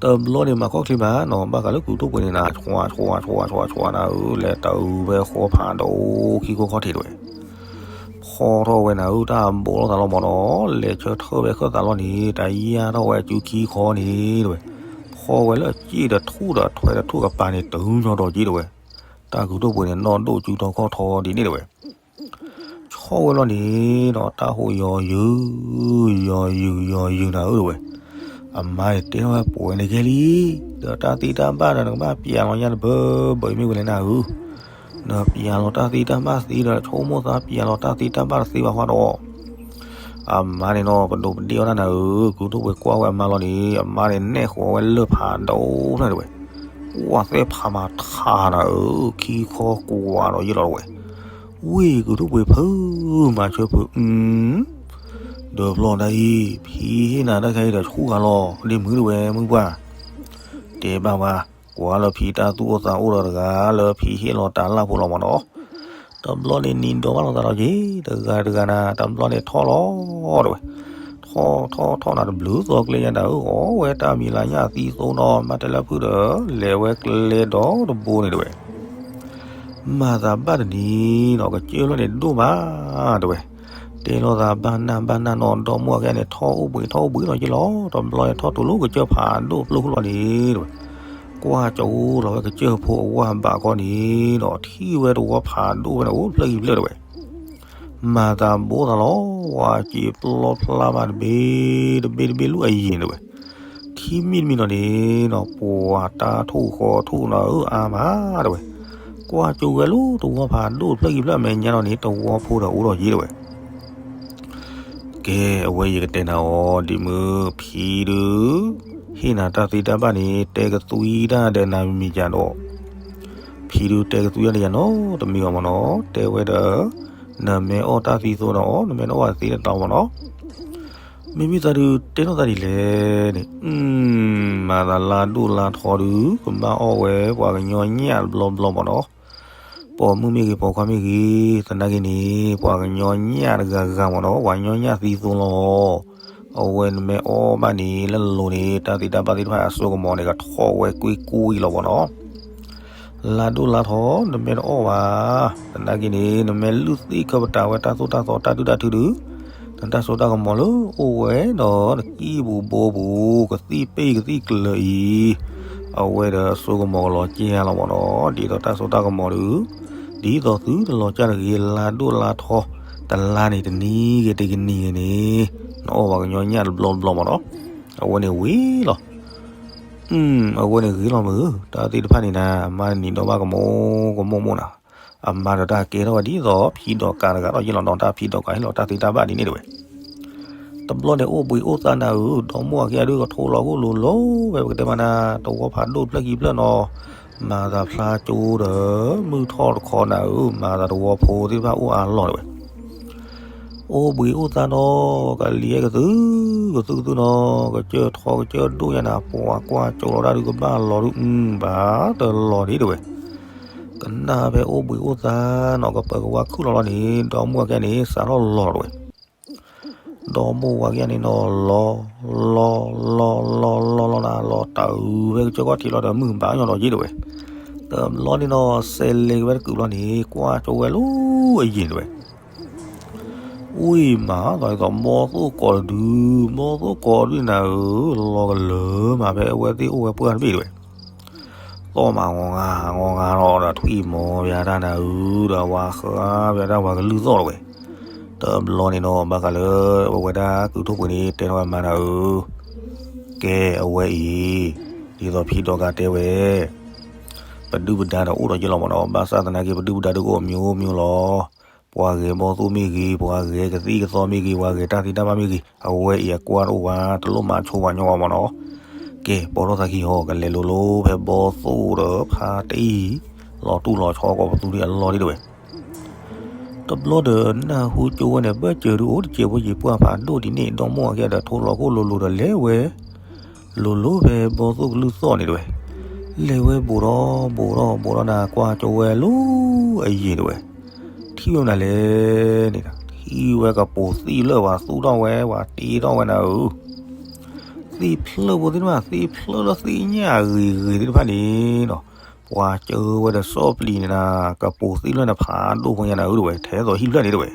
တဘျီန့ၣ် မၤခီၣ်ချ့မးနီၤ ဘၣ်ဃးလၢကုၢ်ထိၣ်ပှ့ၤန့ၣ်နၤ ဆွးဆွးဆွးဆွးနၤဧၢ လဲၤတၢ်အုၣ်ဖဲဃီဖးဒိၣ်ခံခိၣ်ခီၣ်ထံးတဝဲ. ဖီထီၣ်ဝဲနၤဧၢ တၢ်ဘိလီၤသးလီၤမ့ၢ်နီၤ လဲၤဆၢထၢၣ်ဖဲခၢၣ်သးလီၤန့ၣ် တၢ်ယါထီၣ်ဝဲအစုခံခီန့ၣ်တဝဲ. ဖီဝဲလၢအစ့ၣ်ဒီးထူၣ်ဒီးထွဲဒီးထူၣ်ကပၤန့ၣ် တုၤညီဒီးက့ၤတဝဲ. တၢ်ကုၢ်ထိၣ်ပှ့ၤန့ၣ် နီၢ်ဒိၣ်စုထီၣ်ခီၣ်ထီဒ်န့ၣ်တဝဲ. ဆီၣ်ဝဲလီၤန့ၣ်နီၤ တၢ်ဟိးယီၤယုာ် ယီၤယုာ်ယီၤယုာ်နၤဧၢတဝဲ. အမါန့ၣ်တဲထီၣ်ဝဲပှဲၤနကဲလံ ဒီးတၢ်သ့တၢ်ဘၣ်ဒီးနကဘၣ်ပျဲလီၤညါတဘၢဘၢအံၤမ့ၢ်ဝဲလဲၣ်နၤဧၢ. နပျဲလီၤတၢ်သ့တၢ်ဘၣ်သ့ဒီး ဆိကမိၣ်သးပျဲလီၤတၢ်သ့တၢ်ဘၣ်တသ့ဘၣ်ဃီဒီး အမါန့ၣ်နီၤ ပဒိးပဒ့ၣ်အီၣ်တၢ်နၤဧၢ, ကုၢ်ထိၣ်ပှ့ၤကွၢ်ဝဲအမါလီၤန့ၣ် အမါန့ၣ်နဲၣ်ဃီၤဝဲလၢၢ်ဖးဒိၣ်ဖျၢၣ်တဝဲ, ကွၢ်သဲဖးမၤထးနၤဧၢ, ခံခီကွၢ်ဒီးယ့ၢ်လီၤတဝဲ, ဝ့ၢ်ကုၢ်ထိၣ်ပှ့ၤဖုမၤဆၢဖု အု ဒီးဖျီတၢ်အံၤ ဖံဟ့ၣ်နၤတၢ်ခဲအံၤဒီးဆူၣ်ဂၤလီၤ ဒ်မုၢ်တဝဲမုၢ်ပှၢ်, တဲဘၣ်ဝဲ, ကွၢ်လၢဖံတၢ်သူၣ်အိၣ်သးအိၣ်ဒီးတဂၤလၢဖံဟ့ၣ်လီၤတၢ်လၢ်ဖိလီၤမးနီၤ, တဘျီန့ၣ်နံၤဒီးဘၣ်လိာ်သးလီၤက့ၤ, တဂၤတဂၤနၤ တဘျီန့ၣ်ထီၣ်လီၤတဝဲ, ထီၣ်ထီၣ်ထီၣ်နၤတဘျုးသီကျဲညါနၤဧၢ, အီၣ်ဝဲတၢ်မံၤလၢညၣ်သံသိနီၤ, မ့ၢ်တဲလၢဖုဒီး လဲၤဝဲကျဲဒီတဘိန့ၣ်တဝဲ မၤသးဘၣ်တနံၤနီၤ ကစၢၢ်လီၢ်န့ၣ်ဒိၣ်မးတဝဲ, တဲလိာ်သးဘၣ်နၢ်ဘၣ်နၢ်နီၤ, ဒီမိၢ်အကဲန့ၣ် ထီၣ်အိၣ်ဘှံးထီၣ်အိၣ်ဘှံးနီၤက့ၤလီၤ, တဘျီန့ၣ်ထီၣ်တုၤလၢကစၢၢ်ဖးဒိၣ်ဖျိခိၣ်လီၤန့ၣ်တဝဲ, ကွၢ်ကၠိလီၤဝဲကစၢၢ်ဖိအဝၢ်ဘးခီန့ၣ်ဒီး ထံၣ်ဝဲတဝီဖးဒိၣ်ဖဲန့ၣ်အိၣ်ဖျၢၣ်ဂံၢ်ဖျၢၣ်တဝဲ မၤသးဘိသးလီၤ, ဝါစံာ်ပျီဖျါမးတဘ့ၣ်တဘ့ၣ်တဘ့ၣ်လၢအယံၤတဝဲ, ထံမံၤတမံၤနီၤန့ၣ်နီၤ ပှၤတၢ်ထူၣ်ဃီထူၣ်နီၤဧၢအါမးတဝဲ, ကွၢ်ကၠိဝဲလၢတဝီဖးဒိၣ်ဖျၢၣ်ဂံၢ်ဖျၢၣ်အမဲာ်ညါနီၤန့ၣ် တဝီဖိဒီးအိၣ်ဒီးယ့ၢ်တဝဲ, အဝဲယကတဲနၤအီၤ ဒ်မုၢ်ဖံဒုး ဟ့ၣ်နၤတၢ်သ့တၢ်ဘၣ်န့ၣ် တဲကသွံတၢ်ဒီးနၤမံၤယၤဒီး ဖံဒုးတဲကသွံတၢ်ဒီးယၤနီတမံၤဘၣ်မ့ၢ်နီၤ, တဲဝဲဒီး နမ့ၢ်အီၣ်တၢ်သံသိနီၤ နမ့ၢ်တအီၣ်သ့တတီၤမ့ၢ်နီၤ, မ့မ့ၢ်သးဒုးတဲထီၣ်သးဒ်လဲၣ်န့ၣ် မၤသးလါဒိၣ်လါထီဒုး ကဘၣ်အီၣ်ဝဲပှၤကညီညၣ်တဘျီဘျီမ့ၢ်နီၤ, ပိာ်မုၣ်မ့ၢ်ဂ့ၤ ပိာ်ခွါမ့ၢ်ဂ့ၤ, သနာ်က့န့ၣ် ပှၤကညီညၣ်တဂၤဂၤမ့ၢ်နီၤ, ပှၤကညီညၣ်သံသိလီၤ. အဝဲနမ့ၢ်အီၣ်ဘၣ်န့ၣ် လၢလိၤန့ၣ် တၢ်သ့တၢ်ဘၣ်သ့ၣ်တဖၣ်အစိကမီၤန့ၣ် ကထီၣ်ဝဲကွ့ၢ်ကွ့ၢ်လီၤမ့ၢ်နီၤ. လါဒိၣ်လါထီ နမ့ၢ်တအီၣ်ဘၣ်, သနာ်က့န့ၣ် နမ့ၢ်လုၢ်သ့ၣ်ခၢပတာ်ဝဲတၢ်သိၣ်တၢ်သီတၢ်ဒုၣ်တၢ်ထုဒုး, နတၢ်စိတၢ်ကမီၤလၢအိၣ်ဝဲဒီးနကံၢ်ပူၤဘိပူၤ ကသံၣ်ပ့ၢ်ကသံၣ်ကျၢၤအံၤ, အဝဲဒီးစိကမီၤကလီၤကၢ်လီၤမ့ၢ်နီၤ, ဒ်သိးတၢ်စိတၢ်ကမီၤဒုး, ဒ်သိးသုတလီၤကၢ်တဂ့ၤ လါဒိၣ်လါထီ တလါန့ၣ် တနံၤဂ့ၤတနံၤဂ့ၤန့ၣ်, နအီၣ်ပှၤကညီညၣ်တဘျီဘျီမ့ၢ်နီၤ, အဝဲန့ၣ်ဝံၤလီၤ. အဝဲန့ၣ်ဂ့ၤလီၤမုၢ်, တၢ်သ့ၣ်တဖၣ်န့ၣ်နၤ အမါနနံၤဒီးဘၣ်ကမိၣ်ကမိၣ်မိၣ်နၤ, အမါဒီးတၢ်ကဲထီၣ်ဝဲဒ်သိးဖံဒီးကးတဂၤထီၣ်ယ့ၢ်လီၤနီၤ, တၢ်ဖံဒီးကးဟ့ၣ်လီၤတၢ်သ့တၢ်ဘၣ်ဒ်န့ၣ်တဝဲ. တဘျီန့ၣ်အိၣ်ဘှံးအိၣ်သါနၤဧၢ, ဒီမါဝၤခံဂၤဒုးကထိလိာ်ခိၣ်လိၤလိၤဝဲ ပကတဲမးနၤ တဝီဖးဒိၣ်ဖျၢၣ်ခံဖျၢၣ်နီၤ, မၤသးဖျါကၠိဒီး မုၢ်ထီၣ်တခီနၤဧၢ, မၤသးတဝီဖိသ့ၣ်တဖၣ်အိၣ်အါလီၤတဝဲ. အိၣ်ဘှံးအိၣ်သါနီၤ, ကလံၤအဲၣ်ကသု, ကသုကသုနီၤ, ကစၢၢ်ထီကစၢၢ်ဒိၣ်ညါနၤ, ပှၤကွၢ်ကၠိလီၤတၢ်ဒုးကဘၣ်လီၤဒုး, အုဘၣ်တလီၤဒ်တဝဲ. ကနၣ်ဖဲအိၣ်ဘှံးအိၣ်သါနီၤ, ကပၢၤကဝါခုၣ်လီၤလီၤန့ၣ်, ဒီမါဝၤခံဂၤန့ၣ် စးထီၣ်လီၤတဝဲ. ဒီမါဝၤခံဂၤန့ၣ်နီၤ, လီၤ, လီၤ, လီၤ, လီၤ, လီၤ, လီၤနၤ, လီၤတၢ်အုးဖဲကစၢၢ်ခီၣ်ထံးလီၤဒီး မုၢ်ဘၣ်ညီဒီးယ့ၢ်တဝဲ. တဘျီန့ၣ်နီၤ, စဲးလဲၤက့ၤဝဲတကုာ်ဘျီန့ၣ် ကွၢ်ကၠိဝဲလၢအယံၤတဝဲ. ဝံၤမးသးဒ်သိးဘီသိၣ်ကိးတဒု, ဘီသိၣ်ကိးတဒုနၤဧၢ, လီၤကလၢာ်မးဖဲအဝဲသ့ၣ်အိၣ်ဝဲပှၢ်တဘ့ၣ်တဝဲ. သီၣ်မးဂီၤဂၤဂီၤဂၤဒီး ဒီးထွံၣ်မီၤဘၣ်တၢ်နၤဧၢ, ဒီးဝၤဃါဘၣ်တၢ်ဝၤကလုၢ်သီၣ်တဝဲ. တဘျီန့ၣ်နီၤ, ဘၣ်ဃးလၢ ပဝဲဒၣ်ကုၢ်ထိၣ်ပှ့ၤန့ၣ် တဲထီၣ်ဝဲမးနၤဧၢ, ကဲအဝဲအံၤ, ဒ်သိးဖံဒီးကးတဲဝဲ ပဒုၣ်ပဒါဒီးအိၣ်ဒီးယ့ၢ်လီၤမ့ၢ်နီၤ, ဘၣ်ဆၣ်သနာ်က့ ပဒုၣ်ပဒါဒုးကအိၣ်မံၤမံၤလီၤ. ပှၤဂဲၤဘီသိၣ်မ့ၢ်ဂ့ၤ, ပှၤဂဲၤကသံၣ်ကသီမ့ၢ်ဂ့ၤ, ပှၤဂဲၤတၢ်သ့တၢ်ဘၣ်မ့ၢ်ဂ့ၤ, အဝဲအံၤအကွၢ်တအိၣ်ဘၣ်, တလိၣ်မၤဆိဝဲညီဘၣ်မ့ၢ်နီၤ. ကဲ, ပိာ်ထီၣ်သးခံဟီ, ကလဲၤလိၤလိၤဖဲဘီသိၣ်ဒီးဖါတံၢ်, လီၤတူၢ်လီၤဆီကိးပသူဒ်အလီၢ်ဒ်တဝဲ. တဘျီဒီးနၢ်ဟူကၠိဝဲန့ၣ် ဘၢၣ်စၢၤဒုးအိၣ်တစဲးဖိယံၤပှၢ်ဖးဒိၣ်ဒ်န့ၣ်, ဒီမါဝၤခံဂၤဒီးထိလိာ်ခိၣ်လိၤလိၤဒီးလဲၤဝဲ လိၤလိၤဖဲဘီသိၣ်ကလုၢ်သီၣ်န့ၣ်တဝဲ. လဲၤဝဲဘူးဒီးဘူးဒီးဘူးဒီးနၤ, ကွၢ်ကၠိဝဲလၢအယံၤတဝဲ. ထံၣ်ဝဲမနုၤလဲၣ်န့ၣ်, ထံၣ်ဝဲကပိာ်သ့ၣ်ဖျၢၣ်ဝဲသူၣ်ထီၣ်ဝဲ, ဝဲတ့ထီၣ်ဝဲနၤဧၢ. သ့ၣ်ဖျၢၣ်ဖိသ့ၣ်တဖၣ်, သ့ၣ်ဖျၢၣ်လၢသ့ၣ်ညၣ်အဂ့ၤဂ့ၤသ့ၣ်တဖၣ်န့ၣ်နီၤ, ပှၤစၢဝဲဒီးစီပျံၤန့ၣ်နၤ, ကပိာ်သ့ၣ်ဖျၢၣ်န့ၣ်ဖးဒိၣ်ဖိညါနၤဧၢတဝဲ, ထဲသိးဟံၣ်ဖျၢၣ်န့ၣ်တဝဲ.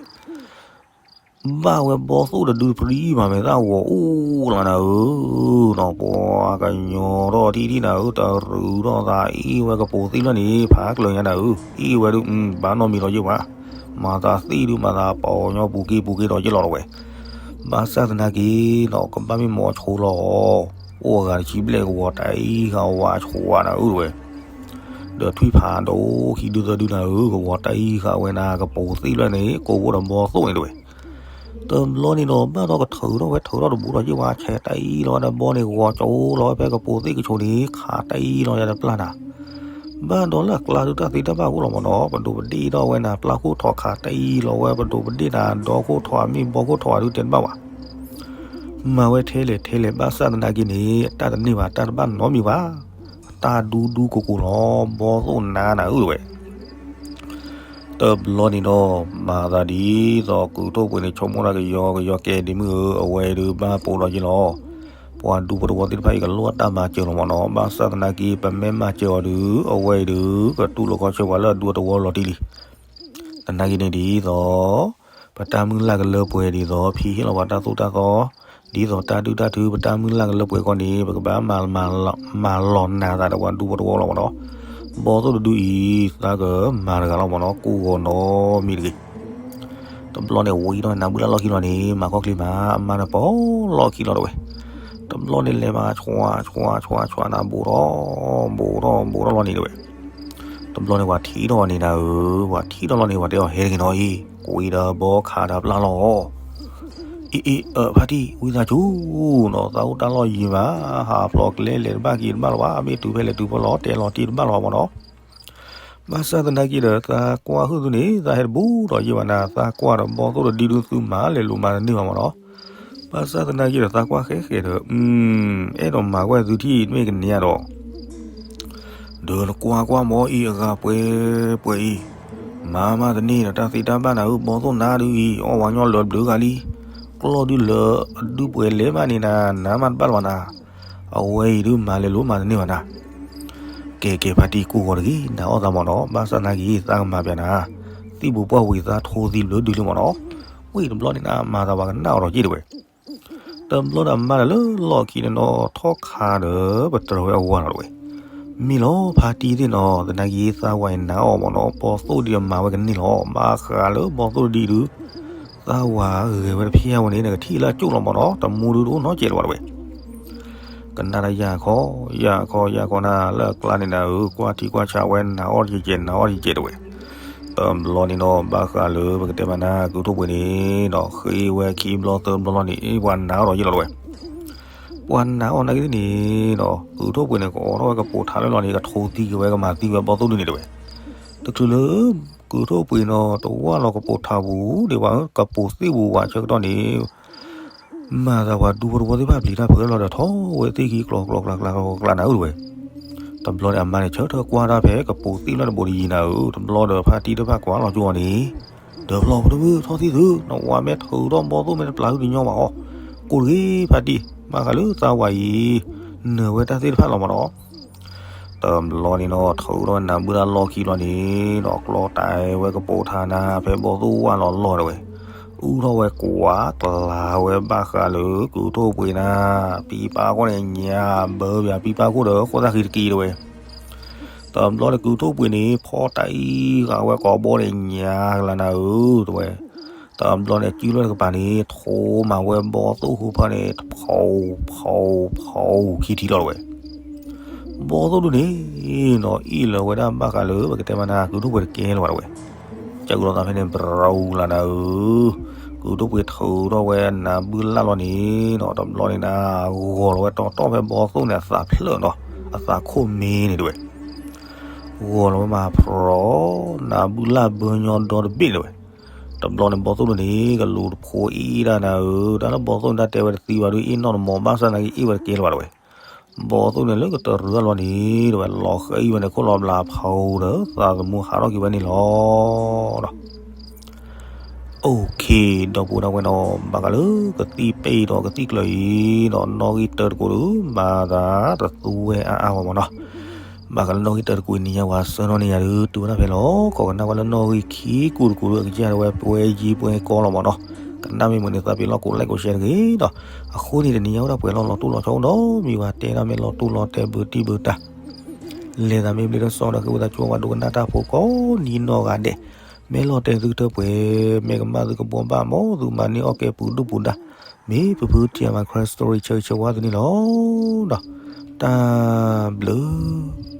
ဘၣ်ဝဲဘီသိၣ်တဒုတပျံၤမး မ့ၢ်သၣ်ဂီၤအိၣ်လီၤနၤဧၢနီၤ, ပှၤကညီထီၣ်ထံၣ်ထံၣ်နၤဧၢ, တရူးထီၣ်သးအ့ၣ်ဝဲကပိာ်သ့ၣ်ဖျၢၣ်န့ၣ် ဖးကျၢၤညါနၤဧၢ, အ့ၣ်ဝဲဒုး ဘၣ်နီတမံၤလီၤယ့ၢ်ဘၣ်, မၤသးသ့ၣ်ဒုး မၤသးပီၤညီပူၤက့ၤပူၤက့ၤဒီးယ့ၢ်လီၤတဝဲ. ဘၣ်ဆၣ်သနာ်က့နီၤ ကဘၣ်မ့ၢ်မီၤဆိလီၤ, အိၣ်အဂၤတဆံဘျဲၣ် ကဝီၤတအံၤဃာ်ဝါဆိနၤဧၢတဝဲ. ဒီးထွံၣ်ဖးဒိၣ်ခံဒုသၢဒုနၤဧၢ, ကဝီၤတအံၤဃာ်ဝဲနၤ ကပိာ်သ့ၣ်ဖျၢၣ်န့ၣ် ကိးဘိဒီးဘီသိၣ်န့ၣ်တဝဲ. တဘျီန့ၣ်ဒီး ဘၣ်ဒီးကထုးထီၣ်ဝဲ ထုးထီၣ်တဘူးဒီးယ့ၢ်ဝါ ဆဲးတအံၤလီၤဝဲဒီးဘီန့ၣ် ဂီၤကၠိလီၤဝဲဖဲကပိာ်သ့ၣ်ကဆိးန့ၣ် ခးတအံၤလီၤယၤတပျၢ်နၤ. ဘၣ်ဒီးလၢအကျါဒုး တၢ်သ့တၢ်ဘၣ်အိၣ်လီၤမ့ၢ်နီၤ, ပဒိးပဒ့ၣ်ထီၣ်ဝဲနၤ ပျၢ်ခိၣ်ထီၣ်ခးတအံၤလီၤဝဲ, ပဒိးပဒ့ၣ်နၤ ဒီခိၣ်ထီၣ်အမ့ၢ်ဘီခိၣ်ထီၣ်အဒုး တဲတဘၣ်ဘၣ်. မၤဝဲထဲလဲၣ်ထဲလဲၣ် ဘၣ်ဆၣ်သနာ်က့န့ၣ် တၢ်တန့ၢ်ဘၣ် တၢ်တဘၣ်နီတမံၤဘၣ်. တၢ်ဒူဒူကိၢ်ကိၢ်လီၤ, ဘီသိၣ်နါနၤဧၢတဝဲ. တဘျီန့ၣ်ဒီး မၤသးဒ်သိးကုၢ်ထိၣ်ပှ့ၤန့ၣ် ဆိကမိၣ်တၢ်ကယီကယီ ကဲဒ်မုၢ်ဧၢ, အဝဲအံၤဒုးဘၣ်ပိာ်ဒီးယ့ၢ်လီၤ. ပှၤဒူပတဝီသ့ၣ်တဖၣ်အံၤ ကလိၣ်တၢ်မၤစၢၤလီၤမ့ၢ်နီၤ, ဘၣ်ဆၣ်သနာ်က့ ပမ့ၢ်မၤစၢၤအီၤဒုး အဝဲအံၤဒုး ကတူၢ်လိာ်ခီဆၢပှၤလၢအဒူအတဝီလီၤတံၢ်လံ. သနာ်က့န့ၣ်ဒ်သိး ပတၢ်မုၢ်လၢ်ကလၢပှဲၤဒ်သိး ဖံဟ့ၣ်လီၤပှၤတၢ်သိၣ်တၢ်သီ, ဒ်သိးတၢ်ဒုၣ်တၢ်ထု ပတၢ်မုၢ်လၢ်ကလၢပှဲၤခီန့ၣ် ပကဘၣ်မၤလီၤနၤသးဒီးပှၤဒူပတဝီလီၤမ့ၢ်နီၤ. ဘီသိၣ်တဒုအံၤ သးကမၤတဂၤလီၤမ့ၢ်နီၤ, ကိးဂီၤနီတမံၤတဂ့ၤ. တဘျီန့ၣ် ဝံထီၣ်နၤဘုလၢ်လီၢ်ခံလီၤန့ၣ် မၤခီၣ်ချ့မး အမါန့ၣ်ပီၤလီၢ်ခံလီၤတဝဲ. တဘျီန့ၣ် လဲၤမၤဆွးဆွးဆွးဆွးနၤ ဘူးထီၣ် ဘူးထီၣ် ဘူးထီၣ်လီၤန့ၣ်တဝဲ. တဘျီန့ၣ် ပှၤထံၣ်ထီၣ်န့ၣ်နၤဧၢ, ပှၤထံၣ်ထီၣ်လီၤန့ၣ် ပှၤတဲအီၤ ဟဲတဂ့ၤနီၤအံၤ, ကွံာ်ဒီးဘီခးဒီးပျၢ်လီၤ. အ့ၣ်အ့ၣ်အၢ ဖါတံၢ် ဝံသးစူၤနီၤ သးအိၣ်တၢ်လီၢ်ယံၤမး ဟးဖျိးကျဲလဲၤတဘၣ်က့ၤတဘၣ်လီၤဘၣ် မ့ၢ်တုၤဖဲလဲၣ်တုၤဖဲလဲၣ် တဲလီၤတံၢ်တဘၣ်လီၤဘၣ်မ့ၢ်နီၤ. ဘၣ်ဆၣ်သနာ်က့ဒီး သးကွၢ်ဟုၣ်သုန့ၣ် သးဟဲတဘူးဒီးယံာ်ဘၣ်နၤ သးကွၢ်ဒီးဘီၣ်သိၣ်တဒံဒုသုမၤလဲၤလိၤမၤတန့ၢ်ဘၣ်မ့ၢ်နီၤ. ဘၣ်ဆၣ်သနာ်က့ဒီး သးကွၢ်ဃဲဃဲဒီး အဲၣ်ဒိးမၤကွၢ်သုထံၣ်မ့ၢ်ကန့ၢ်ဧါဒီး ဒီးနကွၢ်ကွၢ်မ့ၢ်အံၤအဂၤပှဲၤပှဲၤအံၤ, မၤမးတန့ၢ်ဒီးတၢ်သ့တၢ်ဘၣ်နၤဧၢ, ဘီၣ်သိၣ်နါဒုအံၤ အီၣ်ဝဲညီလၢဘျုးဂၤလံ, ကျီၢ်ဒုလၢအဒုပှဲၤလဲၤမးန့ၣ်နၤ, နါမးတဘၣ်လၢၤဘၣ်နၤ, အဝဲအံၤဒုမၤလဲၤလိၤမၤတန့ၢ်ဘၣ်နၤ. ကဲကဲဖါတံၢ်ကိၢ်ဂီၤတဂ့ၤ, နၤအီၣ်သးမ့ၢ်နီၤ, ဘၣ်ဆၣ်သနာ်က့ သးကမၤပျးနၤ, သံၣ်ဘိးပှၢ်ဝံၤသးထိသံဘျုးဒုလံမ့ၢ်နီၤ, ဝံၤတဘျီန့ၣ်နၤ မၤသးပှၤကနၣ်အီၤဒီးက့ၢ်တဝဲ တဘျီဒီးအမါဒီးလၢလီၢ်ခံန့ၣ်နီၤ ထီၣ်ခါဒီး ပတြၢၤဝဲအဝၤလီၤတဝဲ, မ့ၢ်လီၤဖါတံၢ်သ့ၣ်နီၤ, သနာ်က့သးဝၤအံၤနၤအီၣ်မ့ၢ်နီၤ ဘီၣ်သိၣ်ဒံးအမၤဝဲကန့ၢ်လီၤ, ဘၣ်ဃးလၢဘီၣ်သိၣ်တဒံဒု, သးဝၤဂဲၤဝဲတဖျဲၣ်ဝဲန့ၣ် နကထံၣ်လၢအကၠိၣ်လီၤမ့ၢ်နီၤ, တမူဒုတအိၣ်နီတစဲးလၢၤဘၣ်တဝဲ ကနၣ်တၢ်ယၢ်ခီ, ယၢ်ခီ ယၢ်ခီနၤ လၢအကျါန့ၣ်နၤဧၢ, ကွၢ်ထံကွၢ်ဆးဝဲ နၤအီၣ်တကဲးကဲး နၤအီၣ်တကဲးကဲးတဝဲ. တဘျီန့ၣ်နီၤ ဘၣ်ဃးလၢပကတဲမးနၤ ကုၢ်ထိၣ်ပှ့ၤန့ၣ်ဒီး ဃ့ဝဲခံဘျီသၢဘျီလီၤန့ၣ် ပှၤနၤအီၣ်ဒီးယ့ၢ်လီၤတဝဲ. ပှၤနၤအီၣ်နာ်က့သ့ၣ်န့ၣ်ဒီး ကုၢ်ထိၣ်ပှ့ၤန့ၣ် ကအိးထီၣ်ဝဲကပိာ်ထးလၢလီၤန့ၣ် ကထိသံက့ၤဝဲ ကမၤသံဝဲဘီၣ်သိၣ်ဒုန့ၣ်တဝဲ. တချုးလၢ ကုၢ်ထိၣ်ပှ့ၤနီၤ တဝၢ်လီၤကပိာ်ထးပူၤဒံးဘၣ် ကပိာ်သ့ၣ်ပူၤဝးဆၢကတီၢ်န့ၣ် မၤသးပှၤဒူဖိတဝီသ့ၣ်တဖၣ်ပျံၤတၢ်ဖုးလီၤဒီး ထီၣ်ဝဲသ့ၣ်ခံကျီကျီကျါကျါကျါနၤဧၢတဝဲ. တဘျီန့ၣ်အမါန့ၣ် ဆၢထၢၣ်ကွၢ်တၢ်ဖဲကပိာ်သ့ၣ်လီၤတဘိးတယံၤနၤဧၢ, တဘျီဒီးဖါတံၢ်တဖၣ်ကွၢ်လီၤကၠိအီၤန့ၣ်, ဒီးဖျီဖိတမုၣ်ထီၣ်သံၣ်သု, နဝၤမ့ၢ်ထုးထီၣ်ဘီၣ်သိၣ်မ့ၢ်တပျၢ်ဟုတညီဘၣ်အီၤ, ကိၢ်တဂ့ၤဖါတံၢ်, ဘၣ်ဃးလၢသးဝၤအံၤ နၢၤဝဲတၢ်သ့ၣ်တဖၣ်လီၤမ့ၢ်နီၤ. တဘျီန့ၣ်နီၤ ထုးထီၣ်ဝဲနၤဘုလၢ်လီၢ်ခံဘျီန့ၣ်ဒီး ကျီတၢ်ဝဲကပိာ်ထးနၤ ဖဲဘီၣ်သိၣ်ဝၢ်လီၤလီၢ်တဝဲ, အူထီၣ်ဝဲကွၢ်ကျါဝဲဘၣ်ဃးလၢကုၢ်ထိၣ်ပှ့ၤနၤ, ပံပာ်ခိၣ်န့ၣ်ညါဘၢဘၣ် ပံပာ်ခိၣ်ဒီးဃိသၣ်ဃံတက့ၢ်တဝဲ. တဘျီန့ၣ်ကုၢ်ထိၣ်ပှ့ၤန့ၣ် ဖီၣ်တၢ်အံၤဃာ်ဝဲကိးဘီန့ၣ်ညါကလၤနၤဧၢတဝဲ. တဘျီန့ၣ် စုလီၢ်တကပၤန့ၣ် ထိးမၤဝဲဘီၣ်သိၣ်ဟူဖၢန့ၣ် ဖီဖီဖီခံထံလီၤတဝဲ. ဘီၣ်သိၣ်ဒုန့ၣ်နီၤ အ့ၣ်လီၤဝဲဒၣ်ဘၣ်ဃးလၢ ပကတဲမးနၤ ကုၢ်ထိၣ်ပှ့ၤတကဲလၢၤဘၣ်တဝဲ. ကၢ်ကလီၤသးဖဲန့ၣ် ဘြူၤလၤနၤဧၢ, ကုၢ်ထိၣ်ပှ့ၤထုးထီၣ်ဝဲနၤဘုလၢ်လီၤန့ၣ်နီၤ တဘျီန့ၣ်နၤ ဂီၤလီၤဝဲတီတီဖဲဘီၣ်သိၣ်န့ၣ် အသးဖျၢၣ်နီၤ အသးခိၣ်မ့ၢ်န့ၣ်တဝဲ. ဂီၤလီၤဝဲမၤဖျိး နၤဘုလၢ်ဘၢညီဒီတဘ့ၣ်န့ၣ်တဝဲ. တဘျီန့ၣ်ဘီၣ်သိၣ်ဒုန့ၣ် ကလူၤတဖိအ့ၣ်ဒၣ်နၤဧၢ, တၢ်လၢဘီၣ်သိၣ်န့ၣ် တၢ်တဲဝဲတသံဘၣ်ဒု အ့ၣ်နီၣ်တမီၤ ဘၣ်ဆၣ်သနာ်က့အ့ၣ်ဝဲတကဲလၢၤဘၣ်တဝဲ. ဘီၣ်သိၣ်န့ၣ်လၢကတရၢလီၤန့ၣ်တဝဲ လီၤဃံဝဲန့ၣ်ခိၣ်လီၤဘျးဖးဒီး သးသမူဟးထီၣ်က့ၤဝဲန့ၣ်လီၤ. အိၣ်ခ့ ဒီပုၢ်ဒီဝဲၢ်နီၤ ဘၣ်ဃးလၢကသံၣ်ပ့ၣ်ဒီးကသံၣ်ကျၢၤအံၤဒီး နီၣ်ဂံၢ်တၢတကိးဒု မၤသးတသူဝဲအါအါဝဲမ့ၢ်နီၤ. ဘၣ်ဃးလၢနီၣ်ဂံၢ်တၢတကိးအံၤ နံၤညါဝဲဆှၢနီၣ်န့ၢ်ယၤဒု တုၤဝဲဒၣ်ဖဲလီၤ. ခိးကနၣ်ဝဲလၢနီၣ်ဂံၢ်ခံကိးတကိးဒု အကစၢ်ဒၣ်ဝဲပှဲၤယံၤပှဲၤကီလီၤမ့ၢ်နီၤ. ကနၣ်မ့ၢ်မုာ်န့ၣ် သးပ့ၤလီၢ်ကိး like ကိး share တဂ့ၤဒီး အဃိန့ၣ် တနံၤညါဝဲဒၣ်ပှဲၤလီၤလီၤတိၢ်လီၤဆီအိၣ်ဒီး မ့ၢ်ဝဲတဲဒၣ်မ့ၢ်လီၤတိၢ်လီၤတဲာ်ဘုတံၢ်ဘုတၢ် လဲၤသးမ့ၢ်ဘျ့ထီၣ်စီဒီး ဃ့ဝံသးစူၤပှၤဒိကနၣ်တၢ်ဖိကိးနံၤနီၢ်ဂၤဒဲး, မ့ၢ်လီၤတဲာ်သုကတၢၢ်ပှဲၤ, မ့ၢ်ကမၣ်သုကဘှီဘၣ် မ်သုမၤန့ၢ်အီၣ်ကဲပူၤဒုၣ်ပူၤဒါ, မ့ၢ်ဖုဖု TMI Karen Story ဆၢဂ့ၤဆၢဝါသုန့ၣ်လီၤ. ဒီးတၢ်ဘျုး